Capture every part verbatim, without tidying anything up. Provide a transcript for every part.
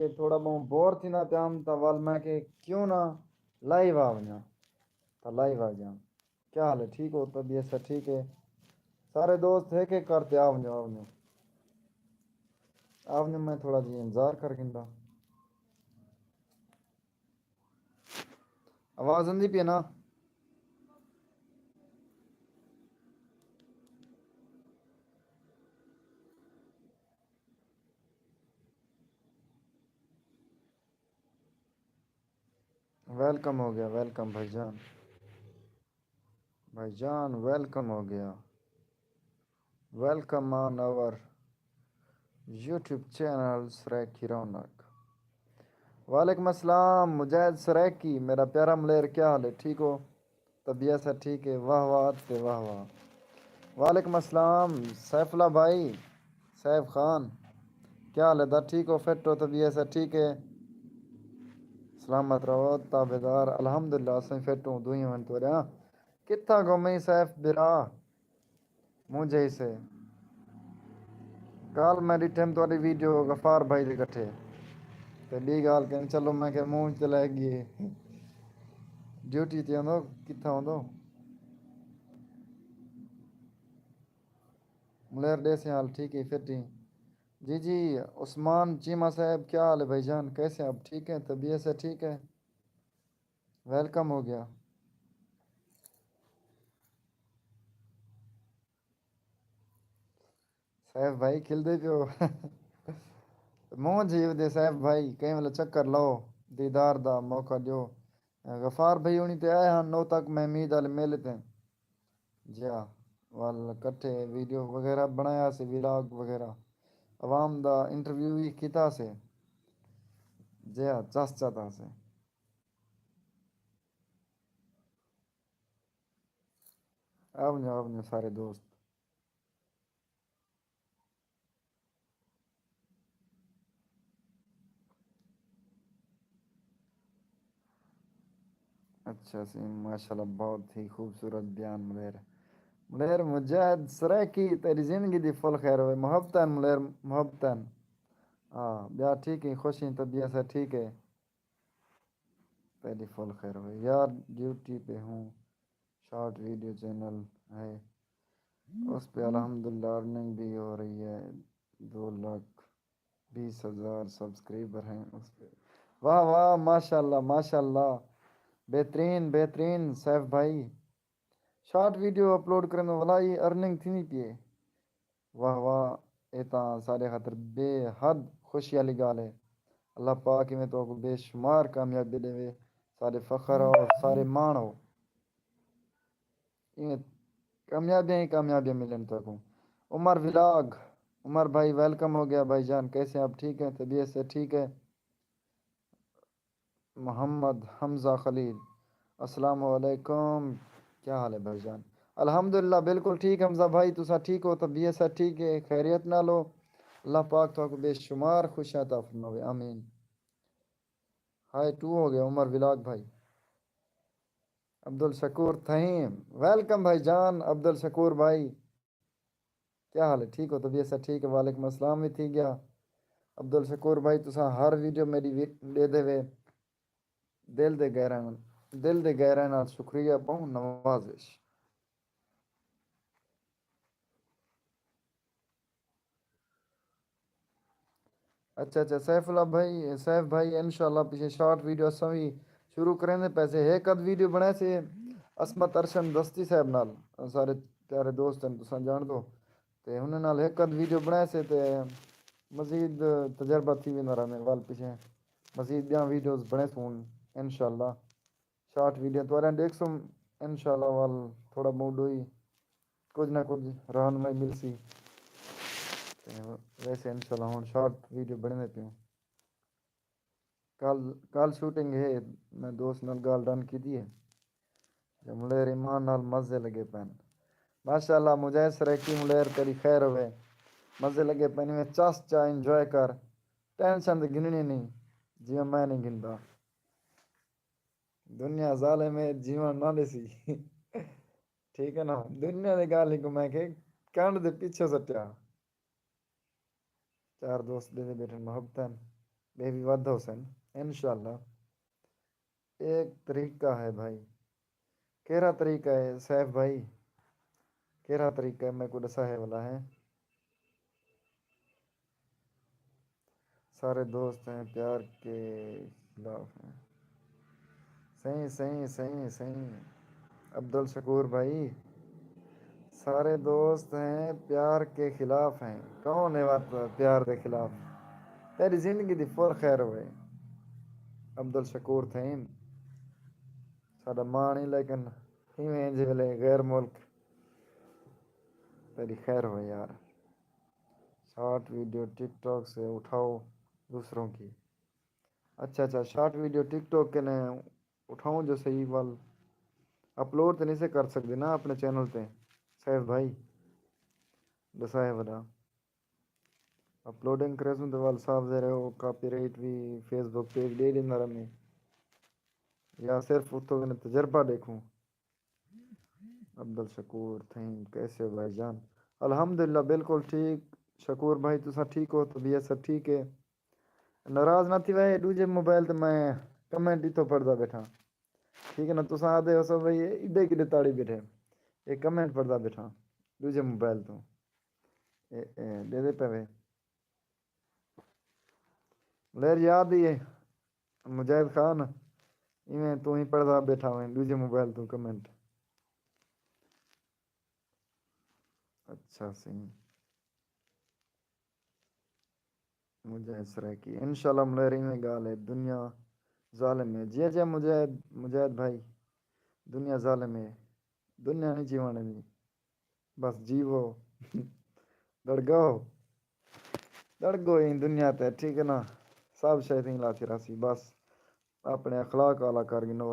کہ تھوڑا بہت بور تھیندا پیام، تاں ول میں کہ کیوں نہ لائیو آ ونجاں، تاں لائیو آ ڳیاں۔ کیا حال ہے؟ ٹھیک ہو؟ طبیعت سب ٹھیک ہے؟ سارے دوست ہک ہک کر تے آ ونجو، آ ونجو، آ ونجو۔ میں تھوڑا جی انتظار کر گھندا۔ آواز آندی پئی ہے نا؟ ویلکم ہو گیا، ویلکم بھائی جان۔ بھائی جان، ویلکم ہو گیا۔ ویلکم آن آور یوٹیوب چینل سرائیکی رونق۔ وعلیکم السلام مجاہد سرائیکی، میرا پیارا ملیر، کیا حال ہے؟ ٹھیک ہو؟ طبیعت سب ٹھیک ہے؟ واہ واہ تے واہ واہ۔ وعلیکم السلام سیف اللہ بھائی، سیف خان، کیا حال ہے؟ دا ٹھیک ہو؟ فٹ ہو؟ طبیعت سب ٹھیک ہے؟ سلامت رہو تابعدار۔ الحمدللہ اساں فٹ ہوں، دوئیں ونج تو رہا۔ کتھاں گھومیں سیف برا؟ مونجھے سے۔ کل میں ݙٹھم تہاݙی ویڈیو غفار بھائی دے کٹھے۔ تے ٻی ڳالھ کہیں، چلو میں کہ مونجھ تے لہہ ڳئی۔ ڈیوٹی تے ہوندو، کتھاں ہوندو؟ ملیر ݙیسیں حال ٹھیک ہے، فٹ ہیں؟ جی جی، عثمان چیمہ صاحب، کیا حال ہے بھائی جان؟ کیسے ہیں آپ؟ ٹھیک ہیں؟ طبیعت سے ٹھیک ہے؟ ویلکم ہو گیا۔ سیف بھائی کھلدے پیو۔ مونجھ ہی ودے سیف بھائی، کہیں ویلے چکر لاؤ، دیدار دا موقع ݙیو۔ غفار بھائی ہوݨی تے آئے ہن، نو تک محمید والے میلے تے۔ جیا، ول کٹھے ویڈیو وغیرہ بݨایا سے، ولاگ وغیرہ۔ عوام دا انٹرویو وی کیتا سے۔ جیا، چس چاتا سے۔ آ ونڄو، آ ونڄو سارے دوست۔ اچھا سی، ماشاءاللہ، بہت ہی خوبصورت بیان ملیر۔ ملیر مجاہد سرائیکی، تیݙی زندگی دی فل خیر ہوئے۔ محبتاں ملیر، محبتاں۔ ہاں، ٻیا ٹھیک ہیں، خوش ہیں، طبیعت سب ٹھیک ہے؟ تیݙی فل خیر ہوئے یار، ڈیوٹی پہ ہوں۔ شارٹ ویڈیو چینل ہے، اس پہ الحمدللہ ارننگ بھی ہو رہی ہے۔ دو لاکھ بیس ہزار سبسکرائبر ہیں اس پہ۔ واہ واہ، ماشاءاللہ، ماشاءاللہ، بہترین، بہترین سیف بھائی۔ شارٹ ویڈیو اپلوڈ کرݨ ولا ہی ارننگ تھیندی پئی ہے۔ واہ واہ، اے تاں ساݙے خاطر بے حد خوشی والی ڳالھ ہے۔ اللہ پاک ایویں تہاکوں بے شمار کامیابی ݙیوے، ساݙے فخر ہو، سارے ماݨ ہو۔ ایویں کامیابیاں ہی کامیابیاں ملن تہاکوں۔ عمر ولاگ، عمر بھائی ویلکم ہو گیا بھائی جان، کیسے ہیں آپ؟ ٹھیک ہیں؟ طبیعت سے ٹھیک ہے؟ محمد حمزہ خلیل، السلام علیکم، کیا حال ہے بھائی جان؟ الحمدللہ بالکل ٹھیک حمزہ بھائی، تساں ٹھیک ہو؟ طبیعت سب ٹھیک ہے؟ خیریت نال ہو؟ اللہ پاک تہاکوں بے شمار خوشیاں عطا فرماوے، آمین۔ ہائے ٹو ہو گیا عمر ولاگ بھائی۔ عبدالشکور تھہیم، ویلکم بھائی جان۔ عبدالشکور بھائی، کیا حال ہے؟ ٹھیک ہو؟ طبیعت سب ٹھیک ہے؟ وعلیکم السلام وی تھی گیا۔ عبدالشکور بھائی، تساں ہر ویڈیو میݙی وی-، ݙیہدے وے۔ دل دے گہرائیں، دل دے گہرائیں نال شکریہ، ٻہوں نوازش۔ اچھا اچھا، سیف اللہ بھائی، سیف بھائی، انشاءاللہ پچھے شارٹ ویڈیو اساں وی شروع کریندے پیسے۔ ہک ادھ ویڈیو بݨائے سے عصمت ارشن دستی صاحب نال، سارے پیارے دوست ہیں، تساں ڄاݨدو۔ تے انہاں نال ہک ادھ ویڈیو بݨائے سے تے مزید تجربہ تھی ویندا رہندے۔ ول پچھے مزید ٻیاں ویڈیوز بݨیسوں انشاءاللہ۔ شارٹ ویڈیو تہاݙیاں ݙیکھسوں انشاءاللہ، ول تھوڑا بہت ݙوئی کجھ نہ کجھ رہنمائی ملسی۔ تے ویسے انشاءاللہ ہݨ شارٹ ویڈیو بݨیندے پیوں۔ کل، کل شوٹنگ ہے، میں دوست نال ڳالھ ڈن کیتی ہے۔ جو ملیر ایمان نال مزے لڳے پئن۔ ماشاءاللہ مجاہد سرائیکی، ملیر تیݙی خیر ہووے۔ مزے لڳے پئن، ایویں چس چا انجوائے کر، ٹینشن تے گھنݨی نہیں، جیویں میں نہیں گھندا۔ دنیا ظالم ہے، جیوݨ نہ ݙیسی۔ ٹھیک ہے نا؟ دنیا دی ڳالھ ہی کوں میں کہ کنڈ دے پچھے سٹیا۔ چار دوست ݙیندے ٻیٹھن محبتاں۔ ٻئے وی ودھ ہوسن، انشاءاللہ۔ ایک طریقہ ہے بھائی۔ کیڑھا طریقہ ہے سیف بھائی؟ کیڑھا طریقہ ہے؟ میکوں ݙسائے والا ہے۔ سارے دوست ہیں پیار کے خلاف ہیں۔ سئیں، سئیں، سئیں، سئیں۔ عبدالشکور بھائی، سارے دوست ہیں پیار کے خلاف ہیں۔ کون ہے وت پیار دے خلاف؟ تیݙی زندگی دی فل خیر ہوئے۔ عبدالشکور تھئیم ساݙا ماݨ ہی، لیکن ایویں جے ویلے غیر ملک تیݙی خیر ہوئے یار۔ شارٹ ویڈیو ٹک ٹاک سے اٹھاؤ دوسروں کی۔ اچھا، اچھا، شارٹ ویڈیو ٹک ٹاک کنے اٹھاؤں جو صحیح ول اپلوڈ تے نہیں سے کر سکدے نا اپݨے چینل تے۔ سیف بھائی، ݙسائے وݙا۔ اپلوڈنگ کریسوں تے ول صاف ظاہر ہے، او کاپی رائٹ وی فیس بک پیج ݙے ݙیندا رہندیں۔ یا صرف اتھوں کنے تجربہ ݙیکھوں۔ عبدالشکور تھئیم، کیسے ہو بھائی جان؟ الحمدللہ، بالکل ٹھیک۔ شکور بھائی، تساں ٹھیک ہو؟ طبیعت سب ٹھیک ہے؟ ناراض نہ تھیوے، ݙوجھے موبائل تے میں کمنٹ اتھوں پڑھدا ٻیٹھاں۔ ٹھیک ہے نا، تساں آہدے ہوسو بھئی ایݙے کݙے تاڑی ٻیٹھے، اے کمنٹ پڑھدا ٻیٹھاں ݙوجھے موبائل توں۔ اے، اے، ݙیہدے پئے وے۔ لہر یاد ہی ہے، مجاہد خان، ایویں توں ہی پڑھدا ٻیٹھا ہوئیں ݙوجھے موبائل توں کمنٹ۔ اچھا سئیں۔ مجاہد سرائیکی، انشاءاللہ ملیر ایویں ڳالھ ہے، دنیا ظالم ہے۔ جی، جی، مجاہد، مجاہد بھائی، دنیا ظالم ہے، دنیا نہیں جیوݨ ݙیندی۔ بس جیوو۔ دڑگو۔ دڑگو ایں دنیا تے، ٹھیک ہے نا؟ سب شے تئیں لاتی راہسی۔ بس اپݨے اخلاق آلا کر گھنو۔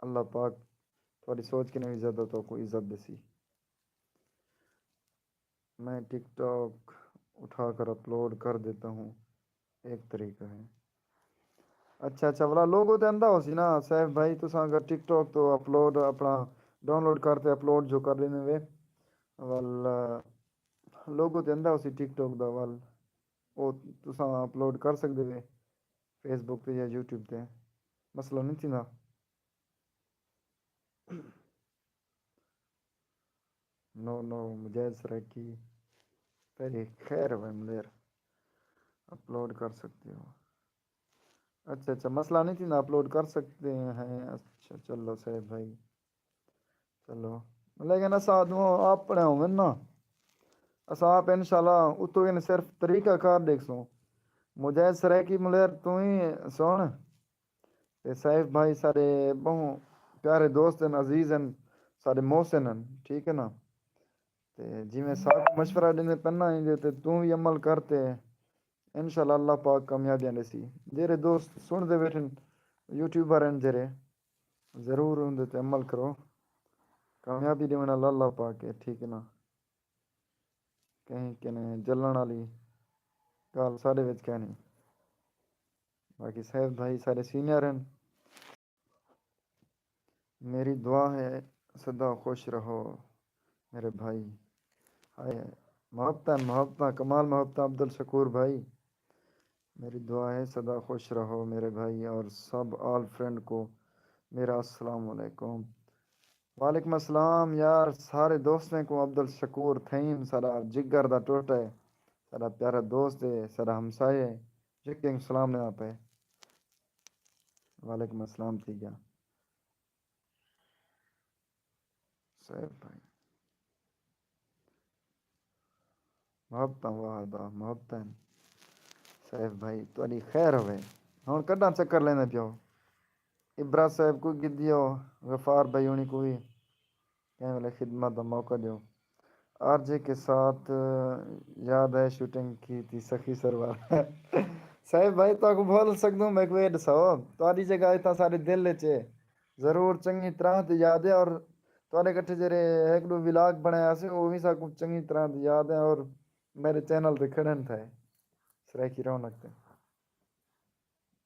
اللہ پاک تہاݙی سوچ کنیں وی زیادہ تہاکوں عزت ݙیسی۔ میں ٹک ٹاک اٹھا کر اپلوڈ کر دیتا ہوں، ایک طریقہ ہے۔ اچھا، اچھا، ولا لوگو تے آندا ہوسی نا سیف بھائی، تساں اگر ٹک ٹاک تو اپلوڈ اپݨا ڈاؤن لوڈ کر تے اپلوڈ جو کر ݙیندے وے، ول لوگو تے آندا ہوسی ٹک ٹاک دا، ول او تساں اپلوڈ کر سڳدے وے فیس بک تے یا یوٹیوب تے، مسئلہ نہیں تھیندا۔ نو، نو، مجاہد سرائیکی، تیری خیر ہوئے ملیر، اپلوڈ کر سکتے ہو۔ اچھا، اچھا، مسئلہ نہیں تھیندا، اپلوڈ کر سکتے ہیں۔ اچھا، چلو سیف بھائی، چلو۔ لیکن اساں ݙو اپݨے ہوون نا، اساں آپ انشاءاللہ اتوں کنے صرف طریقہ کار ݙیکھسوں۔ مجاہد سرائیکی ملیر توں ہی سُݨ۔ تے سیف بھائی ساݙے ٻہوں پیارے دوست ہن، عزیز ہن، ساݙے محسن ہن، ٹھیک ہے نا؟ تے جیویں ساکوں مشورہ ݙیندے پن نا، ایندے تے توں وی عمل کر تے انشاءاللہ اللہ پاک کامیابیاں ݙیسی۔ جیڑھے دوست سُݨدے ٻیٹھن، یوٹیوبر ہن جیڑھے، ضرور اوندے تے عمل کرو، کامیابی ݙیوݨ والا اللہ پاک ہے، ٹھیک ہے نا؟ کہیں کنے جلݨ والی ڳالھ ساݙے وچ کائنی۔ باقی سیف بھائی ساݙے سینئر ہن۔ میری دعا ہے سدا خوش رہو میرے بھائی۔ ہائے، محبتاں، محبتاں، کمال محبتاں عبدالشکور بھائی۔ میری دعا ہے سدا خوش رہو میرے بھائی، اور سب آل فرینڈ کو میرا السلام علیکم۔ وعلیکم السلام یار، سارے دوستیں کوں۔ عبدالشکور تھئیم ساݙا جگر دا ٹوٹا ہے، ساݙا پیارا دوست ہے، ساݙا ہمسایہ ہے، جکیں کوں سلام ݙیندا پئے۔ وعلیکم السلام تھی ڳیا۔ سیف بھائی، محبتاں واہ دا محبتاں۔ سیف بھائی، تہاݙی خیر ہووے۔ ہݨ کݙاں چکر لیندے پیو؟ عبرت صاحب کوں گھدیو، غفار بھائی ہوݨی کوں وی کہیں ویلے خدمت دا موقع ݙیو۔ آر جے کے ساتھ، یاد ہے شوٹنگ کی تھی سخی سروار۔ سیف بھائی، تہاکوں بھل سڳدوں، میکوں اے ݙساؤ، تہاݙی جگہ اتھاں ساݙے دل اچ ہے۔ ضرور چنڳی طرح تے یاد ہے، اور تہاݙے کٹھے جیڑھے ہک ݙو ولاگ بݨائے ہاسے، او وی ساکوں چنڳی طرح تے یاد ہے، اور میݙے چینل تے کھڑن تھئے سرائیکی رونق تے۔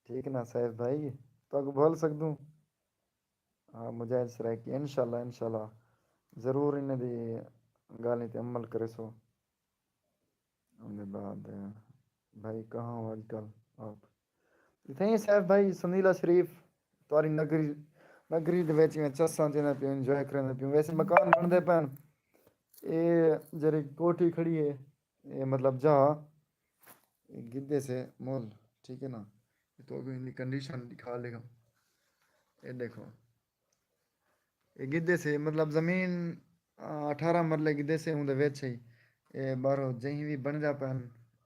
ٹھیک نا سیف بھائی، تہاکوں بھل سڳدوں؟ ہاں، مجاہد سرائیکی، انشاءاللہ، انشاءاللہ، ضرور انہیں دی ڳالھیں تے عمل کریسو۔ اوندے بعد، بھائی، کہاں ہو آج کل آپ؟ تے تھیں سیف بھائی سندیلہ شریف، تہاݙی نگری، نگری دے وچ میں چساں چیندے پیوں، انجوائے کریندے پیوں۔ ویسے مکان بݨدے پئن۔ اے جیڑھی کوٹھی کھڑی ہے، اے مطلب جا، اے گھدے سے مول، ٹھیک ہے نا؟ اے تو اڳوں ایندی کنڈیشن ݙکھا لے ڳا۔ اے ݙیکھو۔ اے گھدے سے، مطلب زمین، آ، اٹھارہ مرلے گھدے سے، اوندے وچ ہئی۔ اے ٻاہروں جہیں وی بݨدا پئن،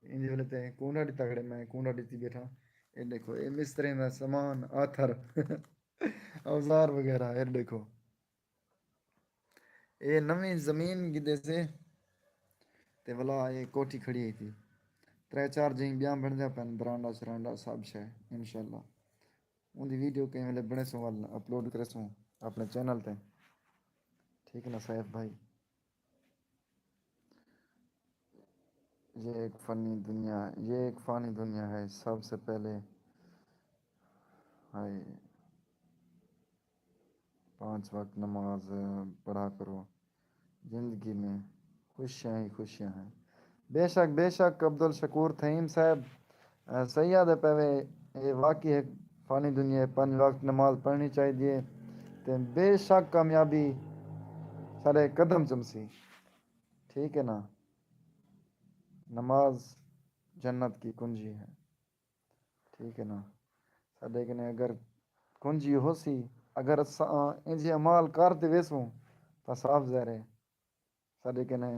ایندے ویلے تے کنڈا ݙتا کھڑے، میں کنڈا ݙتی ٻیٹھا۔ اے ݙیکھو، اے مستری دا سامان، آتھر، اوزار وغیرہ، اے ݙیکھو۔ اے نویں زمین گھدے سے، تے ولا اے کوٹھی کھڑی ہئی تھی۔ ترے چار جہیں ٻیاں بݨدیاں پئن، برانڈا شرانڈا سب شے، انشاءاللہ۔ اوندی ویڈیو کہیں ویلے بݨیسوں، ول اپلوڈ کریسوں اپݨے چینل تے۔ ٹھیک ہے نا سیف بھائی؟ یہ ایک فنی دنیا، یہ ایک فانی دنیا ہے۔ سب سے پہلے، ہائے، پانچ وقت نماز پڑھا کرو، زندگی میں خوشیاں ہی خوشیاں ہیں۔ بے شک، بے شک عبدالشکور تھئیم صاحب، اے، صحیح آہدے پئے وے، اے واقعی ہک فانی دنیا ہے، پنج وقت نماز پڑھݨی چاہیدی ہے تے بے شک کامیابی ساݙے قدم چمسی۔ ٹھیک ہے نا؟ نماز جنت کی کنجی ہے۔ ٹھیک ہے نا؟ ساݙے کنے اگر کنجی ہوسی، اگر اساں انجھے اعمال کر تے ویسوں، تاں صاف ظاہر ہے ساݙے کنے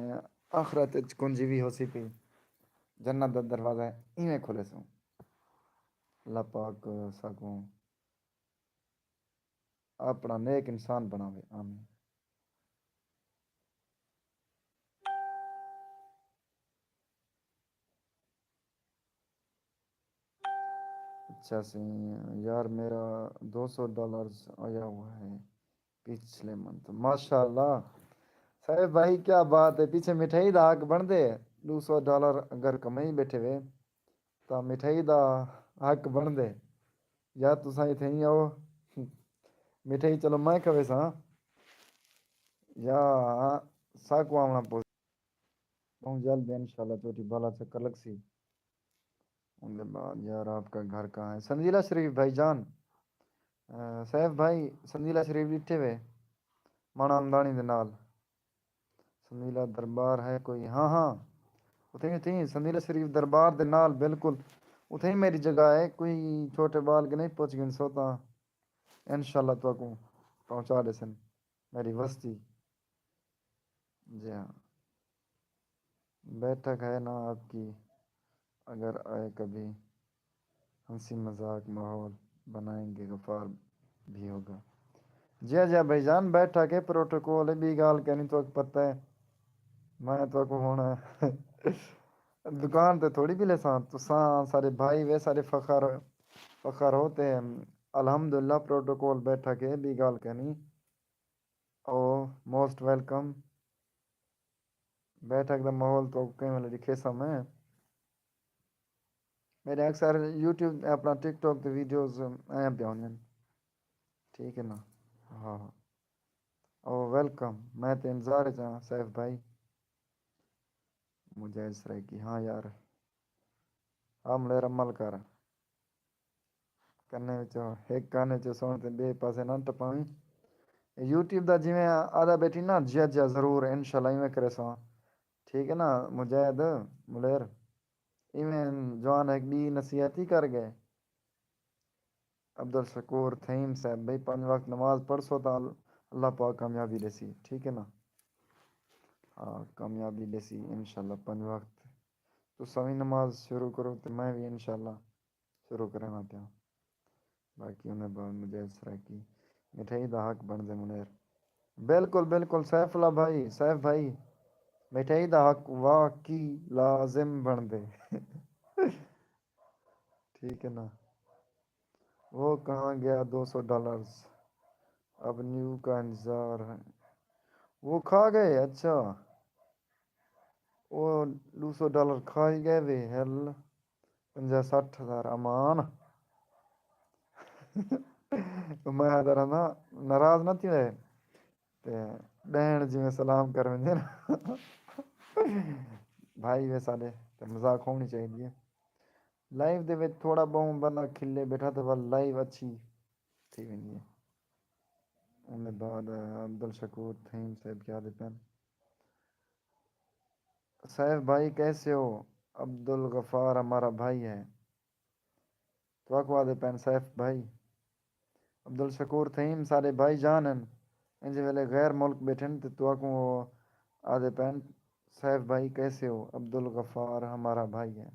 آخرت اچ کنجی وی ہوسی پئی، جنت دا دروازہ ایویں کھلیسوں۔ اللہ پاک ساکوں اپݨا نیک انسان بݨاوے، آمین۔ اچھا سی یار، میرا دو سو ڈالرز آیا ہوا ہے پچھلے منتھ۔ ماشاءاللہ سیف بھائی، کیا بات ہے۔ پیچھے مٹھائی دا حق بݨدے، دو سو ڈالر اگر کمائی ٻیٹھے وے تاں مٹھائی دا حق بݨدے۔ یا تساں اتھے ہی آؤ، مٹھائی چلو میں کھویساں، یا ساکوں آوݨا پوسی۔ ٻہوں جلد انشاءاللہ چوٹی بالا چکر لڳسی۔ ان کے بعد یار آپ کا گھر کہاں ہے؟ سندیلہ شریف بھائی جان، اے، سیف بھائی، سندیلہ شریف ݙٹھے وے ماݨا امداݨی دے نال۔ سندیلہ دربار ہے کوئی؟ ہاں، ہاں، اتھے ہی، اتھے ہی سندیلہ شریف دربار دے نال بالکل اتھے ہی میری جگہ ہے۔ کوئی چھوٹے ٻال کے نہیں پہنچ گئے سو تاں انشاءاللہ تہاکوں پہنچا ݙیسن میری وستی۔ جی ہاں، بیٹھک ہے نا آپ کی، اگر آئے کبھی، ہنسی مذاق ماحول بنائیں گے، غفار بھی ہوگا۔ جی ہاں، جی ہاں بھائی جان، بیٹھک ہے، پروٹوکول ہے، ٻی ڳالھ کائنی، تہاکوں پتہ ہے میں تہاکوں ہݨ دکان تے تھوڑی ڳھلیساں، تساں سارے بھائی وے، سارے فخر، فخر ہو تے الحمدللہ پروٹوکول بیٹھک ہے، ٻی ڳالھ کائنی۔ او موسٹ ویلکم۔ بیٹھک دا ماحول تہاکوں کہیں ویلے ݙکھیساں میں۔ میݙے اکثر یوٹیوب، اپݨا ٹک ٹاک تے ویڈیوز آئیاں پیاں ہوندین۔ ٹھیک ہے نا؟ ہاں۔ او ویلکم۔ میں تے انتظار اچ ہاں سیف بھائی۔ مجاہد سرائیکی، ہاں یار۔ آ ملیر عمل کر۔ کنے وچوں ہک کن وچوں سݨ تے ٻئے پاسے نہ ٹپاویں۔ یوٹیوب دا جیویں آہدا ٻیٹھی نا، جیا جیا ضرور، انشاءاللہ ایویں کریساں۔ ٹھیک ہے نا مجاہد ملیر؟ ایویں جوان ہک ٻئی نصیحت ہی کر ڳئے۔ عبدالشکور تھئیم صاحب، بھئی پنج وقت نماز پڑھسو تاں اللہ پاک کامیابی ݙیسی، ٹھیک ہے نا؟ ہاں، کامیابی ݙیسی انشاءاللہ پنج وقت۔ تساں وی نماز شروع کرو تے میں وی انشاءاللہ شروع کرݨا پیاں۔ باقی انہیں بعد مجاہد سرائیکی، مٹھائی دا حق بݨدے منیر۔ بالکل، بالکل سیف اللہ بھائی، سیف بھائی، مٹھائی دا حق واقعی لازم بݨدے۔ ٹھیک ہے نا؟ وہ کہاں گیا دو سو ڈالرز؟ اب نیو کا انتظار ہے۔ وہ کھا گئے، اچھا۔ وہ دو سو ڈالر کھائی گئے وے، ہل پنجاہ سٹھ ہزار امان۔ میں آہدا رہنداں، ناراض نہ تھیوے۔ تے ݙیݨ جیویں سلام کر ویندے نا۔ بھائی وے ساݙے، تے مذاق ہوݨی چاہیدی ہے۔ لائیو دے وچ تھوڑا ٻہوں بندہ کھلے ٻیٹھا تے ول لائیو اچھی تھی ویندی ہے۔ ان دے بعد عبدالشکور تھیم صاحب کیا دے پن، سیف بھائی کیسے ہو؟ عبدالغفار ہمارا بھائی ہے۔ تہاکوں آہدے پئن سیف بھائی۔ عبدالشکور تھئیم ساݙے بھائی جان ہن، انج ویلے غیر ملک ٻیٹھن تے تہاکوں او آہدے پئن سیف بھائی کیسے ہو؟ عبدالغفار ہمارا بھائی ہے۔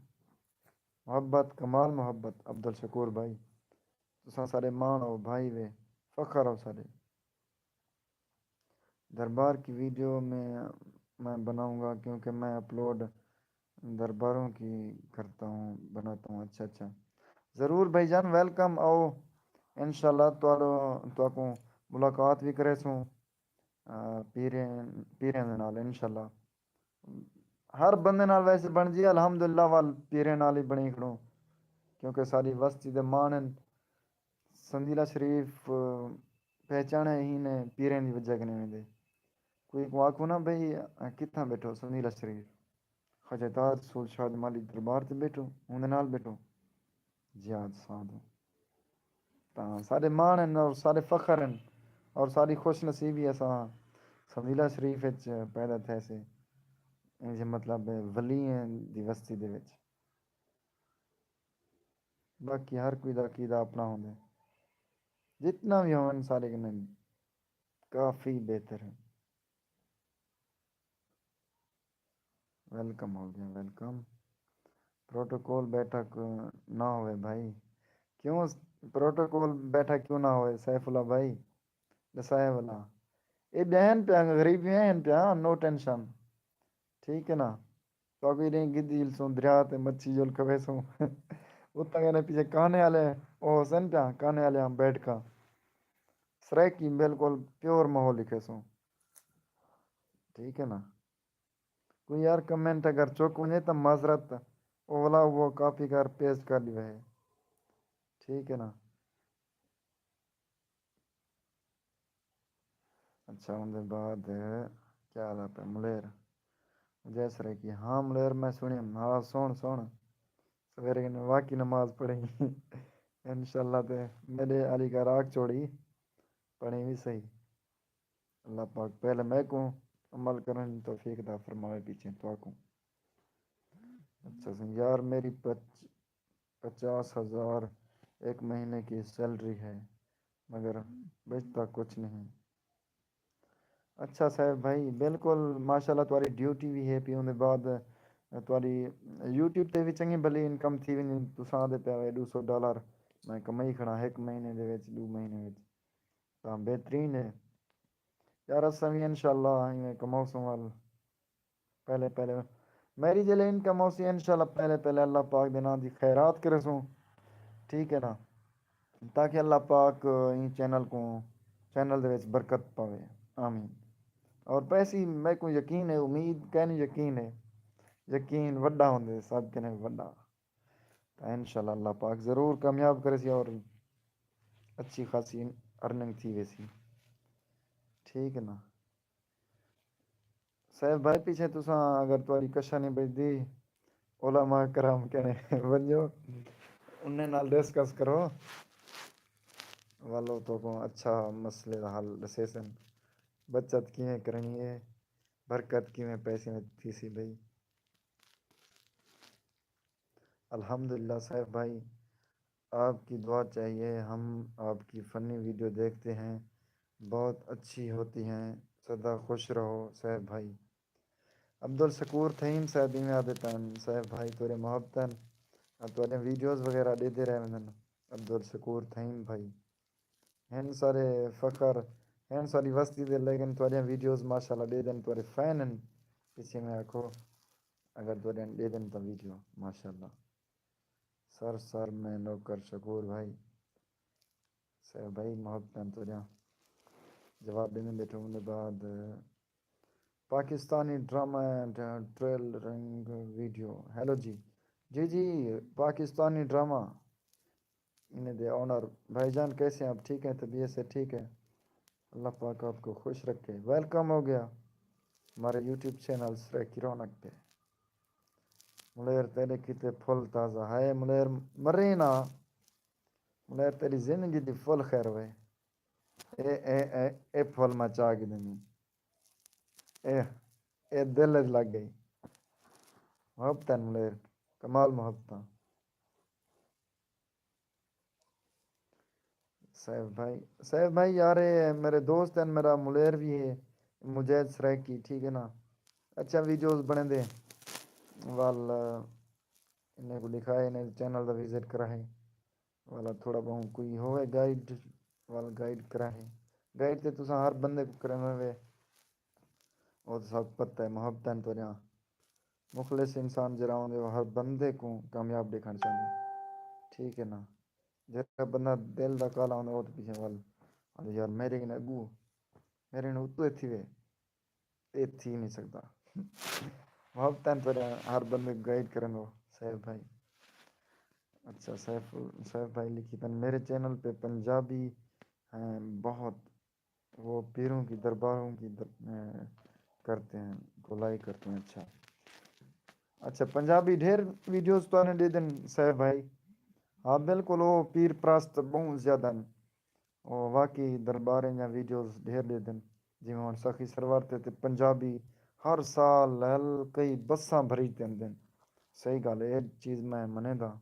محبت، کمال محبت عبدالشکور بھائی۔ تساں ساݙے ماݨ ہو بھائی وے، فخر ہو ساݙے۔ دربار کی ویڈیو میں میں بناؤں گا کیونکہ میں اپلوڈ درباروں کی کرتا ہوں، بناتا ہوں۔ اچھا اچھا، ضرور بھائی جان، ویلکم۔ آؤ انشاءاللہ تہاݙو تہاکوں ملاقات وی کریسوں پیریں پیریں دے نال انشاءاللہ۔ ہر بندے نال ویسے بݨ جی، الحمدللہ وال پیریں نال ہی بݨی کھڑوں، کیونکہ ساری وستی دے ماݨ ہن۔ سندیلہ شریف پہچاݨے ہی نے پیریں دی وجہ کنے ویندے۔ کوئی کو آکھو نا بھئی کتھاں ٻیٹھو؟ سندیلہ شریف، خواجہ طاہر رسول شاہ دے مالی دربار تے ٻیٹھو، اوندے نال ٻیٹھو، جہاد سادوں۔ تاں ساݙے ماݨ ہن اور ساݙے فخر ہن اور ساݙی خوش نصیبی اساں سندیلہ شریف وچ پیدا تھئے سے، انج مطلب ولی ہیں دی وستی دے وچ۔ باقی ہر کوئی دا عقیدہ اپنا ہوندے، جتنا بھی ہون سارے کنے کافی بہتر ہے۔ ویلکم ہو گیا، ویلکم۔ پروٹوکول بیٹھک نہ ہوئے بھائی۔ کیوں؟ پروٹوکول بیٹھک کیوں نہ ہوئے سیف اللہ بھائی؟ ڈسائے والا اے ڈہن پیا، غریب وی ہیں پیا، نو ٹینشن۔ ٹھیک ہے نا؟ تاکہ ڈیں گدیل سوں دریا تے مچھی جل کھوے سوں۔ اتنا کہنے پیچھے کہنے والے او حسین پیا، کہنے والے ہم بیٹھ کا سرائیکی بالکل پیور ماحول لکھے سوں۔ ٹھیک ہے نا؟ کوئی یار کمنٹ اگر چک ونجے تو معذرت اولا وہ کاپی کر پیسٹ کر ڈیوے۔ ٹھیک ہے نا؟ اچھا، ان دے بعد کیا حالات ہے ملیر؟ جیسرے کی ہاں ملیر میں سنی، ہاں سن سن۔ سویرے کنے واقعی نماز پڑھیں۔ انشاءاللہ تے میرے علی کا راگ چوڑی پڑھیں بھی صحیح۔ اللہ پاک پہلے میں کو عمل کرن توفیق عطا فرماوے پیچھے تو کو۔ اچھا سن یار، میری پچ-، پچاس ہزار ایک مہینے کی سیلری ہے، مگر بچتا کچھ نہیں۔ اچھا صاحب بھائی، بالکل ماشاءاللہ تہاݙی ڈیوٹی وی ہے پئی، اوندے بعد تہاݙی یوٹیوب تے وی چنڳی بھلی انکم تھی ویندی۔ تساں آہدے پئے وے ݙو سو ڈالر میں کمائی کھڑا ہک مہینے دے وچ، ݙو مہینے وچ، تاں بہترین ہے یار۔ اساں وی انشاءاللہ ایویں کماؤسوں ول پہلے پہلے میری جیلے انکم ہوسی، انشاءاللہ پہلے پہلے اللہ پاک دے ناں دی خیرات کریسوں، ٹھیک ہے نا، تاکہ اللہ پاک ایں چینل کو، چینل دے وچ برکت پاوے۔ آمین۔ اور پیسی میکوں یقین ہے، امید کینی یقین ہے، یقین وڈا ہوندے سب کنے وڈا۔ تاں انشاءاللہ اللہ پاک ضرور کامیاب کریسی اور اچھی خاصی ارننگ تھی ویسی، ٹھیک ہے نا۔ صاحب بھائی، پیچھے تساں اگر تہاݙی کشا نہیں بچدی، علماء کرام کنے ونڄو، انہیں نال ڈسکس کرو، ولو تہاکوں اچھا مسئلے دا حل ݙسیسن۔ بچت کیویں کرݨی ہے، برکت کیویں پیسے وچ تھیسی بھئی۔ الحمدللہ صاحب بھائی، آپ کی دعا چاہیے، ہم آپ کی فنی ویڈیو دیکھتے ہیں، بہت اچھی ہوتی ہیں، سدا خوش رہو صاحب بھائی۔ عبدالشکور تھئیم صاحب ایویں آہدے پئن، صاحب بھائی تہاݙے محبتاں، تہاݙے ویڈیوز وغیرہ ݙیہدے رہ ویندن۔ عبدالشکور تھئیم بھائی ہن سارے فخر، ہن ساری وستی دے، لیکن تہاݙیاں ویڈیوز ماشاءاللہ ݙیہدن، تہاݙے فین ہن۔ پچھے میں آکھو اگر تہاݙیاں ݙیہدن تاں ویڈیو ماشاءاللہ۔ سر سر میں نوکر شکور بھائی، صاحب بھائی محبتاں تہاݙیاں۔ جواب ݙیندے ٻیٹھو، اوندے بعد Pakistani drama and trailering video. Hello جی، جی جی، پاکستانی ڈرامہ، انہیں دے اونر۔ بھائی جان کیسے ہیں آپ؟ ٹھیک ہیں؟ طبیعت سے ٹھیک ہے؟ اللہ پاک آپ کو خوش رکھے۔ ویلکم ہو گیا ہمارے یوٹیوب چینل سرائیکی رونق پہ۔ ملیر تیݙے کیتے پھل تازہ ہائے، ملیر مرے نہ، ملیر تیݙی زندگی دی فل خیر ہوئے۔ اے اے اے اے پھل میں چا کے دینی۔ اے اے دل وچ لگ ڳئی۔ محبت ہن ملیر، کمال محبتاں۔ سیف بھائی، سیف بھائی یار، اے میرے دوست ہن، میرا ملیر وی ہے، مجاہد سرائیکی، ٹھیک ہے نا؟ اچھا ویڈیوز بݨیندے۔ ول انہیں کوں ݙکھائے، انہیں چینل دا وزٹ کرائے۔ والا تھوڑا بہوں کوئی ہووے گائیڈ، ول گائیڈ کرائے۔ گائیڈ تے تساں ہر بندے کوں کریندے وے، او تاں سب پتہ ہے، محبتاں تہاݙیاں۔ مخلص انسان جیڑھا ہوندے، او ہر بندے کوں کامیاب ݙیکھݨ چاہندے۔ ٹھیک ہے نا؟ جیڑھا بندہ دل دا کالا ہوندا، او تاں پچھے ول، ول یار میݙے کنے اڳوں، میݙے کنے اتوں تھیوے، اے تھی نہیں سڳدا۔ محبتاں تہاݙیاں، ہر بندے کوں گائیڈ کریندو، سیف بھائی۔ اچھا، سیف، سیف بھائی لکھی پن، میرے چینل پہ پنجابی ہیں بہت، وہ پیروں کی درباروں کی در-، اے، کرتے ہیں، گولائی کرتے ہیں۔ اچھا، اچھا، پنجابی ڈھیر ویڈیوز تو نے ݙے دن سیف بھائی۔ ہاں بالکل، وہ پیر پرست بہت زیادہ ہیں۔ او واقعی درباریں دیاں ویڈیوز ڈھیر ݙیندن، جیویں ہݨ سخی سرور تے، تے پنجابی ہر سال ہل کئی بساں بھری تے آندن۔ صحیح ڳالھ ہے، اے چیز میں منینداں۔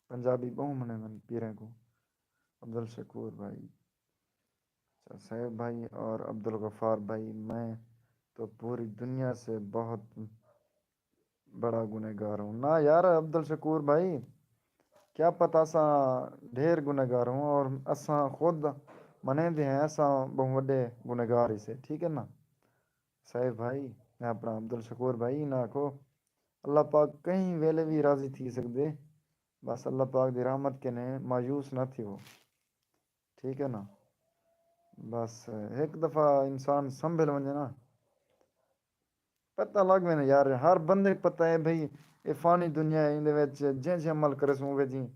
پنجابی ٻہوں منیندن پیریں کوں۔ عبدالشکور بھائی، اچھا، سیف بھائی اور عبدالغفار بھائی، میں تو پوری دنیا سے بہت بڑا گنہگار ہوں۔ نہ یار عبدالشکور بھائی، کیا پتہ اساں ڈھیر گنہگار ہوں، اور اساں خود منیندے ہیں اساں بہوں وڈے گنہگار ہیسے، ٹھیک ہے نا؟ سیف بھائی، میں اپنا عبدالشکور بھائی نہ آکھو، اللہ پاک کہیں ویلے وی راضی تھی سڳدے، بس اللہ پاک دی رحمت کنے مایوس نہ تھیوو۔ ٹھیک ہے نا؟ بس ہک دفعہ انسان سنبھل ونڄے نا، پتہ لڳ ویندے یار، ہر بندے کوں پتہ ہے بھئی اے فانی دنیا ہے، ایندے وچ جیں جیں عمل کریسوں اوویں جیں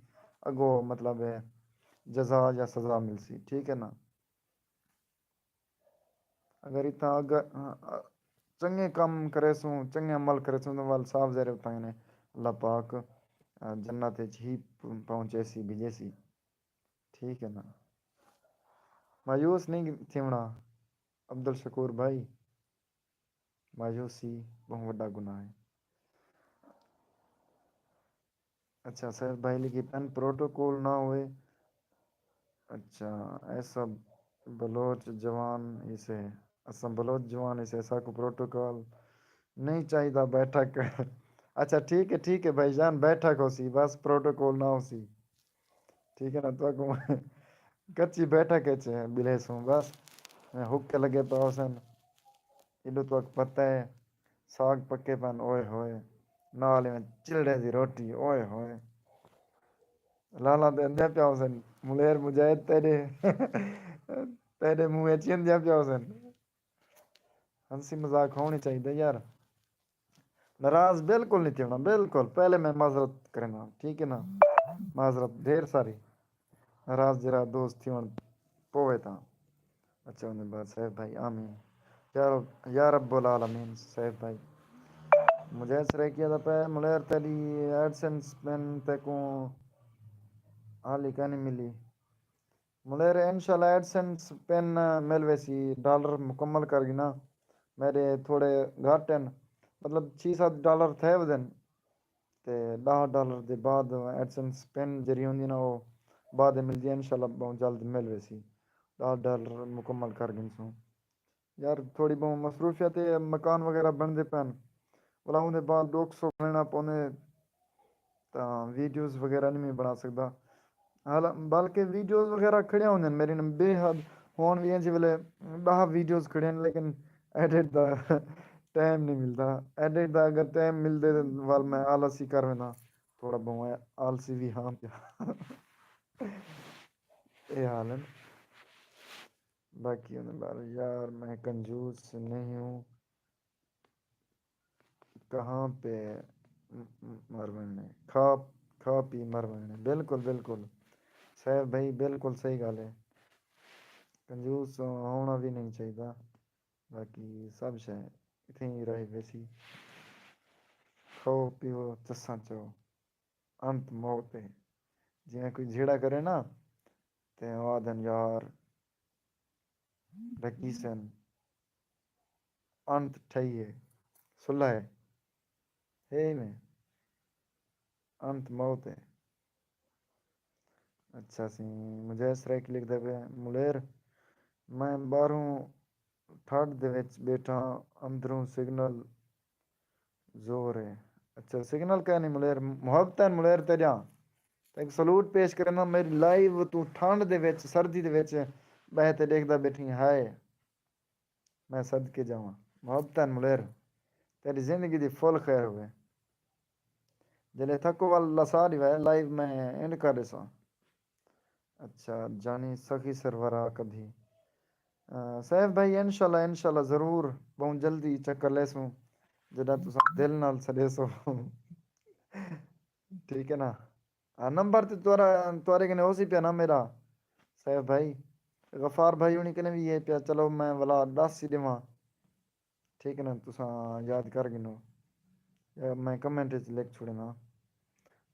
اڳوں مطلب ہے جزا یا سزا ملسی، ٹھیک ہے نا؟ اگر اتھاں اگر چنڳے کم کریسوں، چنڳے عمل کریسوں تاں ول صاف ظاہر ہے اتھاں نے اللہ پاک، آ، جنت وچ ہی پہنچیسی، بھیجیسی۔ ٹھیک ہے نا؟ مایوس نہیں تھیوݨا عبدالشکور بھائی، مایوسی بہوں وݙا گناہ ہے۔ اچھا، سیف بھائی لکھی پن، پروٹوکول نہ ہوئے۔ اچھا، ایسا بلوچ جوان اسے، اساں بلوچ جوان اسے، ساکوں پروٹوکول نہیں چاہیدا بیٹھک۔ اچھا، ٹھیک ہے، ٹھیک ہے بھائی جان، بیٹھک ہوسی، بس پروٹوکول نہ ہوسی۔ ٹھیک ہے نا، تہاکوں کچی بیٹھک اچ ٻلھیسوں بس۔ حقے لڳے پئے ہوسن، ایݙو تہاکوں پتہ ہے، ساڳ پکے پن، اوئے ہوئے، نال ایویں چلڑے دی روٹی، اوئے ہوئے۔ لالاں تے اندے پیا ہوسن، ملیر مجاہد تیݙے، تیݙے منہ اچ اندے پیا ہوسن۔ ہنسی مذاق ہوݨی چاہیدے یار۔ ناراض بالکل نہیں تھیوݨا، بالکل۔ پہلے میں معذرت کریندا، ٹھیک ہے نا؟ معذرت ڈھیر ساری۔ ناراض جیڑھا دوست تھیوݨ پووے تاں۔ اچھا، اوندے بعد سیف بھائی، آمین۔ یا رب، یا رب العالمین، سیف بھائی۔ مجاہد سرائیکی آہدا پئے، ملیر تیݙی ایڈسنس پن تیکوں حالی کائنی ملی۔ ملیر انشاءاللہ ایڈسنس پن مل ویسی، ڈالر مکمل کر گھناں، میݙے تھوڑے گھٹ ہن، مطلب چھی ست ڈالر تھئے ودن، تے ݙاہ ڈالر دے بعد ایڈسنس پن جیڑھی ہوندی نا، او بعد ملدی ہے، انشاءاللہ ٻہوں جلد مل ویسی، ݙاہ ڈالر مکمل کر گھنسوں۔ یار تھوڑی بہوں مصروفیت ہے، مکان وغیرہ بݨدے پئن، ولا اوندے بعد ݙکھ سکھ گھنݨا پوندے، تاں ویڈیوز وغیرہ نہیں میں بݨا سڳدا۔ حالا-، بلکہ ویڈیوز وغیرہ کھڑیاں ہوندین میݙے نال بے حد، ہݨ وی انج ویلے ݙاہ ویڈیوز کھڑے ہن، لیکن ایڈٹ دا ٹائم نہیں ملدا۔ ایڈٹ دا اگر ٹائم ملدے تاں ول میں آلس ہی کر وینداں، تھوڑا بہوں آلسی وی ہاں پیا۔ اے حال ہے۔ باقی انہیں بارے، یار میں کنجوس نہیں ہوں، کہاں پہ م-، م-، مر وینے، کھا، کھا پی مر وینے۔ بالکل، بالکل۔ سیف بھائی، بالکل صحیح ڳالھ ہے۔ کنجوس ہوݨا وی نہیں چاہیدا۔ باقی سب شے اتھیں ہی رہ ویسی۔ کھاؤ پیو چساں چاؤ، انت موت ہے۔ جیویں کوئی جھیڑا کرے نا، تے او آدھن یار، ڈھکیسن، انت ٹھئی ہے، صلح ہے، ہے ہی میں، انت موت ہے۔ اچھا سی، مجاہد سرائیکی لکھدا پیا، ملیر، میں باہروں ٹھڈ دے وچ بیٹھا، اندروں سگنل زور ہے۔ اچھا، سگنل کائنی ملیر، محبتاں ملیر تیڈیاں۔ تے ایک سلوٹ پیش کرنا، میری لائیو توں ٹھنڈ دے وچ، سردی دے وچ بہہ تے ڈیکھدا بیٹھی ہائے۔ میں صدقے جاواں۔ محبتاں ملیر، تیری زندگی دی فل خیر ہوئے۔ جلے تھکو ول لسا ڈیوے، لائیو میں اینڈ کر ڈیساں۔ اچھا، جانی سخی سرورا کدھی۔ آ، سیف بھائی، انشاءاللہ، انشاءاللہ ضرور، بہوں جلدی چکر لیسوں، جڈاں تساں دل نال سڈیسو۔ ٹھیک ہے نا؟ آ، نمبر تے تہاڈا، تہاڈے کنے ہوسی پیا نا میرا، سیف بھائی۔ غفار بھائی ہونی کنے وی ہے پیا، چلو میں ولا ڈس ہی ڈیواں۔ ٹھیک ہے نا، تساں یاد کر گھنو، یا میں کمنٹ وچ لکھ چھوڑنا،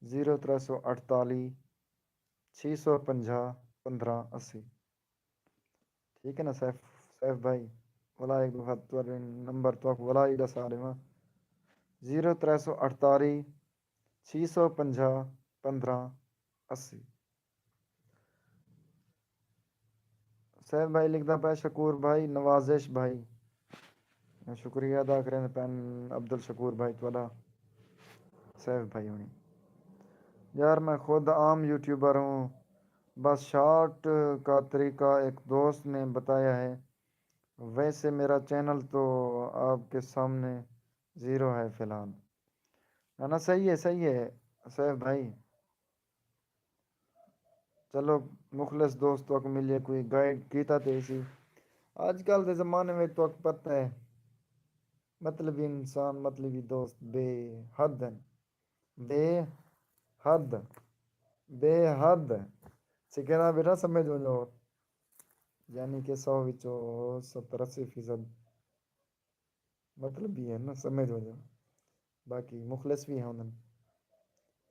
زیرو ترے سو اٹھتالی چھی سو پنجاہ پندرہ اسی۔ ٹھیک ہے نا سیف، سیف بھائی، ولا ایک دفعہ تہاڈے نمبر تہاکوں ولا ہی ڈسا ڈیواں، زیرو ترے سو اٹھتالی چھی سو پنجاہ پندرہ اسی۔ سیف بھائی لکھدا پیا، شکور بھائی، نوازش بھائی۔ میں شکریہ ادا کریں پین عبدالشکور بھائی تہاڈا، سیف بھائی ہونی۔ یار، میں خود عام یوٹیوبر ہوں، بس شارٹ کا طریقہ ایک دوست نے بتایا ہے، ویسے میرا چینل تو آپ کے سامنے زیرو ہے فی الحال۔ نہ نہ، صحیح ہے، صحیح ہے سیف بھائی۔ چلو، مخلص دوست تہاکوں ملیے، کوئی گائیڈ کیتا تے اسی۔ اج کل دے زمانے وچ تہاکوں پتہ ہے، مطلبی انسان، مطلبی دوست بے حد ہن۔ بے حد، بے حد۔ سکھے نہ بیٹا، سمجھ ونجو، یعنی کہ سو وچوں ستر اسی فیصد مطلبی ہن نا، سمجھ ونجو۔ باقی مخلص وی ہوندن۔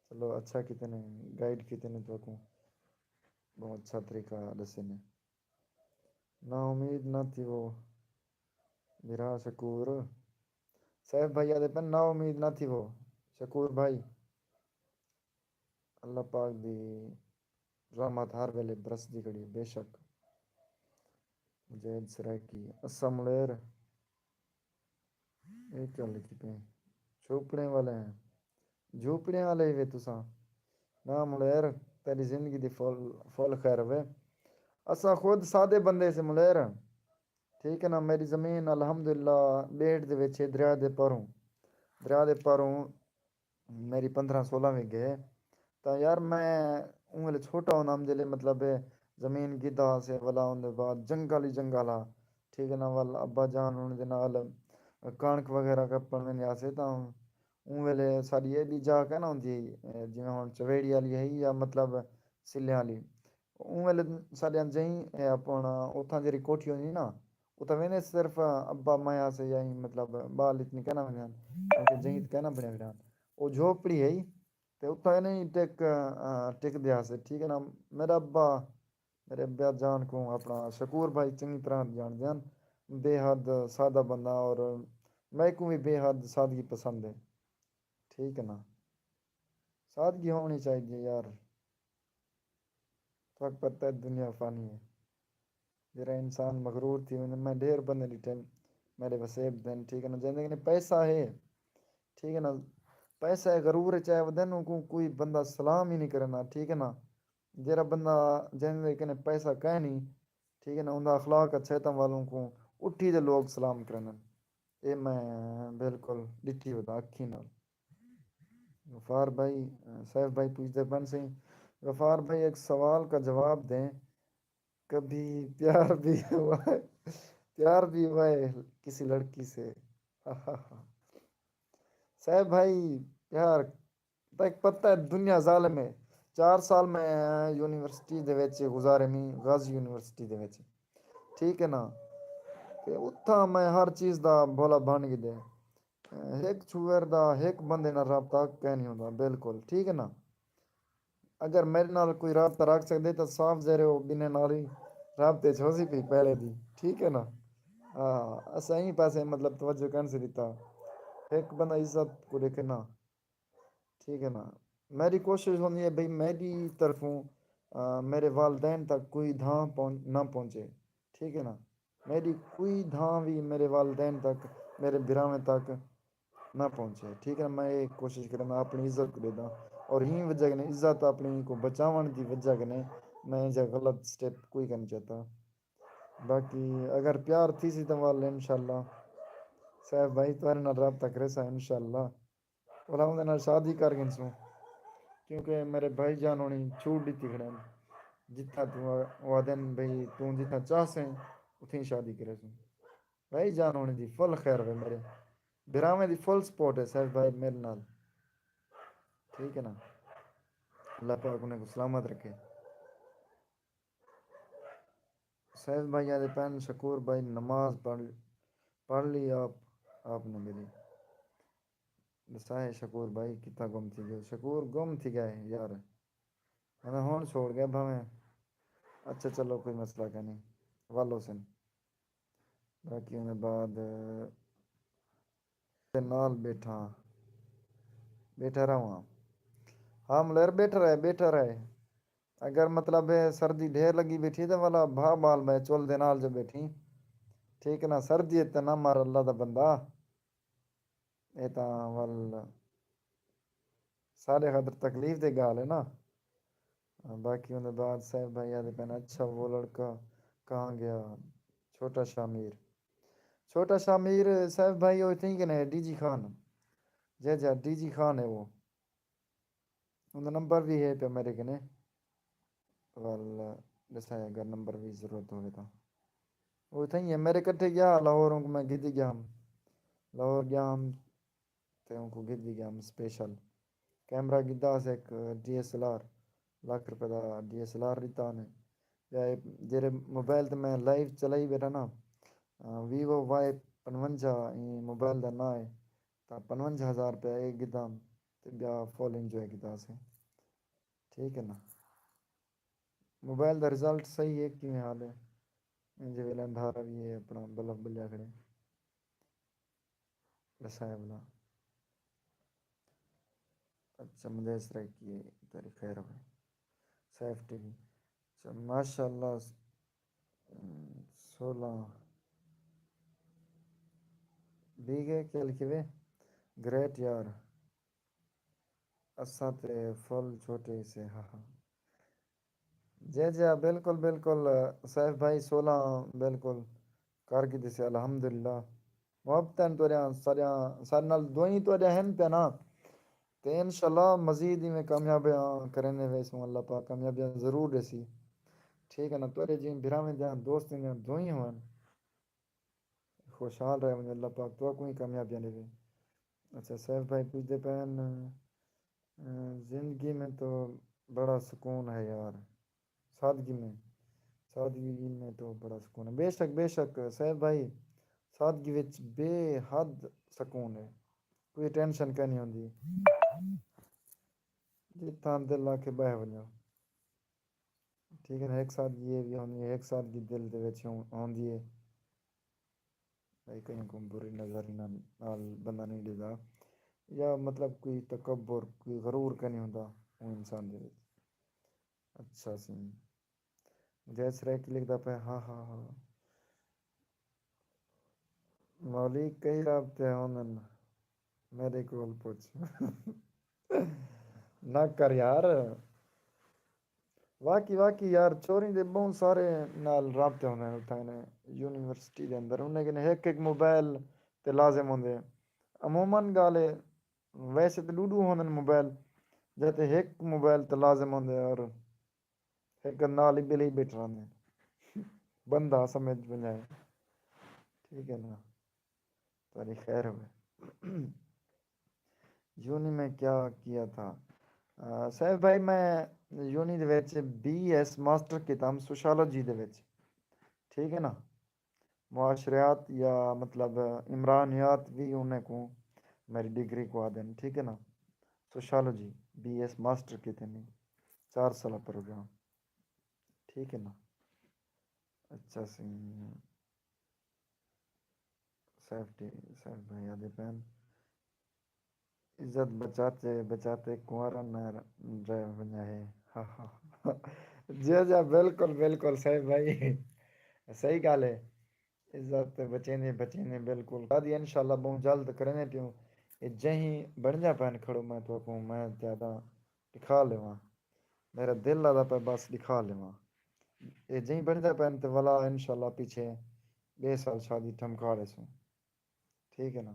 چلو، اچھا کیتے نے، گائیڈ کیتے نے تہاکوں، بہوں اچھا طریقہ ڈسے نے۔ نا امید نہ تھیوو بھرا شکور۔ سیف بھائی آدھے پن، نا امید نہ تھیوو شکور بھائی۔ اللہ پاک دی رحمت ہر ویلے برسدی کھڑی ہے، بے شک۔ مجاہد سرائیکی، اساں ملیر، اے کیا لکھی پئے؟ جھوپڑیں والے ہیں، جھوپڑیں والے ہی وے تساں۔ نہ ملیر، تیری زندگی دی فل، فل خیر ہوے۔ اساں خود سادے بندے سے ملیر۔ ٹھیک ہے نا، میری زمین الحمدللہ بیٹ دے وچ ہے، دریا دے پاروں، دریا دے پاروں میری پندرہ سولہ ویگھے ہے۔ تاں یار، میں اوں ویلے چھوٹا ہوندم، جیلے مطلب زمین گھدا ہاسے، ولا اوندے بعد جنگل ہی جنگل ہا۔ ٹھیک ہے نا، ول ابا جان ہوݨ دے نال کݨک وغیرہ کپݨ ویندے ہاسے، تاں اوں ویلے ساݙی ایݙی جاہ کائنا ہوندی ہئی، جیویں ہݨ چویڑی والی ہئی یا مطلب سلھیاں والی۔ اوں ویلے ساݙیاں جئیں، اے، اپݨا اتھاں جیڑھی کوٹھی ہوندی نا، اتھاں ویندے صرف ابا میں ہاسے یا ایں مطلب ٻال اتنی کائنا ویندے ہن، کیونکہ جئیں تے کائنا بݨیا ویندے ہن۔ او جھوپڑی ہئی تے اتھاں نہیں ٹک، آ، ٹکدے ہاسے، ٹھیک ہے نا۔ میرا ابا، میرے ابا جان کوں اپݨا شکور بھائی چنڳی طرح ڄاݨدے ہن، بے حد سادہ بندہ، اور میکوں وی بے حد سادگی پسند ہے، ٹھیک ہے نا۔ سادگی ہوݨی چاہیدی ہے یار۔ تہاکوں پتہ ہے دنیا فانی ہے۔ جیڑھا انسان مغرور تھی ویندے، میں ڈھیر بندے ݙٹھے، میݙے وسیب دن، ٹھیک ہے نا، جیندے کنے پیسہ ہے، ٹھیک ہے نا، پیسہ ہے، غرور اچ آئے ودن، اونکوں کوئی بندہ سلام ہی نہیں کریندا، ٹھیک ہے نا۔ جیڑھا بندہ جیندے کنے پیسہ کائنی، ٹھیک ہے نا، اوندا اخلاق اچھا ہے تاں ول اونکوں اٹھی تے لوگ سلام کریندن۔ اے میں بالکل ݙٹھی ودا اکھیں نال۔ غفار بھائی، سیف بھائی پوچھدے پن سئیں، غفار بھائی ایک سوال کا جواب دیں، کبھی پیار بھی ہوا ہے، پیار بھی ہوا ہے کسی لڑکی سے؟ سیف بھائی، پیار، تیکوں پتہ ہے دنیا ظالم ہے۔ چار سال میں یونیورسٹی دے وچ گزارے، میں غازی یونیورسٹی دے وچ، ٹھیک ہے نا، تے اتھاں میں ہر چیز دا بھولا بݨ گھدے۔ ہک چھوہر دا ہک بندے نال رابطہ کائنی ہوندا۔ بالکل ٹھیک ہے نا؟ اگر میرے نال کوئی رابطہ رکھ سکدے تاں صاف ظاہر ہے او ٻنہیں نال ہی رابطے اچ ہوسی پئی پہلے دی۔ ٹھیک ہے نا؟ ہاں، اساں ایں پاسے مطلب توجہ کائنی سی ݙتا۔ ہک بندہ عزت کوں ݙیکھے نا۔ ٹھیک ہے نا؟ میری کوشش ہوندی ہے بھئی میری طرفوں، آ، میرے والدین تک کوئی دھاں پہنچ نہ پہنچے۔ ٹھیک ہے نا؟ میری کوئی دھاں وی میرے والدین تک، میرے بھراویں تک نہ پہنچے۔ ٹھیک ہے نا؟ میں اے کوشش کریندا اپݨی عزت کوں ݙینداں، اور ایں وجہ کنے عزت اپݨی کوں بچاوݨ دی وجہ کنے میں ایجھا غلط سٹیپ کوئی کائنی چاتا۔ باقی اگر پیار تھیسی تاں ول انشاءاللہ سیف بھائی تہاݙے نال رابطہ کریساں انشاءاللہ۔ اولا اوندے نال شادی کر گھنسوں، کیونکہ میرے بھائی جان ہوݨی چھوٹ ݙتی کھڑے ہن۔ جتھاں توں آ-، او آہدن بھئی توں جتھاں چاہسیں اتھیں شادی کریسوں۔ بھائی جان ہوݨی دی فل خیر ہوے، میرے بھراویں دی فل سپورٹ ہے سیف بھائی میرے نال۔ ٹھیک ہے نا؟ اللہ پاک انہیں کوں سلامت رکھے۔ سیف بھائی آہدے پئن شکور بھائی نماز پڑھ، پڑھ لی آپ، آپ نے میری ݙسائے شکور بھائی کتھاں گم تھی ڳئے؟ شکور گم تھی ڳئے یار۔ میں ہݨ چھوڑ ڳیا بھاویں۔ اچھا چلو کوئی مسئلہ کائنی، ول ہوسن۔ باقی اوندے بعد دے نال ٻیٹھا، ٻیٹھا رہواں۔ ہاں ملیر ٻیٹھا رہے، ٻیٹھا رہے۔ اگر مطلب ہے سردی ڈھیر لڳی ٻیٹھی ہے تاں ولا بھا ٻال میں چول دے نال جو ٻیٹھی۔ ٹھیک ہے نا؟ سردی ہے تے نہ مر اللہ دا بندہ۔ اے تاں ول ساݙے خاطر تکلیف دی ڳالھ ہے نا۔ باقی اوندے بعد سیف بھائی آہدے پئن، اچھا وہ لڑکا کہاں گیا؟ چھوٹا شاہ میر۔ چھوٹا شاہ میر سیف بھائی او اتھیں کنے ہے، ڈی جی خان۔ جے جا ڈی جی خان ہے وہ۔ اوندا نمبر وی ہے پیا میرے کنے۔ ول ݙسائے اگر نمبر وی ضرورت ہووے تاں۔ او اتھیں ہی ہے، میرے کٹھے ڳیا لاہور، اونکوں میں گھدی ڳیا ہم۔ لاہور ڳیا ہم تے اونکوں گھدی ڳیا ہم سپیشل۔ کیمرہ گھدا ہس ہک ڈی ایس ایل آر، لکھ روپے the D S L R ݙتا نے۔ ٻیا اے جیڑھے موبائل تے میں لائیو چلائی ٻیٹھا نا، آ، ویوو وائی پنجونجاہ ایں موبائل دا ناں ہے، تاں پنجونجاہ ہزار روپے اے گھدا تے ٻیا فل انجوائے کیتا سے۔ ٹھیک ہے نا؟ موبائل دا رزلٹ صحیح ہے، کیویں حال ہے؟ انجے ویلے اندھارا وی ہے، اپݨا بلب ٻلیا کھڑے۔ ݙسائے بلا۔ اچھا، مدیس رائے کی تیری خیر ہوئے۔ سیف ٹی وی۔ اچھا، ماشاءاللہ، سولہ بیگھے کیا لکھے ہوئے؟ گریٹ یار۔ اساں تے فل چھوٹے سے، ہا ہا۔ جے جے، بالکل، بالکل، سیف بھائی، سولہ، بالکل، کر گھدے سے، الحمدللہ۔ محبتاں تہاݙیاں ساریاں، ساݙے نال دعائیں تہاݙیاں ہن پیا نا، تے انشاءاللہ مزید ایویں کامیابیاں کریندے ویسوں، اللہ پاک کامیابیاں ضرور ݙیسی۔ ٹھیک ہے نا؟ تہاݙے جیں بھراویں دیاں، دوستیں دیاں دعائیں ہوون۔ خوشحال رہ ونڄو، اللہ پاک تہاکوں ہی کامیابیاں ݙیوے۔ اچھا، سیف بھائی پچھدے پئن، اے، زندگی میں تو بڑا سکون ہے یار، سادگی میں، سادگی میں تو بڑا سکون ہے۔ بے شک، بے شک سیف بھائی، سادگی وچ بے حد سکون ہے، کوئی ٹینشن کائنی ہوندی، جتھاں دل آکھے ٻہہ ونڄو۔ ٹھیک ہے نا؟ ہک سادگی اے وی ہوندی ہے، ہک سادگی دل دے وچ ہو-، ہوندی ہے۔ بھئی کہیں کوں بری نظر نہ، نال بندہ نہیں ݙیہدا، یا مطلب کوئی تکبر، کوئی غرور کائنی ہوندا اوں انسان دے وچ۔ اچھا سی۔ مجاہد سرائیکی لکھدا پئے، ہا ہا ہا۔ مولی کئی رابطے ہوندن، میݙے کول پچھ۔ نہ کر یار۔ واقعی، واقعی یار، چوریں دے ٻہوں سارے نال رابطے ہوندے ہن اتھاں نے یونیورسٹی دے اندر۔ انہیں کنے ہک ہک موبائل تے لازم ہوندے۔ عموماً ڳالھ ہے، ویسے تے ݙو ݙو ہوندن موبائل، جے تے ہک موبائل تے لازم ہوندے اور ہک نال ہی ٻلے ہی ٻیٹھے رہندے۔ بندہ سمجھ ونڄائے۔ ٹھیک ہے نا؟ تہاݙی خیر ہوئے۔ یونی میں کیا کیا تھا؟ آ، سیف بھائی، میں یونی دے وچ بی ایس ماسٹر کیتا ہم سوشالوجی دے وچ۔ ٹھیک ہے نا؟ معاشریات یا مطلب عمرانیات وی انہیں کوں میری ڈگری کو آدھن، ٹھیک ہے نا؟ سوشالوجی، بی ایس ماسٹر کیتے نے، چار سال پروگرام، ٹھیک ہے نا؟ اچھا سی، سیفٹی، سیف بھائی آدھے پین، عزت بچاتے بچاتے کنوارا نہ رہ ونجا ہے۔ جی جی، بالکل بالکل سیف بھائی، صحیح گال ہے۔ عزت بچیندے بچیندے بالکل کادی انشاءاللہ بہوں جلد کریندے پیوں۔ اے جہیں بنجا پین کھڑو میں تو کو میں زیادہ دکھا لیواں۔ میرا دل آدا پہ بس دکھا لیواں۔ اے جہیں بنجا پین تے ولا انشاءاللہ پیچھے ٻئے سال شادی ٹھمکا ݙیسوں۔ ٹھیک ہے نا؟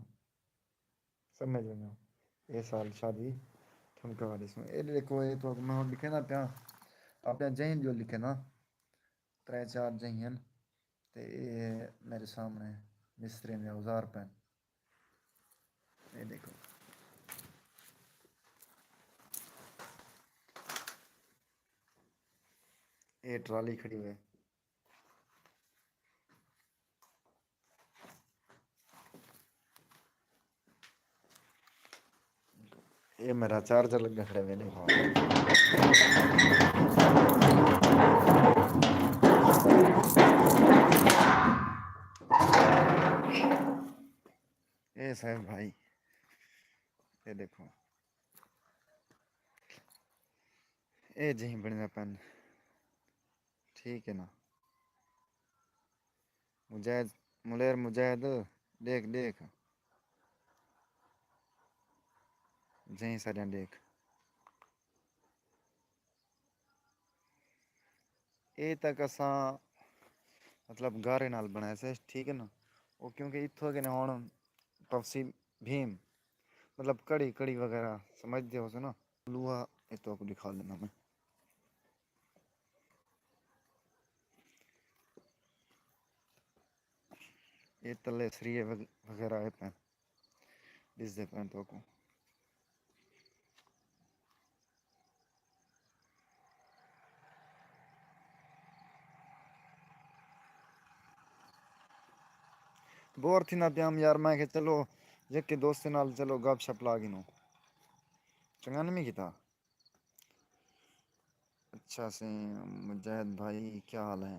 سمجھ ونڄو۔ اے سال شادی ٹھمکا ݙیسوں۔ اے ݙیکھو، اے تو میں ہݨ لکھیندا پیاں، اپݨے ذہن جو لکھیندا، ترے چار ذہن، تے اے میرے سامݨے مستری نے اوزار پین۔ اے ݙیکھو۔ اے ٹرالی کھڑی ہوئے۔ اے میرا چارجر لگا کھڑے ویلے۔ اے صاحب بھائی، اے دیکھو، اے جہیں بݨدا پن، ٹھیک ہے نا؟ مجاہد، ملیر مجاہد، ݙیکھ ݙیکھ، جہیں ساݙیاں ݙیکھ۔ اے تک اساں مطلب گارے نال بݨائے سے، ٹھیک ہے نا؟ او کیونکہ اتھوں کنے ہݨ پوسی بھیم، مطلب کڑی کڑی وغیرہ سمجھدے ہوسو نا۔ لوہا اے تہاکوں ݙکھا ݙینا میں۔ اے تلے سریے وغ-، وغیرہ اے پین، ݙسدے پین تہاکوں۔ بور تھیندا پیام یار، میں کہ چلو یکے دوست نال چلو گپ شپ لا گھنوں۔ چنڳا نمی کیتا۔ اچھا سی، مجاہد بھائی کیا حال ہے؟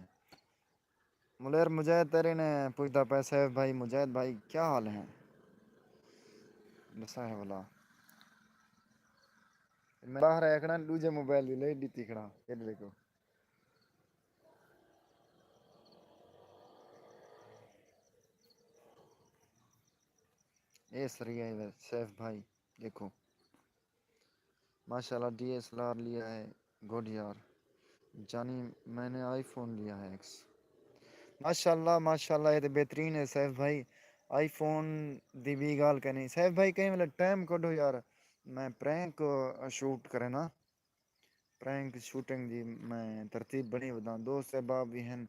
ملیر مجاہد تیرے نے پوچھدا پئے، سیف بھائی، مجاہد بھائی کیا حال ہے؟ ݙسا ہے بھلا۔ میں باہر آیا کھڑا، ݙوجھے موبائل دی لائٹ ݙتی کھڑا، اے ݙیکھو۔ اے سری آئی وے سیف بھائی، ݙیکھو۔ ماشاءاللہ، ڈی ایس ایل آر لیا ہے، گڈ یار۔ جانی، میں نے آئی فون لیا ہے ایکس۔ ماشاءاللہ، ماشاءاللہ، اے تے بہترین ہے سیف بھائی۔ آئی فون دی وی ڳالھ کائنی۔ سیف بھائی، کہیں ویلے ٹائم کڈھو یار، میں پرینک شوٹ کرے نا۔ پرینک شوٹنگ دی میں ترتیب بݨی وداں۔ دوست احباب وی ہن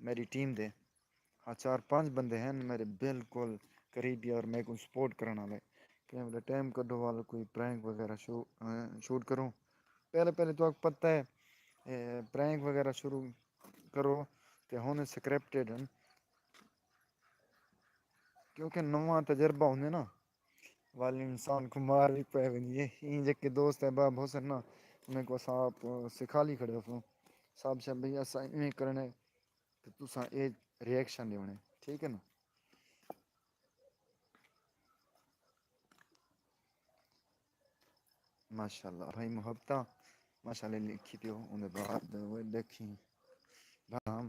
میری ٹیم دے۔ ہاں، چار پنج بندے ہن میرے بالکل قریبی اور میکوں سپورٹ کرݨ والے۔ کہیں ویلے ٹائم کڈھو وال کوئی پرینک وغیرہ شو-، اے، شوٹ کروں۔ پہلے پہلے تہاکوں پتہ ہے، اے، پرینک وغیرہ شروع کرو تے ہن سکرپٹڈ ہن۔ کیونکہ نواں تجربہ ہوندے نا، وال انسان کوں مار وی پئے ویندی ہے۔ ایں جیکے دوست احباب ہوسن نا، انہیں کوں اساں آپ سکھالی کھڑے ہوسوں۔ صاحب، شاہ بھئی، اساں ایویں کرݨے تے تساں اے ری ایکشن ݙیوݨے، ٹھیک ہے نا؟ ماشاءاللہ بھائی، محبتاں ماشاءاللہ لکھی پیو، اوندے بعد وہ ݙیکھیں بھرام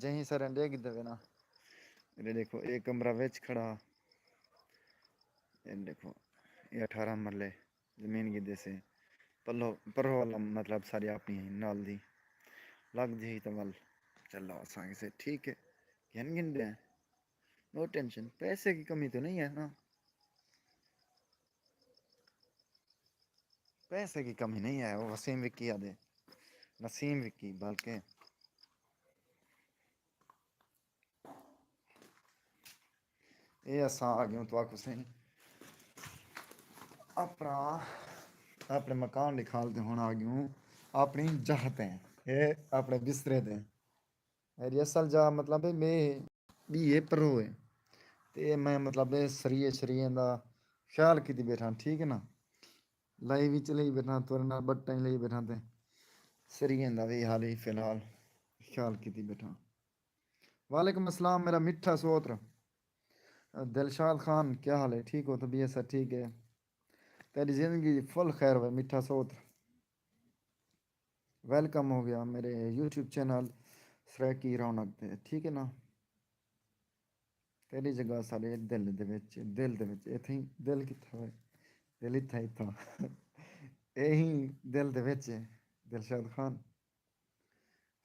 جہیں سارے ݙیکھ دے نا۔ اے ݙیکھو، اے کمرہ وچ کھڑا، اے ݙیکھو، اے اٹھارہ مرلے زمین گھدے سے۔ پلو، پرو والا مطلب ساری اپݨی ہے، نال دی لڳدی ہے تاں ول چلو اساں کسے، ٹھیک ہے، گھن گھندے ہیں، نو ٹینشن، پیسے کی کمی تو نہیں ہے نا؟ پیسے کی کمی نہیں ہے، وہ وسیم وکی آدھے، نسیم وکی بلکہ۔ اے اساں آ ڳیوں تہاکوں سئیں اپݨا، اپݨے مکان ݙکھال تے ہݨ آ ڳیوں اپݨی جاہ تے، اے اپݨے بسترے تے۔ میری اصل جاہ مطلب ہے میں ٻی ہے پرو ہے۔ تے میں مطلب اے سریے شریے دا خیال کیتی بیٹھاں، ٹھیک ہے نا؟ لائی وی چلائی بیٹھاں، تورے نال بٹاں لئی بیٹھاں تے سریے دا وی حال ہی فی الحال خیال کیتی بیٹھاں۔ وعلیکم السلام میرا مٹھا سوتر۔ دلشاد خان، کیا حال ہے؟ ٹھیک ہو؟ طبیعت سب ٹھیک ہے؟ تیری زندگی فل خیر ہوئے مٹھا سوتر۔ ویلکم ہو گیا میرے یوٹیوب چینل سرائیکی رونق تے، ٹھیک ہے نا؟ تیری جگہ سارے دل دے وچ، دل دے وچ۔ ایتھے ہی دل کتھا ہوئے؟ دل اتھا، اتھا۔ اے ہی دل دے وچ ہے۔ دلشاد خان،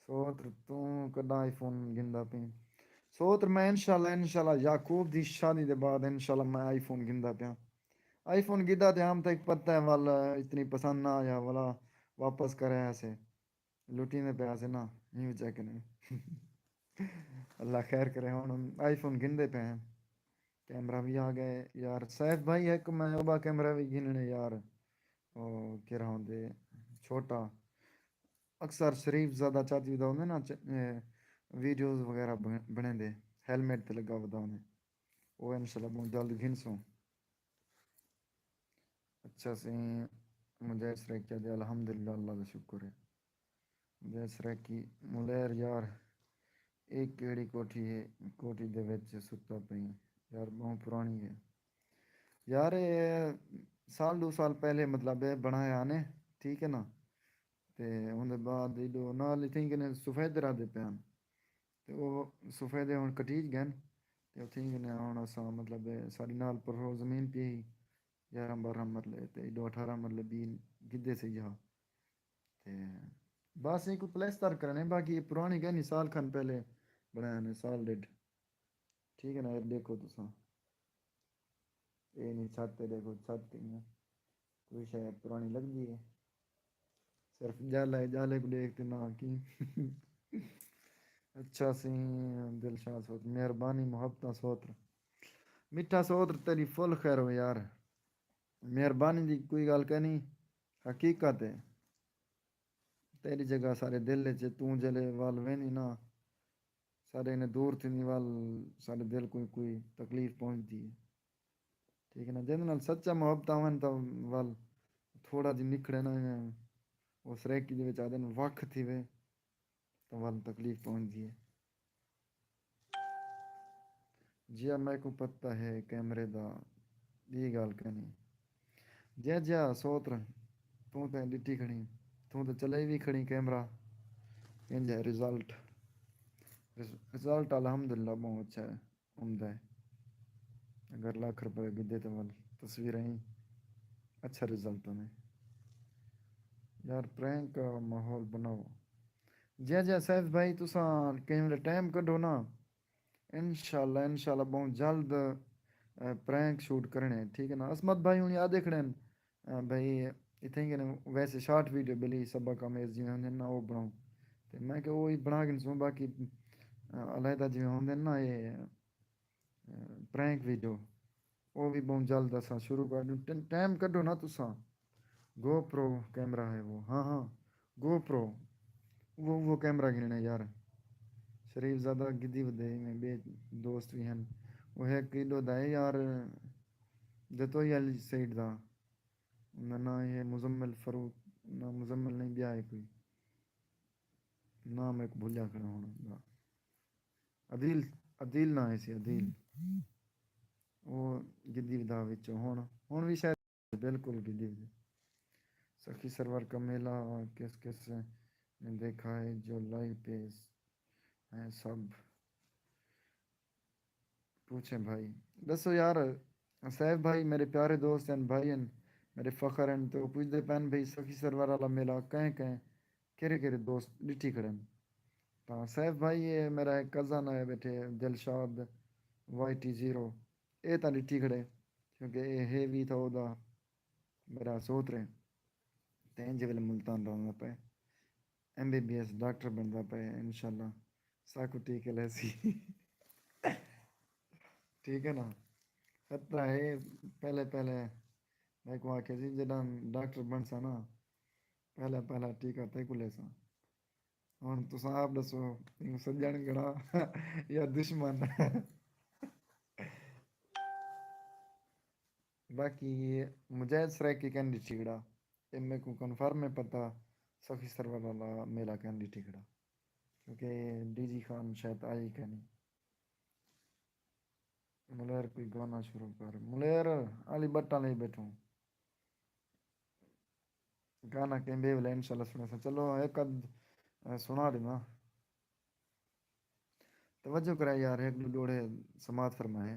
سوتر توں کݙاں آئی فون گھندا پئیں؟ سوتر میں انشاءاللہ، انشاءاللہ یعقوب دی شادی دے بعد انشاءاللہ میں آئی فون گھندا پیاں۔ آئی فون گھدا تے ہم تک پتہ ہے ول اتنی پسند نہ آیا، ولا واپس کرے آسے۔ لٹیندے پئے آسے نا، ہی وچا کنے۔ اللہ خیر کرے، ہن آئی فون گھندے پئے ہیں۔ کیمرہ وی آ ڳئے یار۔ سیف بھائی، ہک میں اوٻا کیمرہ وی گھنݨے یار۔ او کیڑھا ہوندے، چھوٹا۔ اکثر شریف زادہ چاچی دا ہوندے نا، چ-، اے ویڈیوز وغیرہ بݨ-، بݨیندے، ہیلمٹ تے لڳا ودا ہوندے۔ او انشاءاللہ ٻہوں جلد گھنسوں۔ اچھا سئیں، مجاہد سرائیکیہ دے الحمدللہ، اللہ دا شکر ہے۔ مجاہد سرائیکی، ملیر یار، اے کیڑھی کوٹھی ہے؟ کوٹھی دے وچ ستا پئیں یار، ٻہوں پراݨی ہے یار۔ اے سال ݙو سال پہلے مطلب اے بݨایا نے، ٹھیک ہے نا؟ تے اوندے بعد ایݙو نال اتھیں کنے سفید رہدے پئے ہن۔ تے او سفیدے ہݨ کٹیج ڳئن۔ تے اتھیں کنے ہݨ اساں مطلب اے ساݙی نال پرو زمین پئی ہئی، یارہاں بارہاں مرلے تے ایݙو اٹھارہ مرلے بی گھدے سے یہاں۔ تے بس اینکوں پلستر کرݨے، باقی اے پراݨی کائنی، سال کھن پہلے بݨایا نے، سال ݙیڈھ۔ ٹھیک ہے نا؟ اے ݙیکھو تساں، اے نی چھت تے ݙیکھو، چھت کہیں کوئی شے پراݨی لڳدی ہے، صرف جالا ہے، جالے کوں ݙیکھ تے نہ کی۔ اچھا سئیں دلشاد سوتر، مہربانی محبتاں سوتر۔ مٹھا سوتر، تیݙی فل خیر ہو یار، مہربانی دی کوئی ڳالھ کائنی، حقیقت ہے۔ تیݙی جگہ ساݙے دل اچ ہے، توں جیلے ول ویندی نا، ساݙے کنے دور تھیندی ول ساݙے دل کوں کوئی تکلیف پہنچدی ہے، ٹھیک ہے نا؟ جیندے نال سچا محبتاں ہوون تاں ول تھوڑا جی نکھڑے نا، او سرائیکی دے وچ آہدن وکھ تھیوے، تاں ول تکلیف پہنچدی ہے۔ جیا میکوں پتہ ہے کیمرے دا، ٻی ڳالھ کائنی۔ جیا جیا سوتر، توں تے ݙٹھی کھڑیں، توں تے چلائی وی کھڑیں کیمرہ۔ کینجھا ہے رزلٹ؟ رز-، رزلٹ الحمدللہ ٻہوں اچھا ہے، عمدہ ہے۔ اگر لکھ روپے گھدے تے ول تصویراں ہی اچھا رزلٹ ہوندے۔ یار پرینک کا ماحول بݨاؤ۔ جیا جیا سیف بھائی، تساں کہیں ویلے ٹائم کڈھو نا، انشاءاللہ، انشاءاللہ ٻہوں جلد، اے، پرینک شوٹ کرݨے، ٹھیک ہے نا؟ عصمت بھائی ہݨی آہدے کھڑے ہن، اے، بھائی اتھیں کنے ویسے شارٹ ویڈیو بلی سبق آمیز جیویں ہوندے نا، او بݨاؤ۔ تے میں کہ او ہی بݨا گھنسوں، باقی، اے، علیحدہ جیویں ہوندے نا، اے، اے، پرینک ویڈیو، او وی ٻہوں جلد اساں شروع کر ݙوں۔ ٹن-، ٹائم کڈھو نا تساں۔ گو پرو کیمرہ ہے وہ۔ ہاں، ہاں، گو پرو۔ وہ، وہ کیمرہ گھنݨے یار۔ شریف زادہ گھدی ودے، میں ٻئے دوست وی ہن۔ وہ ہک ایݙو دا ہے یار، جتوئی والی سائیڈ دا۔ اوندا ناں ہے مزمل فاروق، نہ مزمل نہیں، ٻیا ہے کوئی۔ ناں میکوں بھلیا کھڑا ہوݨا دا۔ عدیل، عدیل ناں ہے سی، عدیل۔ او گھدی ودا وچوں ہݨ، ہݨ وی شاید بالکل گھدی ودے۔ سخی سرور کا میلہ کس کس نے دیکھا ہے جو لائیو پہ ہیں سب؟ پوچھیں بھائی۔ ݙسو یار، سیف بھائی میرے پیارے دوست ہن، بھائی ہن، میرے فخر ہن، تے او پوچھدے پئن بھئی سخی سرور والا میلہ کہیں کہیں، کیڑھے کیڑھے دوست ݙٹھی کھڑن؟ تاں سیف بھائی، اے میرا ہک کزن آئے ٻیٹھے، دلشاد وائی ٹی زیرو، اے تاں ݙٹھی کھڑے، کیونکہ اے ہے وی تھا اودا میرا سوتر ہے۔ تے اینجھے ویلے ملتان رہندا پئے، M B B S doctor بݨدا پئے، انشاءاللہ ساکوں ٹیکے لیسی۔ ٹھیک ہے نا؟ خطرہ ہے، پہلے پہلے میکوں آکھیا سی جݙاں ڈاکٹر بݨساں نا، پہلا پہلا ٹیکہ تیکوں لیساں۔ ہݨ تساں آپ ݙسو، اینکوں سڄݨ کہڑا یا دشمن؟ باقی مجاہد سرائیکی کین ڈٹھی کھڑا، اے میکوں کنفرم ہے پتہ، سخی سرور والا میلہ کین ڈٹھی کھڑا، کیونکہ ڈی جی خان شاید آئی کینی۔ ملیر کوئی گانا شروع کر، ملیر آلی بٹاں لئی بیٹھوں۔ گانا کہیں بے ویلے انشاءاللہ سݨیساں۔ چلو ہک ادھ، اے، سݨا ݙیواں۔ توجہ کرائے یار، ہک ݙو ݙوہڑے سماعت فرمائے۔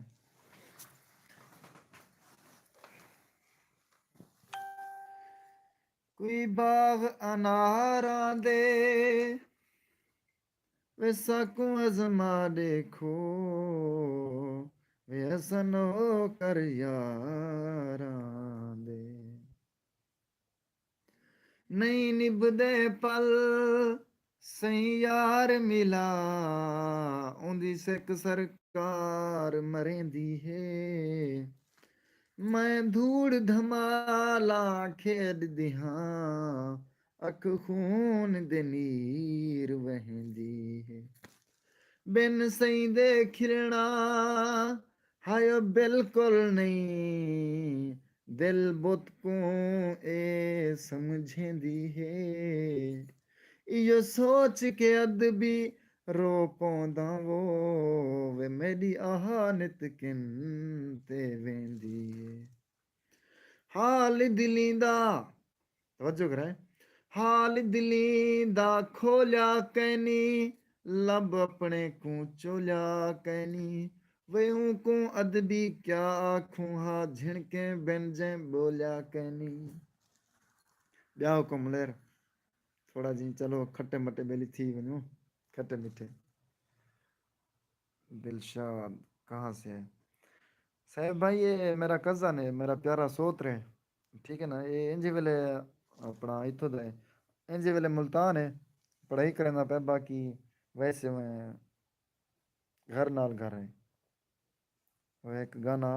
کوئی باغ اناراں دے، وے ساکوں ازما ݙیکھو، وے اساں نوکر یاراں دے۔ نئیں نبھدے پل سئیں یار ملا، اوندی سک سرکار مریندی ہے۔ میں دھوڑ دھمالاں کھیݙدی ہاں، اکھ خون دے نیر وہندی ہے۔ بن سئیں دے کھلݨا ہائے بالکل نئیں، دل بت کوں اے سمجھیندی ہے۔ ایہو سوچ کے ادبی رو پوندا وو، وے میݙی آہ نت کن تے ویندی ہے۔ حال دلیں دا، توجہ کرائے، حال دلیں دا کھولیا کینی، لب اپݨے کوں چولیا کینی، وے اونکوں ادبی کیا آکھوں ہا، جھنکیں بن جیں ٻولیا کینی۔ ٻیا حکم لیر، تھوڑا جیں چلو کھٹے مٹے ٻیلی تھی ونڄوں، کھٹے مٹھے۔ دلشاد کہاں سے ہے؟ صاحب بھائی، یہ میرا کزن ہے، میرا پیارا سوتر ہے، ٹھیک ہے نا؟ یہ انج ویلے اپنا اتھوں دا ہے، انج ویلے ملتان ہے، پڑھائی کریندا پیا، باقی ویسے میں گھر نال گھر ہے۔ وہ ایک گانا،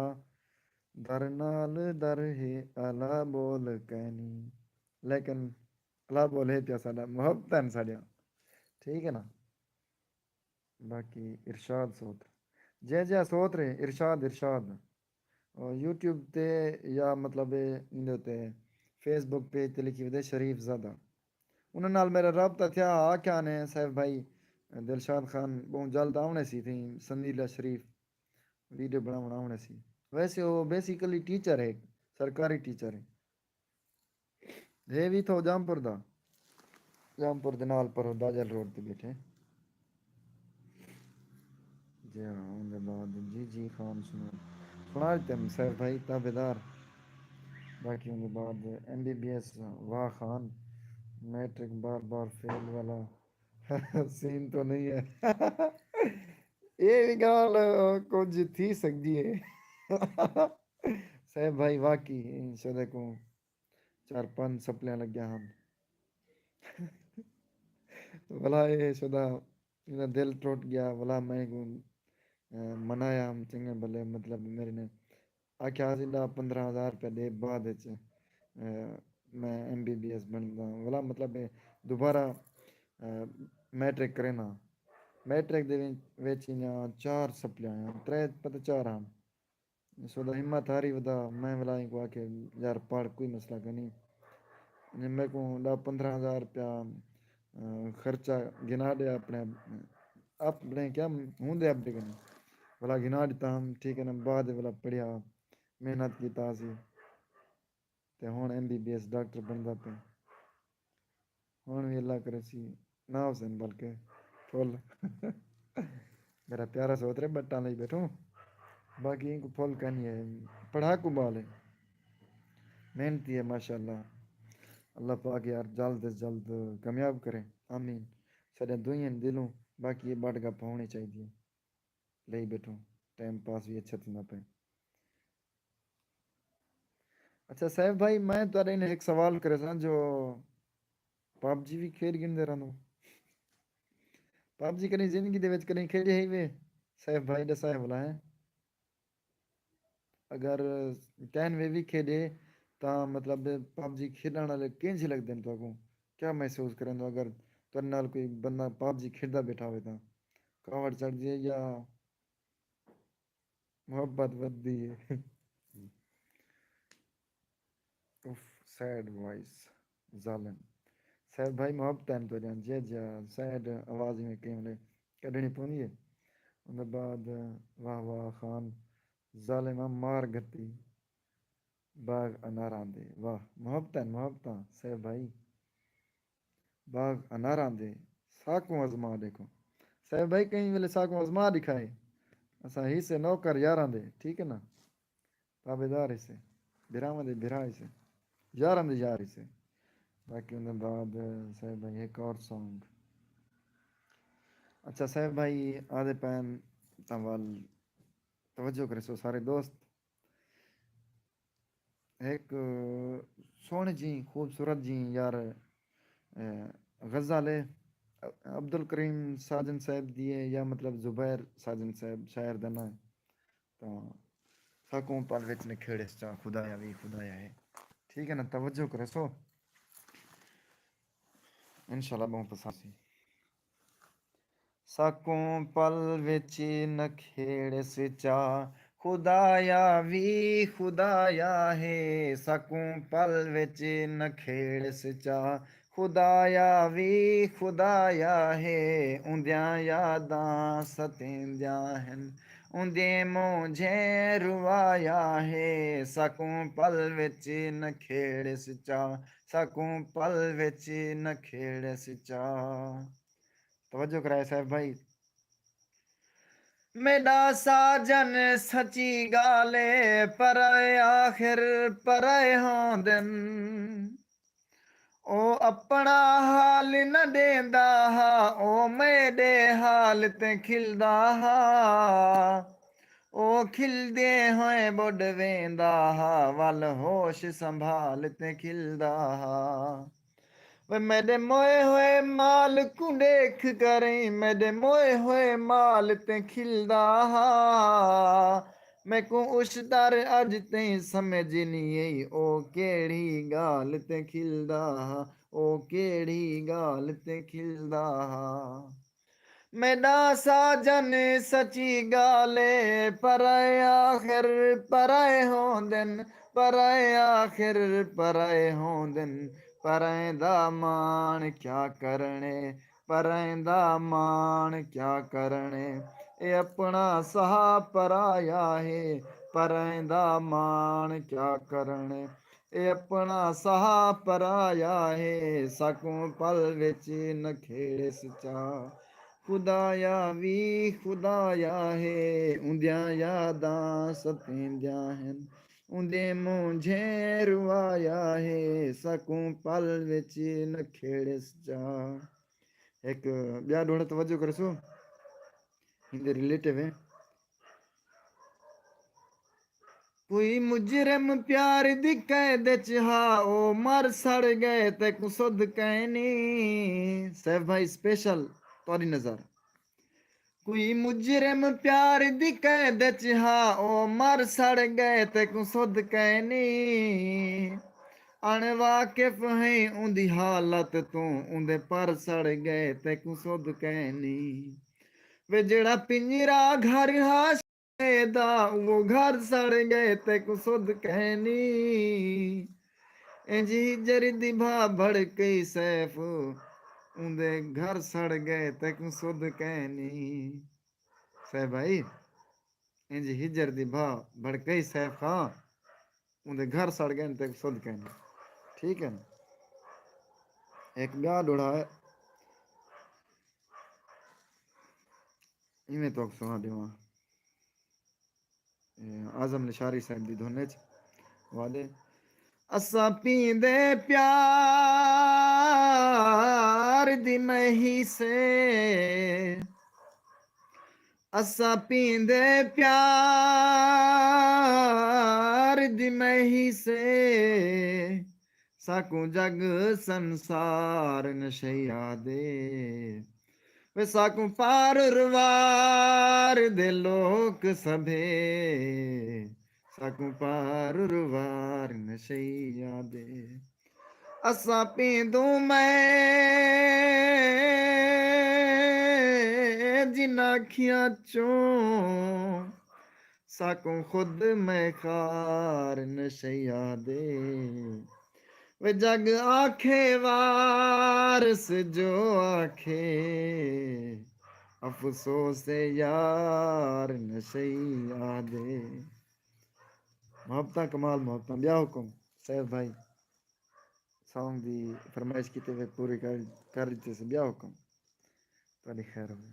در نال در ہے، الا بول کینی، لیکن الا بول ہے پیا ساڈا، محبت ہیں ساڈیاں، ٹھیک ہے نا؟ باقی ارشاد سوتر، جے جے سوتر ہے، ارشاد، ارشاد۔ اور یوٹیوب تے یا مطلب ایندے تے فیس بک پیج تے لکھی ودے شریف زادہ۔ انہاں نال میرا رابطہ تھیا، آکھیا نے صاحب بھائی دلشاد خان ٻہوں جلد آوݨے سی تھیں سندیلہ شریف ویڈیو بݨاوݨ آوݨے سی۔ ویسے او بیسیکلی ٹیچر ہے، سرکاری ٹیچر ہے۔ ہے وی تھو جامپور دا، جامپور دے نال پر داجل روڈ تے ٻیٹھے۔ جی ہاں، اون دے بعد جی جی خان سنو، سنا تے صاحب بھائی تابعدار۔ باقی اون دے بعد ایم بی بی ایس واہ خان، میٹرک بار بار فیل والا سین تو نہیں ہے۔ یہ بھی گال کچھ تھی سکتی ہے۔ صاحب بھائی واقعی شدے کو چار پنج سپلیاں لگیاں ہن۔ ولا اے شدا، انہاں دل ٹوٹ گیا۔ ولا میں کو منایا ہم چنگے بھلے، مطلب میرے نے آکھیا ہاسی ݙاہ پندرہ ہزار روپے ݙے بعد اچ میں ایم بی بی ایس بݨدا۔ ولا مطلب دوبارہ میٹرک کرینا۔ میٹرک دے وچ انہاں چار سپلیاں ہن، ترے پتہ چار ہن۔ سودا ہمت ہاری ودا، میں ولا اینکوں آکھے یار پڑھ، کوئی مسئلہ کائنی۔ انہیں میکوں ݙاہ پندرہ ہزار روپیہ خرچہ گھنا ݙے اپݨے، اپݨے کیا ہوندے اپݨے کنے ولا گھنا ݙتا ہم، ٹھیک ہے نا؟ بعد ولا پڑھیا، محنت کیتا ہاسی۔ تے ہݨ M B B S doctor بݨدا پئے۔ ہݨ وی اللہ کریسی نہ ہوسن بلکہ پھل۔ میرا پیارا سوترے بٹاں لئی بیٹھوں، باقی اینکوں پھل کائنی ہے۔ پڑھاکو ٻال ہے، محنتی ہے ماشاءاللہ۔ اللہ پاک یار جلد از جلد کامیاب کرے، آمین۔ ساݙیاں دعائیں دلوں، باقی یہ ٻڈ گپ ہوݨی چاہیدی ہے۔ لئی بیٹھوں، ٹائم پاس وی اچھا تھیندا پئے۔ اچھا سیف بھائی، میں تہاݙے نال ہک سوال کریساں جو پب جی وی کھیݙ گھندے رہندو؟ پب جی کݙیں زندگی دے وچ کݙیں کھیݙے ہئی وے؟ سیف بھائی ݙسائے ولا ہے۔ اگر کہیں وے وی کھیݙے تاں مطلب پب جی کھیݙݨ والے کینجھے لڳدن تہاکوں؟ کیا محسوس کریندو اگر تہاݙے نال کوئی بندہ پب جی کھیݙدا ٻیٹھا ہووے تاں؟ کاوڑ چڑھدی ہے یا محبت ودھدی ہے؟ اف، سیڈ وائس، ظالم۔ سیف بھائی، محبتاں ہن تہاݙیاں، جے جا سیڈ آواز ایویں کہیں ویلے کڈھݨی پوندی ہے۔ اوندے بعد، واہ واہ خان، ظالم مار گھتی باغ اناراں دے۔ واہ، محبتاں ہن، محبتاں سیف بھائی، باغ اناراں دے، ساکوں ازما ݙیکھو۔ سیف بھائی، کہیں ویلے ساکوں ازما ݙکھائے، اساں ہیسے نوکر یاراں دے، ٹھیک ہے نا؟ تابعدار ہیسے، بھراواں دے بھرا ہیسے، یاراں دے یار ہیسے۔ باقی اوندے بعد سیف بھائی ہک اور سانگ۔ اچھا سیف بھائی آہدے پئن، تاں ول توجہ کریسو سارے دوست۔ ہک سوہݨی جی، خوبصورت جی یار، اے، غزل ہے، عبدالکریم ساجن صاحب دی ہے، یا مطلب زبیر ساجن صاحب شاعر دا ناں ہے۔ تاں ساکوں پل وچ نکھیڑس چا، خدایا وی خدایا ہے۔ ٹھیک ہے نا، توجہ کریسو، انشاءاللہ ٻہوں پسند سی۔ ساکوں پل وچ نکھیڑس چا، خدایا وی خدایا ہے۔ ساکوں پل وچ نکھیڑس چا، خدایا وی خدایا ہے۔ اوندیاں یاداں ستیندیاں ہن، اوندے مونجھیں روایا ہے۔ ساکوں پل وچ نکھیڑس چا، ساکوں پل وچ نکھیڑس چا۔ توجہ کرائے سیف بھائی۔ میݙا ساجن سچی ڳالھ ہے، پرائے آخر پرائے ہوندن۔ او اپݨا حال نہ ݙیندا ہا، او میݙے حال تے کھلدا ہا۔ او کھلدے ہوئیں ٻݙ ویندا ہا، ول ہوش سنبھال تے کھلدا ہا۔ وے میݙے موئے ہوئے مال کوں ݙیکھ کریں، میݙے موئے ہوئے مال تے کھلدا ہا۔ میکوں اشتر اڄ تئیں سمجھ نی آئی، او کیڑھی ڳالھ تے کھلدا ہا، او کیڑھی ڳالھ تے کھلدا ہا۔ میݙا ساجن سچی ڳالھ ہے، پرائے آخر پرائے ہوندن، پرائے آخر پرائے ہوندن۔ پرائیں دا ماݨ کیا کرݨے، پرائیں دا ماݨ کیا کرݨے۔ اے اپݨا ساہ پرایا ہے، پرائیں دا ماݨ کیا کرݨے۔ اے اپݨا ساہ پرایا ہے، ساکوں پل وچ نکھیڑس چا۔ خدایا وی خدایا ہے، اوندیاں یاداں ستیندیاں ہن، اوندے مونجھیں روایا ہے، ساکوں پل وچ نکھیڑس چا۔ ہک ٻیا ݙوہڑا توجہ کریسو، ایندے ریلیٹیو ہے۔ کوئی مجرم پیار دی قید اچ ہا، او مر سڑ ڳئے، تیکوں سدھ کائنی۔ سیف بھائی، اسپیشل تہاݙی نظر۔ کوئی مجرم پیار دی قید اچ ہا، او مر سڑ ڳئے، تیکوں سدھ کائنی۔ اݨ واقف ہیں اوندی حالت توں، اوندے پر سڑ ڳئے، تیکوں سدھ کائنی۔ وے جیڑھا پنجرا گھر ہا دا، او گھر سڑ ڳئے، تیکوں سدھ کائنی۔ انج ہجر دی بھا بھڑکئی سیف، اوندے گھر سڑ ڳئے، تیکوں سدھ کائنی۔ سیف بھائی، انج ہجر دی بھا بھڑکئی سیف خاں، اوندے گھر سڑ ڳئے، تیکوں سدھ کائنی۔ ٹھیک ہے نا؟ ہک ٻیا ݙوہڑا ہے، ایویں تہاکوں سݨا ݙیواں۔ اے اعظم لشاری صاحب دی دھن اچ وعدے۔ اساں پیندے پیار دی مہی سے، اساں پیندے پیار دی مہی سے، ساکوں جڳ سنسار نشئی آہدے۔ وے ساکوں پار روار دے لوک سبھے، ساکوں پار روار نشئی آہدے۔ اساں پیندوں میں جنہاں اکھیاں چوں، ساکوں خود میں خار نشئی آہدے۔ پہ جڳ آکھے وارث جو آکھے، افسوس یار نشئی آہدے۔ محبتاں کمال محبتاں۔ ٻیا حکم؟ سیف بھائی سانگ دی فرمائش کیتے وے پوری کر، کر ݙتے سے۔ ٻیا حکم؟ تہاݙی خیر ہووے۔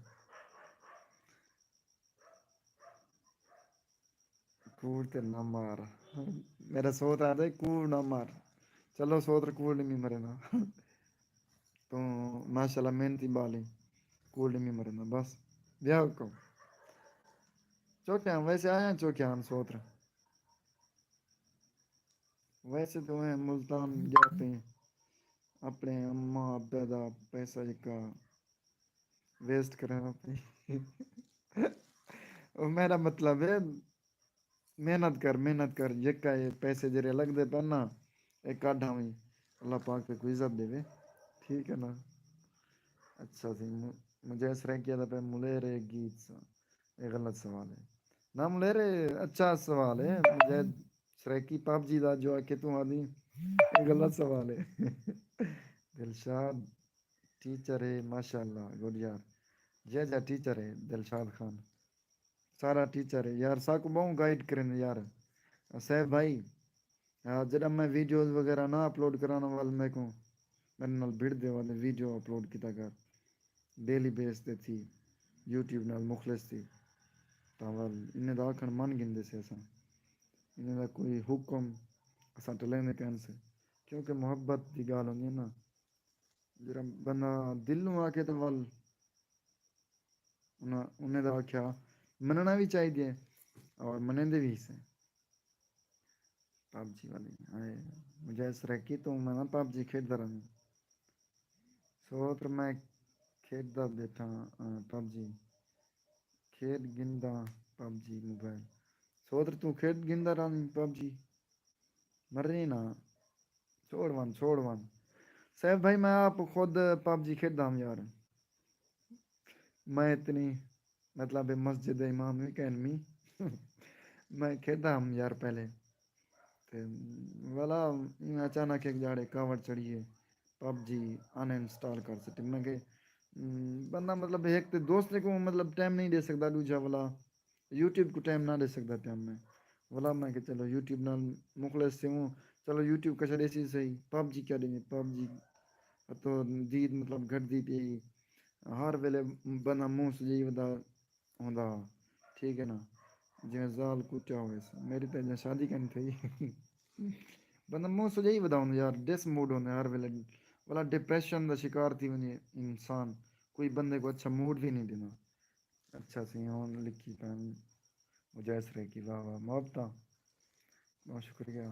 کوڑ تے نہ مار۔ میݙا سوتر آہدے کوڑ نہ مار۔ چلو سوتر کوڑ نی مریندا۔ توں ماشاءاللہ محنتی ٻال ہیں۔ کوڑ نی مریندا بس۔ ٻیا حکم؟ چوکھیاں ویسے آیاں چوکھیاں ہن سوتر۔ ویسے توں میں ملتان ڳیا پئیں، اپݨے اماں ابا دا پیسہ جیکا ویسٹ کریندا پئیں۔ او میݙا مطلب ہے، محنت کر، محنت کر، جیکا اے پیسے جیڑھے لڳدے پن نا، اے کڈھ آویں، اللہ پاک تیکوں عزت ݙیوے، ٹھیک ہے نا؟ اچھا سی، م-، مجاہد سرائیکی آہدا پئے ملیرے گیت سا، اے غلط سوال ہے۔ نہ ملیرے، اچھا سوال ہے، مجاہد سرائیکی پب جی دا جو آکھے توں آہدی، اے غلط سوال ہے۔ دلشاد ٹیچر ہے، ماشاءاللہ، گڈ یار۔ جیجھا ٹیچر ہے دلشاد خان، سارا ٹیچر ہے یار، ساکوں ٻہوں گائیڈ کریندے یار۔ سیف بھائی، ہاں، جݙاں میں ویڈیوز وغیرہ نہ اپلوڈ کراں نا ول میکوں، میݙے نال بھڑدے ول ویڈیو اپلوڈ کیتا کر، ڈیلی بیس تے تھی، یوٹیوب نال مخلص تھی، تاں ول انہیں دا آکھݨ من گھندے سے اساں، انہیں دا کوئی حکم اساں ٹلیندے کائنی سے، کیونکہ محبت دی ڳالھ ہوندی ہے نا، جیڑھا بندہ دلوں آکھے تاں ول انہاں، انہیں دا آکھیا منݨا وی چاہیدے اور منیندے وی ہیسے۔ پب جی والی، ہائے، مجاہد سرائیکی توں میں نا پب جی کھیݙدا رہنداں۔ سوتر میں کھیݙدا ٻیٹھاں، آ، پب جی۔ کھیݙ گھنداں پب جی موبائل۔ سوتر توں کھیݙ گھندا رہندیں پب جی۔ مریں نا۔ چھوڑ ونڄ، چھوڑ ونڄ۔ سیف بھائی، میں آپ خود پب جی کھیݙدا ہم یار۔ میں اتنی، مطلب، مسجد دے امام وی کائنی۔ میں کھیݙدا ہم یار پہلے۔ تے ولا ایویں اچانک ہک ڄاڑے کاوڑ چڑھی ہے، پب جی ان انسٹال کر سٹی۔ میں کہ، م، بندہ، مطلب، ہک تے دوست کوں، مطلب، ٹائم نہیں ݙے سڳدا، ݙوجھا ولا یوٹیوب کوں ٹائم نہ ݙے سڳدا پیاں میں۔ ولا میں کہ چلو یوٹیوب نال مخلص تھیووں، چلو یوٹیوب کچا ݙیسی صحیح، پب جی کیا ݙیندے، پب جی اتوں دید، مطلب، گھٹدی پئی۔ ہر ویلے بندہ منہ سڄائی ودا ہوندا ہا، ٹھیک ہے نا، جیویں ذال کٹیا ہوویس۔ میݙی تاں اڄاں شادی کائنی تھئی۔ بندہ منہ سڄائی ودا ہوندا یار، ڈس موڈ ہوندا ہر ویلے، ولا ڈپریشن دا شکار تھی ونڄے انسان، کوئی بندے کوں اچھا موڈ وی نہیں ݙیندا۔ اچھا سی، ہݨ لکھی پئن مجاہد سرائیکی، واہ واہ، محبتاں، بہت شکریہ۔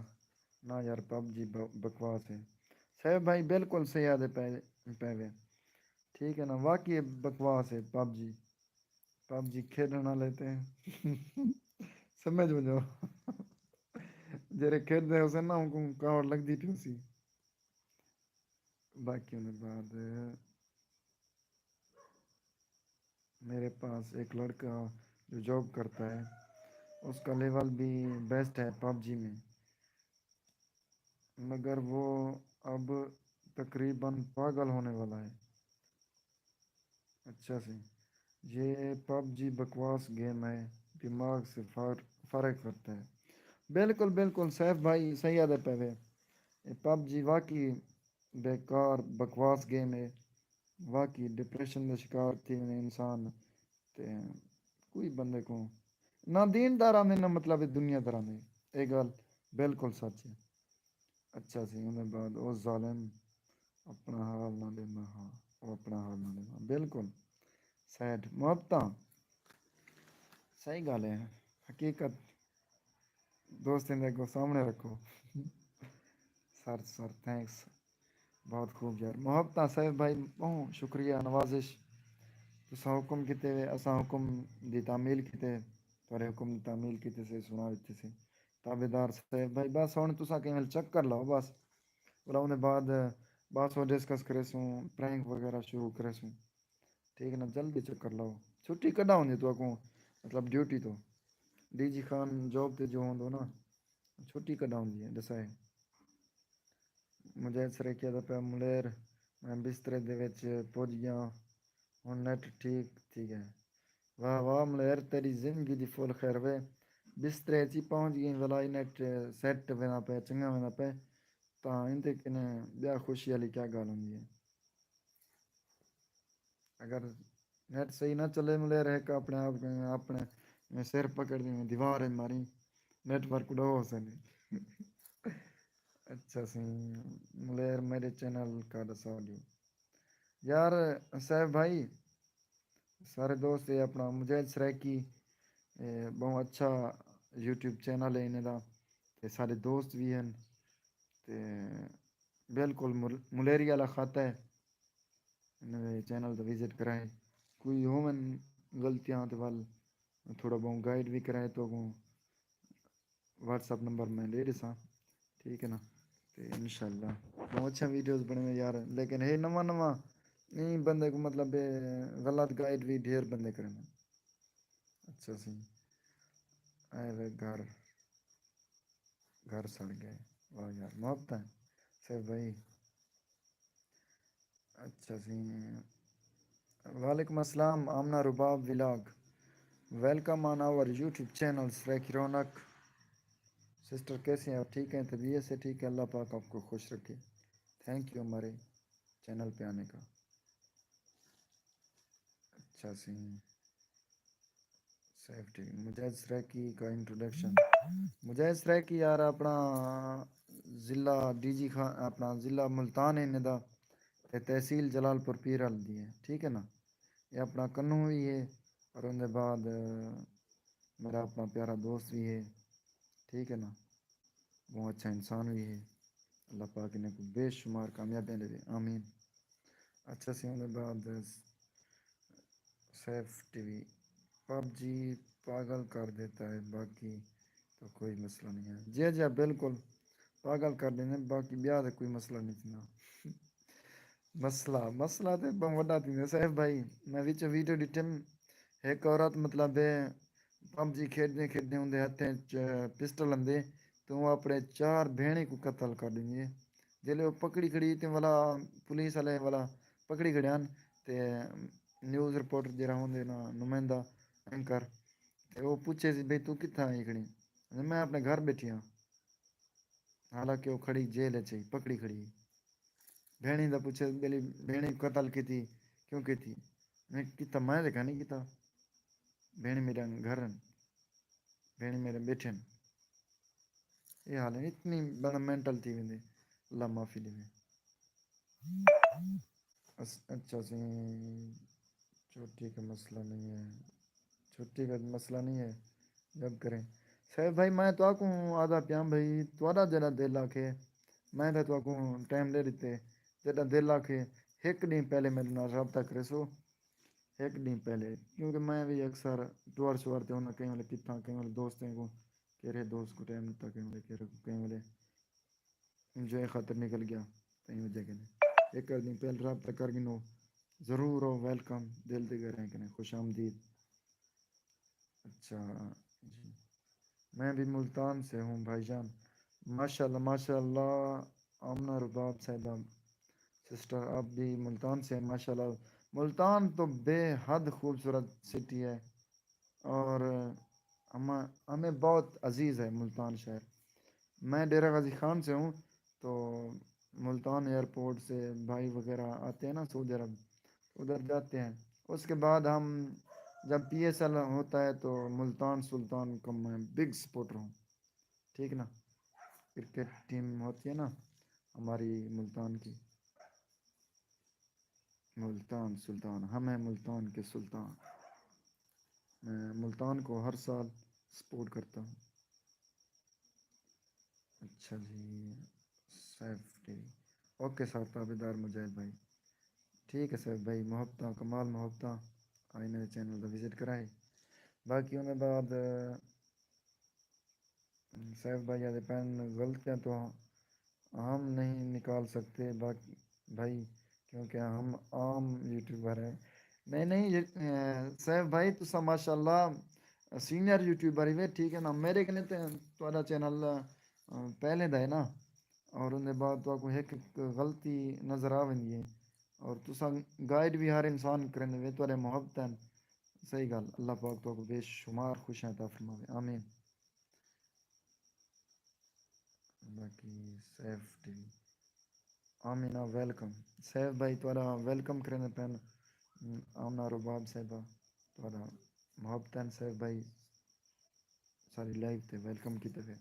نہ یار، پب جی ب-، بکواس ہے۔ صاحب بھائی بالکل صحیح آہدے پئے، پئے وے۔ ٹھیک ہے نا، واقعی بکواس ہے پب جی۔ پب جی کھیݙݨ والے تے سمجھ ونڄو۔ جیڑھے کھیݙدے ہوسن نا، اونکوں کاوڑ لڳدی پئی ہوسی۔ باقی اوندے بعد میرے پاس ایک لڑکا جو جاب کرتا ہے، اس کا لیول بھی بیسٹ ہے پب جی میں، مگر وہ اب تقریباً پاگل ہونے والا ہے۔ اچھا سی، یہ پب جی بکواس گیم ہے، دماغ سے فار-، فارغ کرتا ہے۔ بالکل، بالکل، سیف بھائی صحیح آہدے پئے وے۔ اے پب جی واقعی بیکار بکواس گیم ہے، واقعی ڈپریشن دا شکار تھی ویندے انسان، تے کوئی بندے کوں نہ دین دا راہندے، نہ مطلب دنیا دا راہندے۔ اے ڳالھ بالکل سچ ہے۔ اچھا سی، اوندے بعد او ظالم اپݨا حال نہ ݙیندا ہا، او اپݨا حال نہ ݙیندا۔ بالکل سیٹ محبتاں۔ صحیح ڳالھ ہے، حقیقت دوستیں دے اڳوں سامݨے رکھو۔ سر، سر، تھینکس۔ بہت خوب یار۔ محبتاں سیف بھائی، ٻہوں شکریہ، نوازش۔ تساں حکم کیتے وے، اساں حکم دی تعمیل کیتے، تہاݙے حکم دی تعمیل کیتے سے، سݨا ݙتے سے۔ تابعدار سیف بھائی، بس ہݨ تساں کہیں ویلے چکر لاؤ بس۔ ولا اوندے بعد بس او ڈسکس کریسوں، پرینک وغیرہ شروع کریسوں۔ ٹھیک ہے نا، جلدی چکر لاؤ۔ چھٹی کݙاں ہوندی تہاکوں، مطلب ڈیوٹی توں؟ ڈی جی خان جاب تے جو ہوندو نا، چھٹی کݙاں ہوندی ہے، ݙسائے۔ مجاہد سرائیکی آہدا پیا، ملیر میں بسترے دے وچ پج ڳیاں، ہݨ نیٹ ٹھیک تھی ڳئے۔ واہ واہ ملیر، تیݙی زندگی دی فل خیر وے۔ بسترے اچ ہی پہنچ ڳئیں، ولا ہی نیٹ سیٹ ویندا پئے، چنڳا ویندا پئے، تاں ایندے کنیں ٻیا خوشی آلی کیا ڳالھ ہوندی ہے؟ اگر نیٹ صحیح نہ چلے ملیر، ہک اپݨے آپ کوں اپݨے سر پکڑ ݙے، دیوار ہے ماری، نیٹ ورک اݙو ہو سڳے۔ اچھا سی ملیر، میرے چینل کا ݙسا ݙیو یار۔ سیف بھائی، سارے دوست، اے اپݨا مجاہد سرائیکی، اے ٻہوں اچھا یوٹیوب چینل ہے انہیں دا، تے سارے دوست وی ہن، تے بالکل مل-، ملیری والا خط ہے۔ انہاں دے چینل تے وزٹ کرائے، کوئی ہوون غلطیاں تے ول تھوڑا بہوں گائیڈ وی کرائے تو کو۔ واٹس ایپ نمبر میں ݙے ݙیساں، ٹھیک ہے نا؟ تے انشاءاللہ بہوں اچھا ویڈیوز بݨے یار، لیکن ہے نواں نواں، ایں بندے کو مطلب غلط گائیڈ وی ڈھیر بندے کرن۔ اچھا سی، اے وے گھر، گھر سڑ ڳئے۔ واہ یار، محبت ہے سیف بھائی۔ اچھا سی، وعلیکم السلام Amna Rabab vlog, welcome on our YouTube channel Saraiki Raunaq. Sister کیسے ہیں آپ؟ ٹھیک ہیں؟ طبیعت سے ٹھیک ہے؟ اللہ پاک آپ کو خوش رکھے۔ تھینک یو ہمارے چینل پہ آنے کا۔ اچھا سی، سیف ٹی وی، مجاہد سرائیکی کا انٹروڈکشن۔ مجاہد سرائیکی یار اپݨا ضلع ڈی جی خان، اپݨا ضلع ملتان ہے انہیں دا، تے تحصیل جلال پور پیرل دی ہے، ٹھیک ہے نا؟ یہ اپݨا کنوں وی ہے، اور ان دے بعد میرا اپݨا پیارا دوست وی ہے، ٹھیک ہے نا؟ بہوں اچھا انسان وی ہے۔ اللہ پاک انہیں کو بے شمار کامیابیاں ݙیوے، آمین۔ اچھا سی، ان دے بعد سیف ٹی وی، پب جی پاگل کر دیتا ہے، باقی تو کوئی مسئلہ نہیں ہے۔ جی جی، بالکل پاگل کر ݙیندے، باقی ٻیا تے کوئی مسئلہ نہیں تھیندا۔ مسئلہ، مسئلہ تے ٻہوں وݙا تھیندا۔ سیف بھائی، میں وچ ویڈیو ݙٹھم، ہک عورت مطلب ہے پب جی کھیݙدے کھیݙدے اوندے ہتھیں اچ پسٹل ہوندے، تے او اپݨے چار بھیݨیں کوں قتل کر ݙیندی ہے۔ جیلے او پکڑی کھڑی تے ولا پولیس والے ولا پکڑی کھڑے ہن، تے نیوز رپورٹر جیڑھا ہوندے نا، نمائندہ، اینکر، تے او پچھے سی بھئی توں کتھاں آئی کھڑی؟ میں اپݨے گھر ٻیٹھی ہاں۔ حالانکہ او کھڑی جیل اچ ہئی، پکڑی کھڑی ہئی۔ بھیݨیں دا پچھے، ٻیلی بھیݨیں قتل کیتی، کیوں کیتی؟ میں کیتا، میں تے کائنی کیتا۔ بھیݨیں میݙے گھر ہن، بھیݨیں میݙے ٻیٹھے ہن۔ اے حال ہے، اتنی بندہ مینٹل تھی ویندے، اللہ معافی ݙیوے۔ اس-، اچھا سی، چھٹی کا مسئلہ نہیں ہے، چھٹی کا مسئلہ نہیں ہے، جب کریں۔ سیف بھائی، میں تہاکوں آہدا پیاں بھئی، تہاݙا جیڑھا دل آکھے، میں تاں تہاکوں ٹائم ݙے ݙتے، جیڑھا دل آکھے، ہک ݙینہہ پہلے میݙے نال رابطہ کریسو، ہک ݙینہہ پہلے، کیونکہ میں وی اکثر ٹور شور تے ہوندا، کہیں ویلے کتھاں، کہیں ویلے دوستیں کوں، کیڑھے دوست کوں ٹائم ݙتا، کہیں ویلے کیڑھے کوں، کہیں ویلے انجوائے خاطر نکل ڳیا، تئیں وجہ کنے ہک ݙینہہ پہل رابطہ کر گھنو، ضرور ہو ویلکم، دل دی گہرائیں کنے خوش آمدید۔ اچھا جی، میں بھی ملتان سے ہوں بھائی جان۔ ماشاءاللہ، ماشاءاللہ، آمنہ رباب صاحبہ، سسٹر، آپ بھی ملتان سے ہیں، ماشاءاللہ۔ ملتان تو بے حد خوبصورت سٹی ہے۔ اور ہم-، ہمیں بہت عزیز ہے ملتان شہر۔ میں ڈیرہ غازی خان سے ہوں، تو ملتان ایئرپورٹ سے بھائی وغیرہ آتے ہیں نا سعودی عرب، ادھر جاتے ہیں۔ اس کے بعد ہم جب پی ایس ایل ہوتا ہے تو ملتان سلطان کا میں بگ سپورٹر ہوں، ٹھیک نا؟ کرکٹ ٹیم ہوتی ہے نا ہماری ملتان کی، ملتان سلطان، ہم ہیں ملتان کے سلطان۔ میں ملتان کو ہر سال سپورٹ کرتا ہوں۔ اچھا جی، سیف ٹی وی۔ اوکے سر، تابعدار مجاہد بھائی۔ ٹھیک ہے سیف بھائی، محبتاں، کمال محبتاں۔ آئی میرے چینل دا وزٹ کرائے۔ باقی انہیں بعد سیف بھائی آہدے پئن، غلطیاں تو ہم نہیں نکال سکتے باقی بھائی، کیونکہ ہم عام یوٹیوبر ہیں۔ نہیں، نہیں، یہ، اے، سیف بھائی، تساں ماشاءاللہ سینئر یوٹیوبر ہی وے، ٹھیک ہے نا؟ میرے کنے تے تہاݙا چینل، اے، پہلے دا ہے نا، اور ان دے بعد تہاکوں ہک ہک غلطی نظر آ ویندی ہے۔ اور تساں گائیڈ بھی ہر انسان کریندے وے، تہاڈے محبت ہیں۔ صحیح گال، اللہ پاک تہاکوں بے شمار خوشیاں عطا فرماوے، آمین۔ باقی سیف ٹی وی، آمینہ ویلکم۔ سیف بھائی تہاڈا ویلکم کریندے پین۔ آمنہ رباب صاحبہ، تہاڈا محبت ہیں سیف بھائی، ساری لائیو تے ویلکم کیتے پے۔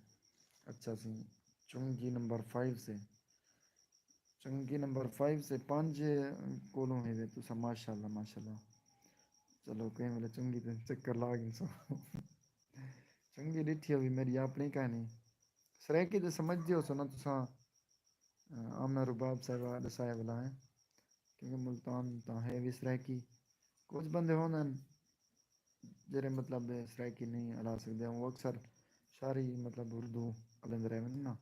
اچھا سی، چنگی نمبر فائیو سے، چنگی نمبر فائیو سے پنج کولوں ہے وے تساں، ماشاءاللہ ماشاءاللہ۔ چلو کہیں ویلے چنگی تے چکر لا گھنسو۔ چنگی ڈٹھی ہوئی میری اپنی کہانی۔ سرائیکی تے سمجھدے ہو سو نا تساں، آمنہ رباب صاحبہ ڈسائے والا ہے، کیونکہ ملتان تاں ہے وی سرائیکی۔ کچھ بندے ہوندن جیڑھے مطلب سرائیکی نہیں الا سکدے، وہ اکثر شاری مطلب اردو الیندے رہندے نا۔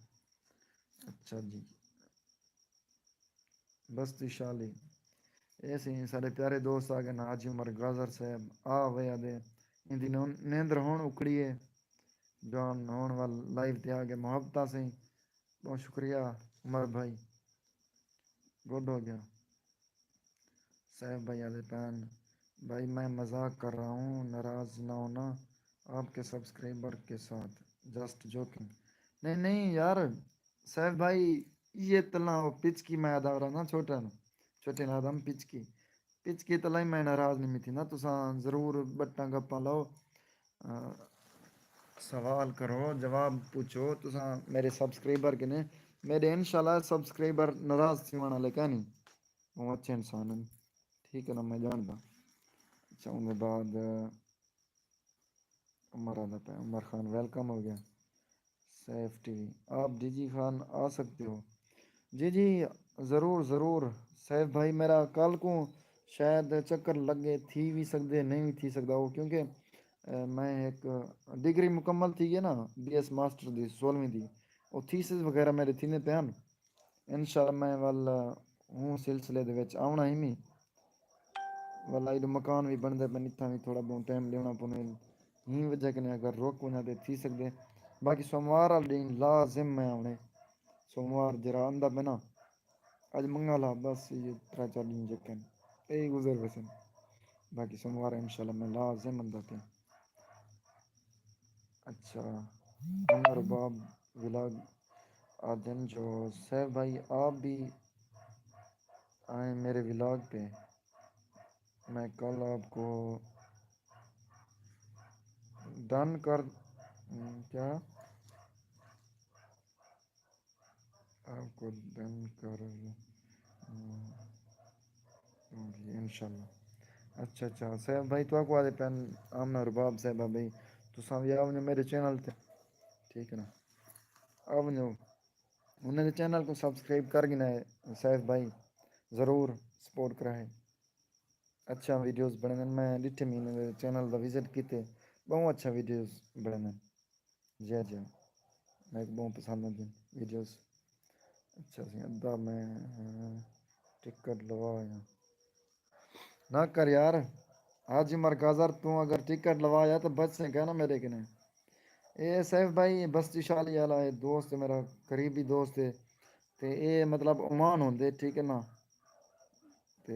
اچھا جی، بستی شالی، اے سی سارے پیارے دوست آ گئے نا، حاجی عمر گازر صاحب آ وے آدے، ان دی نون- نیندر ہون اکڑی ہے، جان ہون وال لائیو تے آ گئے، محبتاں سیں، بہت شکریہ عمر بھائی، گڈ ہو گیا۔ سیف بھائی آدھے پین، بھائی میں مذاق کر رہا ہوں، ناراض نہ ہونا، آپ کے سبسکرائبر کے ساتھ، جسٹ جوکنگ۔ نہیں نہیں یار، سیف بھائی، یہ تلاں وہ پچکی میں ادا رہا نا چھوٹا نا، چھوٹے نا آدم پچکی، پچکی تلاں ہی میں ناراض نہیں تھی نا، تساں ضرور بٹاں گپاں لاؤ، آ، سوال کرو، جواب پوچھو، تساں میرے سبسکرائبر کنے، میرے انشاءاللہ سبسکرائبر ناراض تھیوݨ والے کائنی۔ وہ اچھے انسان ہیں۔ ٹھیک ہے نا، میں جاندا۔ اچھا، ان کے بعد عمر آتا پہ، عمر خان ویلکم ہو گیا۔ سیف ٹی وی، آپ ڈی جی خان آ سکتے ہو؟ جی جی، ضرور ضرور۔ سیف بھائی، میرا کل کو شاید چکر لگے، تھی بھی سکدے، نہیں بھی تھی سکدا وہ، کیونکہ، اے، میں ایک ڈگری مکمل تھی ہے نا، بی ایس ماسٹر دی، سولہویں دی، وہ تھیسز وغیرہ میرے تھیندے پے ہن۔ انشاءاللہ میں ول ہوں سلسلے دے وچ آوݨا ہی می۔ ول ایݙو مکان وی بݨدے پئے، اتھاں وی تھوڑا بہت ٹائم ݙیوݨا پوندے۔ ہی وجہ کنے اگر رک ونڄاں تے تھی سڳدے۔ باقی سوموار والے ݙینھ لازم میں آوݨے۔ سوموار جیڑھا آندا پئے نا، اڄ منگل ہا، بس یہ ترے چار ݙینھ جیکن، اے گزر ویسن۔ باقی سوموار انشاءاللہ میں لازم آندا پئے۔ اچھا، عمر باب ولاگ آدھن جو، سیف بھائی آپ بھی آئیں میرے ولاگ پہ، میں کل آپ کو ڈن کر، کیا؟ آپ کو ڈن کر، ہوں، ہوں جی، انشاءاللہ۔ اچھا اچھا، سیف بھائی تو کو آدھے پین آمنہ رباب صاحبہ بھائی، تساں بھی آؤ میرے چینل تے، ٹھیک ہے نا؟ آؤ، انہاں دے چینل کو سبسکرائب کر گھنا ہے سیف بھائی، ضرور سپورٹ کرائے۔ اچھا ویڈیوز بݨیندن، میں ݙٹھے مہینے دے چینل دا وزٹ کیتے، ٻہوں اچھا ویڈیوز بݨیندن۔ جی جی، میک ٻہوں پسند آندین ویڈیوز۔ اچھا سی، ادا میں ٹکٹ لوا آیا۔ نہ کر یار، حاجی عمر گازر، توں اگر ٹکٹ لوا آیا تو بچ سیں کہنا میرے کنے۔ اے سیف بھائی بستی شالی والا ہے، دوست ہے میرا، قریبی دوست ہے۔ تے اے مطلب عمان ہوندے، ٹھیک ہے نا؟ تے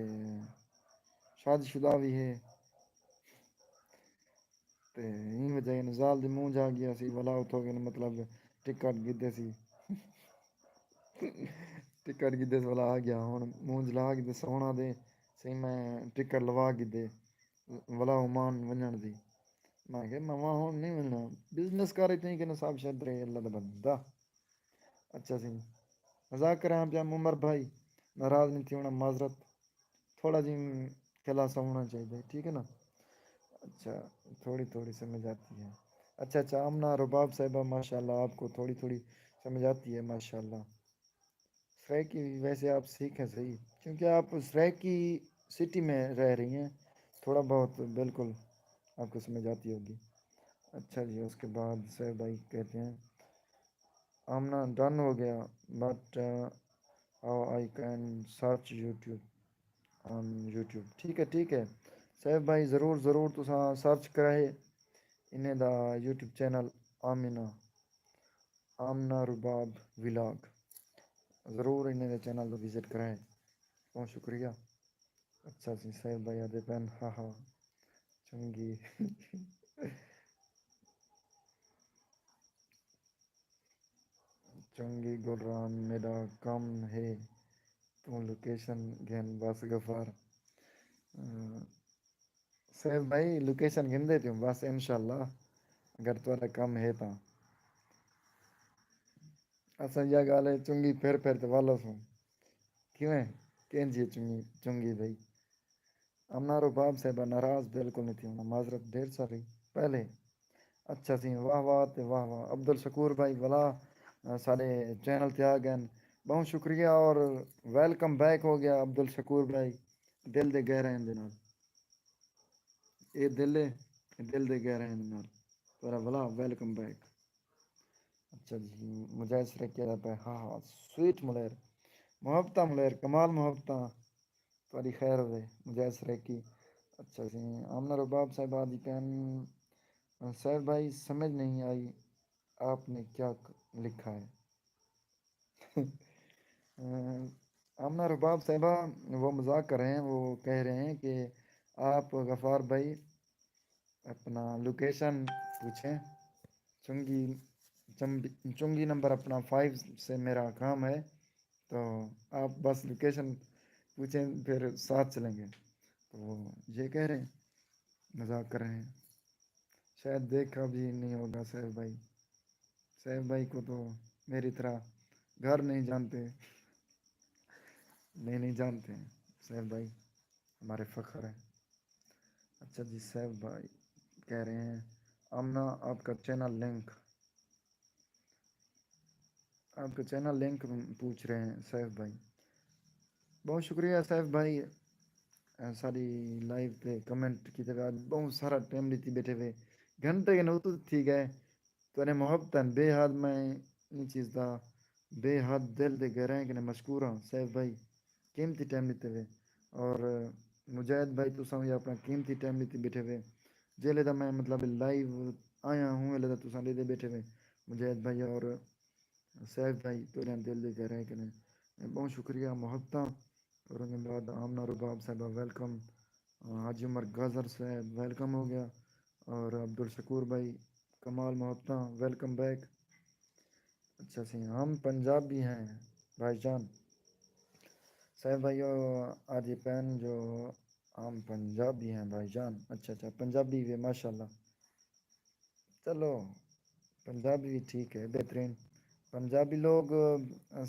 شادی شدہ بھی ہے۔ تے ایں وجہ کنے زال دی مونجھ آ گیا سی، ولا اتھوں کنے مطلب ٹکٹ گھدے سی۔ ٹکٹ گھدے سی، ولا آ گیا۔ ہݨ مونجھ لا گھدے، سونا دے سی، میں ٹکٹ لوا گھدے، ولا عمان ونڄݨ دی۔ میں کہا، میں وہاں ہݨ نہیں ونڄݨا۔ بزنس کر اتنے کنے صاحب شاید رہے، اللہ دا بندہ۔ اچھا سی، مذاق کراں پیا عمر بھائی، ناراض نہیں تھیوݨا، معذرت۔ تھوڑا جی خلاصہ ہونا چاہیے، ٹھیک ہے نا؟ اچھا، تھوڑی تھوڑی سمجھ آتی ہے۔ اچھا اچھا، آمنہ رباب صاحبہ، ماشاءاللہ آپ کو تھوڑی تھوڑی سمجھ آتی ہے، ماشاءاللہ۔ سرائیکی ویسے آپ سیکھیں صحیح، کیونکہ آپ سرائیکی سٹی میں رہ رہی ہیں، تھوڑا بہت بالکل آپ کو سمجھ آتی ہوگی۔ اچھا جی، اس کے بعد سیف بھائی کہتے ہیں، آمنہ ڈن ہو گیا، but how I can search YouTube on YouTube؟ ٹھیک ہے، ٹھیک ہے سیف بھائی، ضرور ضرور تساں سرچ کرائے انہیں دا YouTube channel Amna, Amna Rabab vlog. ضرور انہیں دے چینل دا وزٹ کرائے۔ بہت شکریہ۔ اچھا سی سیف بھائی آدھے پین، ہا ہا۔ چنگی چنگی گلران، میݙا کم ہے، توں لوکیشن گھن بس غفار۔ سیف بھائی لوکیشن گھندے پیوں بس، انشاءاللہ اگر تہاݙا کم ہے تاں۔ اساں ایا ڳالھ ہے چنگی پھر پھر تے ول اسوں۔ کیویں؟ کینجھی ہے چنگی؟ چنگی بھائی۔ امنا رباب صاحبہ ناراض بالکل نہیں تھی ہونا، معذرت ڈھیر ساری پہلے۔ اچھا سی، واہ واہ تے واہ واہ عبدالشکور بھائی ولا، سارے چینل تے آ گئے۔ بہت شکریہ اور ویلکم بیک ہو گیا عبدالشکور بھائی، دل دے گہرائیں دے نال۔ اے دل ہے، اے دل دے گہرائیں دے نال۔ تیرا ولا ویلکم بیک۔ اچھا جی، مجاہد سرکی آدھا پہ، ہا ہا، سویٹ ملیر، محبتہ ملیر، کمال محبتہ۔ تہاݙی خیر ہووے مجاہد سرائیکی۔ اچھا سی، آمنہ رباب صاحبہ آدھی پین، سیف بھائی سمجھ نہیں آئی آپ نے کیا لکھا ہے؟ آمنہ رباب صاحبہ، وہ مذاق کر رہے ہیں، وہ کہہ رہے ہیں کہ آپ غفار بھائی اپنا لوکیشن پوچھیں۔ چنگی چنگی نمبر اپنا فائیو سے میرا کام ہے، تو آپ بس لوکیشن پوچھیں، پھر ساتھ چلیں گے۔ تو یہ کہہ رہے ہیں، مذاق کر رہے ہیں۔ شاید دیکھا بھی نہیں ہوگا سیف بھائی۔ سیف بھائی کو تو میری طرح گھر نہیں جانتے۔ نہیں، نہیں جانتے ہیں۔ سیف بھائی ہمارے فخر ہیں۔ اچھا جی، سیف بھائی کہہ رہے ہیں، آمنہ آپ کا چینل لنک، آپ کا چینل لنک پوچھ رہے ہیں سیف بھائی۔ بہت شکریہ سیف بھائی، ساری لائیو تے کمنٹ کیتے ہوئے، بہت سارا ٹائم لیتی بیٹھے ہوئے، گھنٹے کے نوتو تھی گئے۔ تہاݙے محبتاں بے حد، میں ایں چیز دا بے حد دل دے گہرائیں کنے مشکور ہاں سیف بھائی، قیمتی ٹائم ݙتے وے۔ اور مجاہد بھائی، تساں وی اپݨا قیمتی ٹائم ݙتے بیٹھے وے، جیلے دا میں مطلب لائیو آیا ہوں ویلے دا تساں ݙیدے بیٹھے وے۔ مجاہد بھائی اور سیف بھائی، تہاݙے دل دے گہرائیں کنے بہت شکریہ محبتاں۔ اور ان بعد آمنہ رباب صاحبہ ویلکم، حاجی عمر گازر صاحب ویلکم ہو گیا، اور عبدالشکور بھائی کمال محبتاں ویلکم بیک۔ اچھا سی، ہم پنجابی ہیں بھائی جان۔ سیف بھائی آدھی پین جو ہم پنجابی ہیں بھائی جان۔ اچھا اچھا، پنجابی وے ماشاءاللہ۔ چلو، پنجابی بھی ٹھیک ہے، بہترین۔ پنجابی لوگ،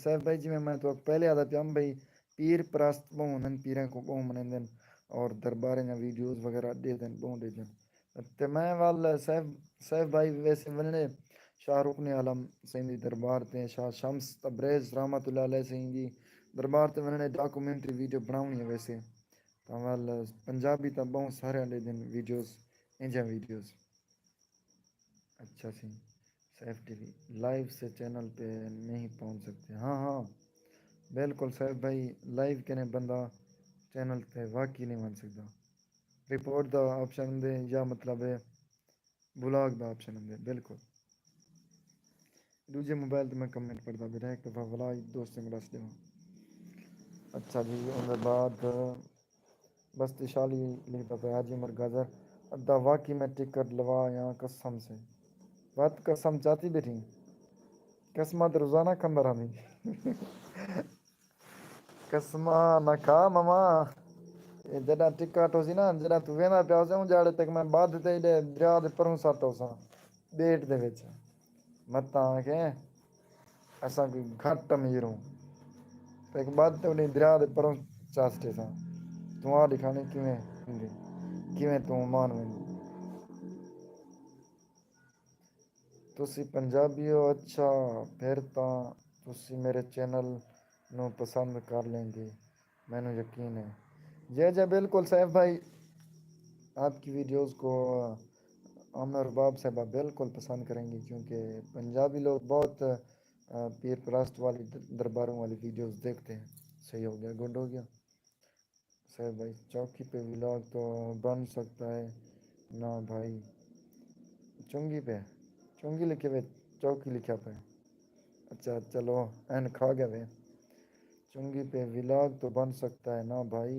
سیف بھائی، جی میں تو پہلے آدھا پیا بھائی، پیر پرست بہوں ہن، پیریں کو بہوں منیندن اور درباریں جا ویڈیوز وغیرہ ڈیدن، بہوں ڈیدن۔ تے میں وال سیف سیف بھائی ویسے وننے شاہ رکن عالم سائیں دی دربار تے، شاہ شمس تبریز رحمت اللہ علیہ سائیں دی دربار تے وننے ڈاکومنٹری ویڈیو بناونی ہے ویسے۔ تاں وال پنجابی تاں بہوں سارے ڈیدن ویڈیوز، انجا ویڈیوز۔ اچھا سی، سیف ٹی وی لائیو سے چینل پہ نہیں پہنچ سکتے۔ ہاں ہاں، بالکل سیف بھائی، لائیو کنے بندہ چینل تے واقعی نہیں بن سکدا۔ رپورٹ دا آپشن ہوندے یا مطلب ہے ولاگ دا آپشن ہوندے، بالکل۔ ݙوجھے موبائل تے میں کمنٹ پڑھدا پیا، ہک دفعہ ولا دوستیں کوں ݙس ݙیواں۔ اچھا جی، اون دے بعد بستی شالی لکھدا پیا، حاجی عمر گاجر، ادا واقعی میں ٹکٹ لوا آیاں قسم سے۔ وت قسم چاتی بیٹھی، قسماں تے روزانہ کھاندا رہندیں۔ قسماں نہ کھا ماما، اے جݙاں ٹکٹ ہوسی نا، جݙاں توں ویندا پیا ہوسیں، اوں جاڑے تک میں ٻدھ تے ایݙے دریا دے پروں سٹ ہوساں، ٻیٹ دے وچ۔ متاں آکھیں اساں کوئی گھٹ امیر ہوں، تے ہک ٻدھ تے انہیں دریا دے پروں چا سٹیساں۔ توں آ ݙکھاݨی کیویں ویندی، کیویں توں عمان ویندی۔ تسی پنجابی ہو؟ اچھا، پھر تاں تسی میرے چینل نوں پسند کر لیں گے، مینوں یقین ہے۔ جی جی، بالکل سیف بھائی، آپ کی ویڈیوز کو آمنہ رباب صاحبہ بالکل پسند کریں گی، کیونکہ پنجابی لوگ بہت، آ، پیر پرست والی د-، درباروں والی ویڈیوز دیکھتے ہیں۔ صحیح ہو گیا، گڈ ہو گیا۔ سیف بھائی، چوکی پہ ولاگ تو بن سکتا ہے نا بھائی؟ چنگی پہ، چنگی لکھے پہ، چوکی لکھا پہ۔ اچھا چلو، این کھا گیا وے۔ چنگی پہ ولاگ تو بن سکتا ہے نا بھائی،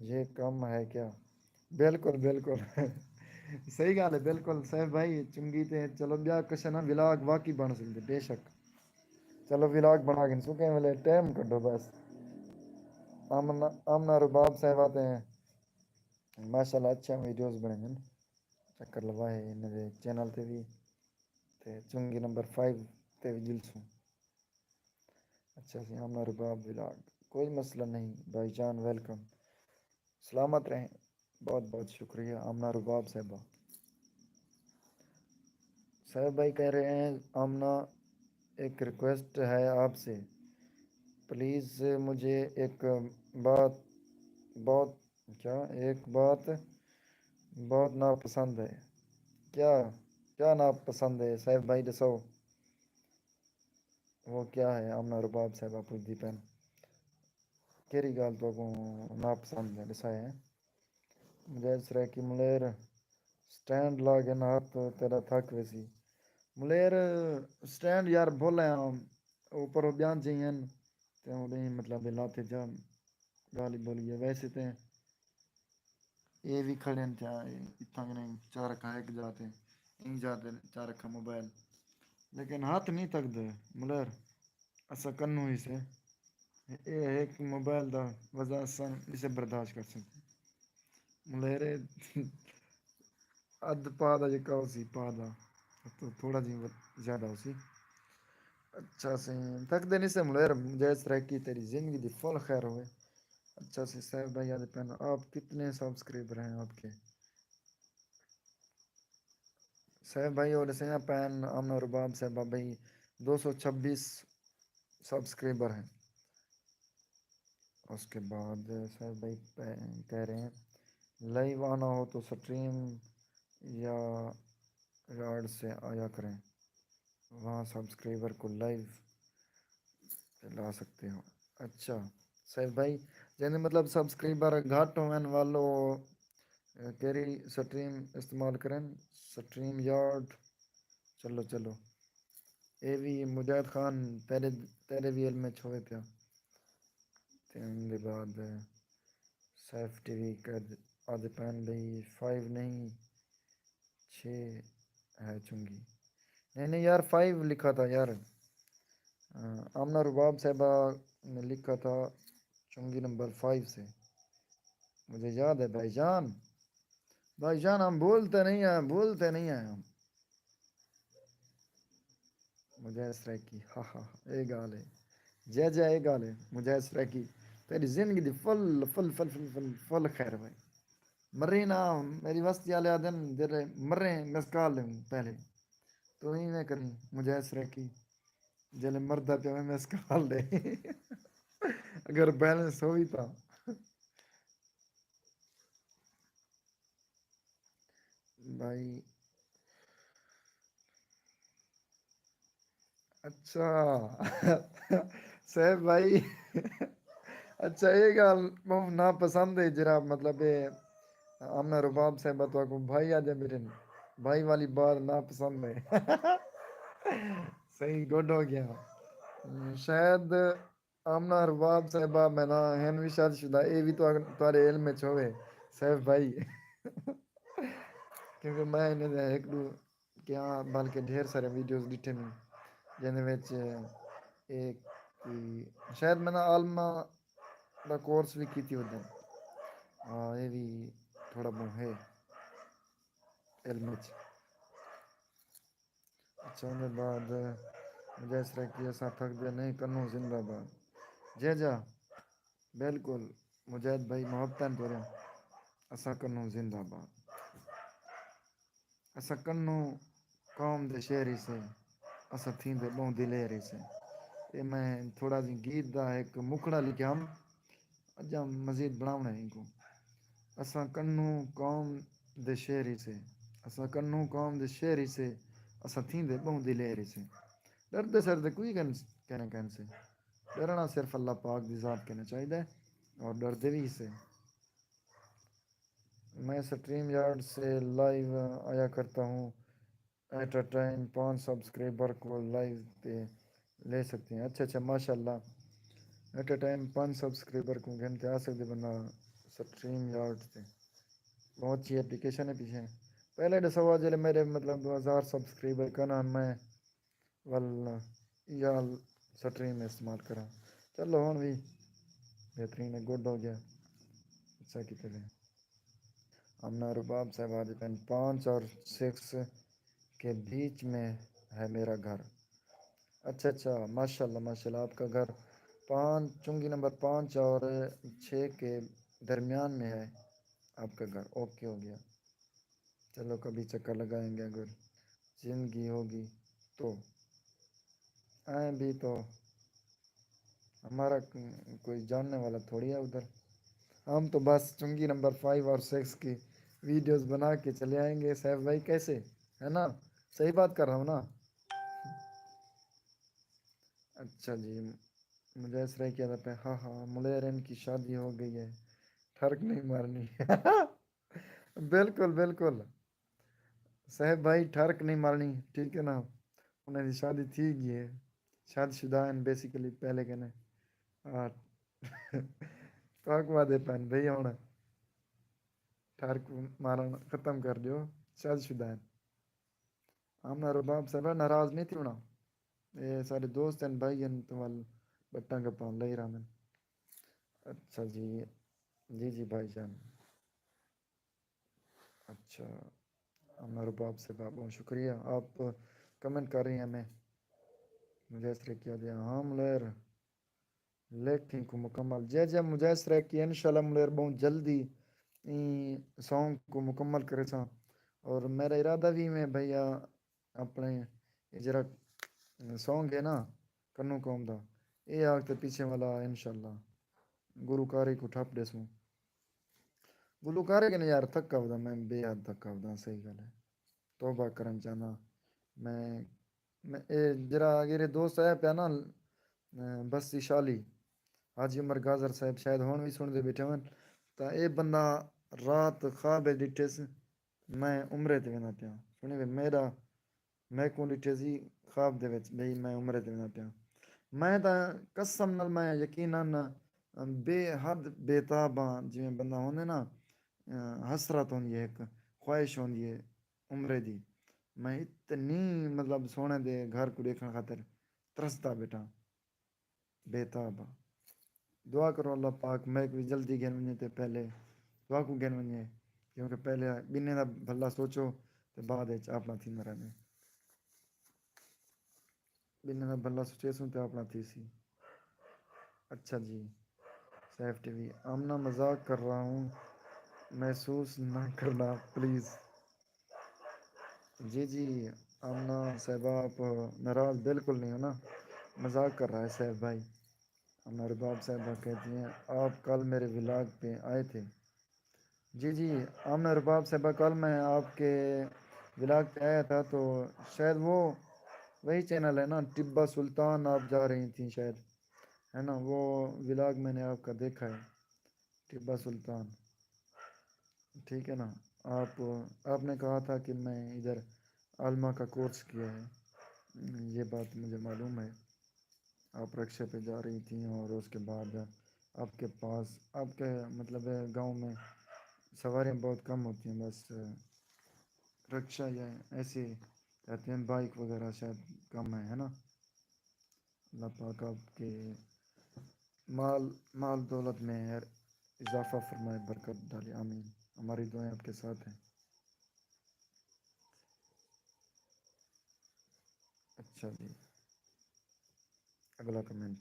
یہ کم ہے کیا؟ بالکل، بالکل۔ صحیح ڳالھ ہے، بالکل۔ صاحب بھائی، چنگی تے چلو، ٻیا کچھ نہ، ولاگ واقعی بݨ سڳدے، بے شک۔ چلو، ولاگ بݨا گھنسوں، کہیں ویلے ٹائم کڈھو بس۔ آمنہ، آمنہ رباب صاحبہ تے ماشاءاللہ اچھا ویڈیوز بݨیندن۔ چکر لواہے انہاں دے چینل تے وی، تے چنگی نمبر فائیو تے وی جلسوں۔ اچھا سی، آمنہ رباب ولاگ، کوئی مسئلہ نہیں بھائی جان، ویلکم، سلامت رہیں۔ بہت بہت شکریہ آمنہ رباب صاحبہ۔ صاحب بھائی کہہ رہے ہیں، آمنہ، ایک ریکویسٹ ہے آپ سے، پلیز مجھے ایک بات، بہت، کیا، ایک بات بہت ناپسند ہے۔ کیا، کیا ناپسند ہے صاحب بھائی، ݙسو؟ وہ کیا ہے؟ آمنہ رباب صاحبہ پچھدی پن، کیڑھی ڳالھ تہاکوں ناپسند ہے، ݙسائے ہیں؟ مجاہد سرائیکی، ملیر، سٹینڈ لا گھن ہتھ، تیݙا تھک ویسی۔ ملیر، سٹینڈ یار بھل آیا، اوپر ٻیاں چاہیے، تے اوں ݙینہہ مطلب لاتے جا ڳالھ ہی بھل ڳیا۔ ویسے تے اے وی کھڑے ہن، کیا اے اتھاں کنے چا رکھا ہک جا تے، ایں جا تے چا رکھا موبائل، لیکن ہتھ نہیں تھکدے ملیر۔ اساں کنوں ہی سے، اے ہک موبائل دا وزن اساں اسے برداشت کر سڳدے۔ ملیر ادھ پا دا جیکا ہوسی، پا دا، تو تھوڑا جی زیادہ ہوسی۔ اچھا سئیں، تھکدے نہیں سے ملیر، مجاہد سرائیکی، تیری زندگی دی فل خیر ہوئے۔ اچھا سئیں، صاحب بھائی آدھے پن، آپ کتنے سبسکرائبر ہیں آپ کے؟ صاحب بھائی، اور سئیں پن آمنہ رباب صاحبہ بھائی، دو سو چھبیس سبسکرائبر ہیں۔ اس کے بعد صاحب بھائی پہ-، کہہ رہے ہیں، لائیو آنا ہو تو سٹریم یا یارڈ سے آیا کریں، وہاں سبسکرائبر کو لائیو پہ لا سکتے ہو۔ اچھا صاحب بھائی، یعنی مطلب سبسکرائبر گھٹ ہوون والو، اے، کیڑھی سٹریم استعمال کرن؟ Stream yard. چلو، چلو۔ اے وی مجاہد خان، تیرے، تیرے وی علم وچ ہووے پیا۔ تے ان دے بعد سیف ٹی وی کر آدھے پین بھئی فائیو نہیں، چھ ہے چنگی۔ نہیں، نہیں یار، فائیو لکھا تھا یار۔ آ، آمنہ رباب صاحبہ نے لکھا تھا چنگی نمبر فائیو سے۔ مجھے یاد ہے بھائی جان۔ بھائی جان، ہم بھولتے نہیں ہیں، بھولتے نہیں ہیں ہم۔ مجاہد سرائیکی، ہا ہا ہا، اے ڳالھ ہے۔ جے جے، اے ڳالھ ہے، مجاہد سرائیکی، تیݙی زندگی دی فل، فل، فل خیر بھائی۔ مریں نا، میݙی وستی آلے آہدن، جݙے مریں، مس کال ݙیوں پہلے۔ توں ایویں کریں، مجاہد سرائیکی، جݙے مردا پیا میں مس کال ݙے۔ اگر بیلنس ہووی تاں۔ بھائی، اچھا۔ صاحب بھائی، اچھا، اے ڳالھ ٻہوں ناپسند ہے، جیڑھا مطلب اے آمنہ رباب صاحبہ تہاکوں بھائی آہدے میرے، بھائی والی بات ناپسند ہے۔ صحیح، گڈ ہو ڳیا۔ شاید آمنہ رباب صاحبہ میݙا ہن وی شادی شدہ، اے وی تہاݙے علم وچ ہووے صاحب بھائی۔ کیونکہ میں انہیں دے ہک ݙو کیا بلکہ ڈھیر سارے ویڈیوز ݙٹھے نے، جیندے وچ اے کوئی شاید میں نا عالمہ دا کورس وی کیتی ہوندے۔ ہاں، اے وی تھوڑا بہت ہے علم وچ۔ اچھا، اوندے بعد مجاہد سرائیکی، اساں تھکدے نہیں، کنوں زندہ باد۔ جے جا، بالکل، مجاہد بھائی، محبتاں تیریاں، اساں کنوں زندہ باد۔ اساں کنوں قوم دے شہری سے، اساں تھیندے ٻہوں دلیر ہی سے۔ اے میں تھوڑا جیں گیت دا ہک مکھڑا لکھیا ہم، اڄاں مزید بݨاوݨا ہے اینکوں۔ اساں کنوں قوم دے شہری سے، اساں کنوں قوم دے شہری سے، اساں تھیندے ٻہوں دلیر ہی سے۔ ݙردے سر دے کوئی کن-، کہنے کہن سے۔ ݙرݨا صرف اللہ پاک دی ذات کنے چاہیدا ہے اور ݙردے وی سے۔ میں سٹریم یارڈ سے لائیو آیا کرتا ہوں، ایٹ اے ٹائم پانچ سبسکرائبر کو لائیو پہ لے سکتے ہیں۔ اچھا، اچھا، ماشاءاللہ۔ ایٹ اے ٹائم پنج سبسکرائبر کوں گھن تے آ سکدے بندہ سٹریم یارڈ تے۔ بہت اچھی اپلیکیشن ہے پیچھے۔ پہلے ݙساؤ جلے میرے مطلب ہزار سبسکرائبر کن ہن میں ول یا سٹریم استعمال کراں۔ چلو ہݨ وی بہترین ہے، گڈ ہو گیا۔ اچھا کیتے وے۔ امنا رباب صاحب آ جاتے ہیں، پانچ اور سکس کے بیچ میں ہے میرا گھر۔ اچھا اچھا، ماشاءاللہ ماشاءاللہ، آپ کا گھر پانچ، چنگی نمبر پانچ اور چھ کے درمیان میں ہے آپ کا گھر۔ اوکے ہو گیا، چلو کبھی چکر لگائیں گے اگر زندگی ہوگی تو۔ آئیں بھی تو ہمارا ک- کوئی جاننے والا تھوڑی ہے ادھر۔ ہم تو بس چنگی نمبر فائیو اور سکس کی ویڈیوز بنا کے چلے آئیں گے۔ سیف بھائی کیسے؟ ہے نا؟ صحیح بات کر رہا ہوں نا؟ اچھا جی، مجھے اس طرح کیا تھا پہ، ہاں ہاں، ملیر ان کی شادی ہو گئی ہے، ٹھرک نہیں مارنی۔ بالکل بالکل، صاحب بھائی ٹھرک نہیں مارنی، ٹھیک ہے نا؟ انہیں دی شادی تھی گئی ہے، شاد شدہ ہیں بیسیکلی پہلے کنے۔ آ، تاک وعدے پین بھئی ہن ٹھرک مارن ختم کر دیو، شاد شدہ ہیں۔ آمنا رباب صاحب ناراض نہیں تھی ہونا، اے سارے دوست ہیں، بھائی ہیں، تو ول بٹاں گپاں لئی رہندن۔ اچھا جی، جی جی بھائی جان۔ اچھا، امر باپ سے بہت شکریہ، آپ کمنٹ کر رہی ہیں ہمیں۔ مجاہد سرائیکی آہدے ہاں ملیر، لیکن کو مکمل۔ جے جے مجاہد سرائیکی، انشاءاللہ ملیر بہت جلدی ایں سانگ کو مکمل کرے ساں۔ اور میرا ارادہ بھی میں بھیا اپنے اے جیڑھا سانگ ہے نا کنوں قوم دا، اے آکھ تے پیچھے والا انشاءاللہ گلوکاری کو ٹھپ ݙیسوں۔ گلوکاری کنے یار تھکا ودا، میں بے حد تھکا ودا، صحیح ڳالھ ہے۔ توبہ کرݨ چاہنداں میں۔ میں اے جیڑھا اگے دوست آیا پیا نا، بستی شالی، حاجی عمر گازر صاحب شاید ہݨ وی سݨدے ٻیٹھے ہوون، تاں اے بندہ رات خواب وچ ݙٹھس میں عمرے تے ویندا پیاں۔ سݨی وے میݙا میکوں ݙٹھے سی خواب دے وچ بھئی میں عمرے تے ویندا پیاں۔ میں تاں قسم نال، میں یقیناً بے حد بے تاب ہاں، جیویں بندہ ہوندے نا، حسرت ہوندی ہے، ہک خواہش ہوندی ہے عمرے دی۔ میں اتنی مطلب سوہݨے دے گھر کوں ݙیکھݨ خاطر ترسدا ٻیٹھاں۔ بے تاب ہاں۔ دعا کرو اللہ پاک میک وی جلدی گھن ونڄے تے پہلے تہاکوں گھن ونڄے، کیونکہ پہلے ٻنہیں دا بھلا سوچو تے بعد وچ اپݨا تھیندا رہندے۔ ٻنہیں دا بھلا سوچیسوں تے اپݨا تھیسی۔ اچھا جی، سیف ٹی وی، آمنہ مذاق کر رہا ہوں، محسوس نہ کرنا پلیز۔ جی جی، آمنہ صاحبہ آپ ناراض بالکل نہیں ہو نا، مذاق کر رہا ہے سیف بھائی۔ آمنہ رباب صاحبہ کہتی ہیں، آپ کل میرے ولاگ پہ آئے تھے۔ جی جی، آمنہ رباب صاحبہ کل میں آپ کے ولاگ پہ آیا تھا تو شاید وہ وہی چینل ہے نا، ٹبہ سلطان آپ جا رہی تھیں شاید، ہے نا؟ وہ ولاگ میں نے آپ کا دیکھا ہے، ٹبہ سلطان۔ ٹھیک ہے نا؟ آپ آپ نے کہا تھا کہ میں ادھر علمہ کا کورس کیا ہے، یہ بات مجھے معلوم ہے۔ آپ رکشے پہ جا رہی تھیں اور اس کے بعد آپ کے پاس، آپ کے مطلب ہے گاؤں میں سواریاں بہت کم ہوتی ہیں، بس رکشہ یا ایسے کہتے ہیں بائک وغیرہ شاید کم ہے، ہے نا؟ اللہ پاک آپ کے مال مال دولت میں اضافہ فرمائے، برکت ڈالے، آمین۔ ہماری دعائیں آپ کے ساتھ ہیں۔ اچھا جی، اگلا کمنٹ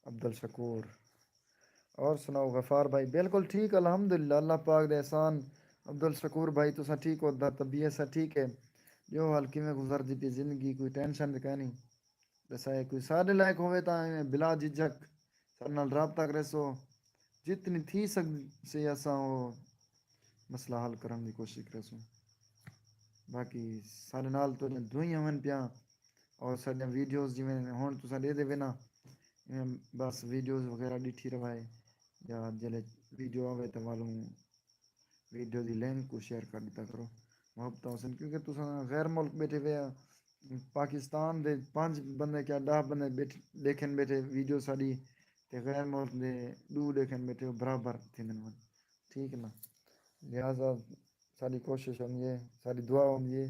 عبدالشکور۔ اور سناؤ غفار بھائی؟ بالکل ٹھیک، الحمدللہ، اللہ پاک دے احسان۔ عبدالشکور بھائی تساں ٹھیک ہو؟ دا طبیعت سا ٹھیک ہے؟ ٻیو حال کیویں گزردی پئی زندگی؟ کوئی ٹینشن تے کائنی؟ ݙسائے کوئی ساݙے لائق ہووے تاں ایویں بلا جھجھک ساݙے نال رابطہ کریسو، جتنی تھی سڳسی اساں او مسئلہ حل کرݨ دی کوشش کریسوں۔ باقی ساݙے نال تہاݙیاں دعائیاں ہوون پیاں، اور ساݙیاں ویڈیوز جیویں ہݨ تساں ݙیہدے وے نا، ایویں بس ویڈیوز وغیرہ ݙٹھی رہوائے، یا جیلے ویڈیو آوے تاں والوں ویڈیو دی لنک کوں شیئر کر ݙتا کرو، محبتاں ہوسن، کیونکہ تساں غیر ملک ٻیٹھے وے آ، پاکستان دے پنج بندے کیا ݙاہ بندے ٻیٹھ ݙیکھن ٻیٹھے ویڈیو ساݙی، تے غیر ملک دے ݙو ݙیکھن ٻیٹھے ہو، برابر تھیندن ون۔ ٹھیک ہے نا؟ لہٰذا ساݙی کوشش ہوندی ہے، ساݙی دعا ہوندی ہے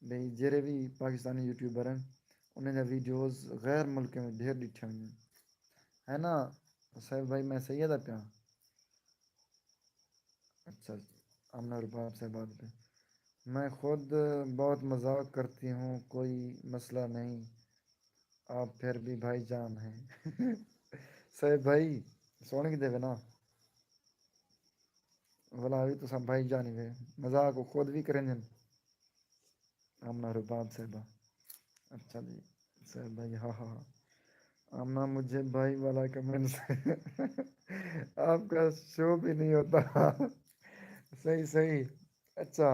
بھئی جیڑھے وی پاکستانی یوٹیوبر ہن، انہیں دا ویڈیوز غیر ملکیں وچ ڈھیر ݙٹھے ونڄن۔ ہے نا؟ صاحب بھائی، میں صحیح آہدا پیاں؟ اچھا، آمنہ رباب صاحب آ گئے۔ میں خود بہت مذاق کرتی ہوں، کوئی مسئلہ نہیں، آپ پھر بھی بھائی جان ہیں۔ صاحب بھائی، سوہݨے کیتے وے نا؟ ولا بھی تساں بھائی جان ہی وے، مذاق وہ خود بھی کریں جن۔ آمنہ رباب صاحبہ۔ اچھا جی، صاحب بھائی، ہاں، ہاں، ہاں۔ آمنہ، مجھے بھائی والا کمنٹ سے آپ کا شو بھی نہیں ہوتا۔ صحیح، صحیح۔ اچھا،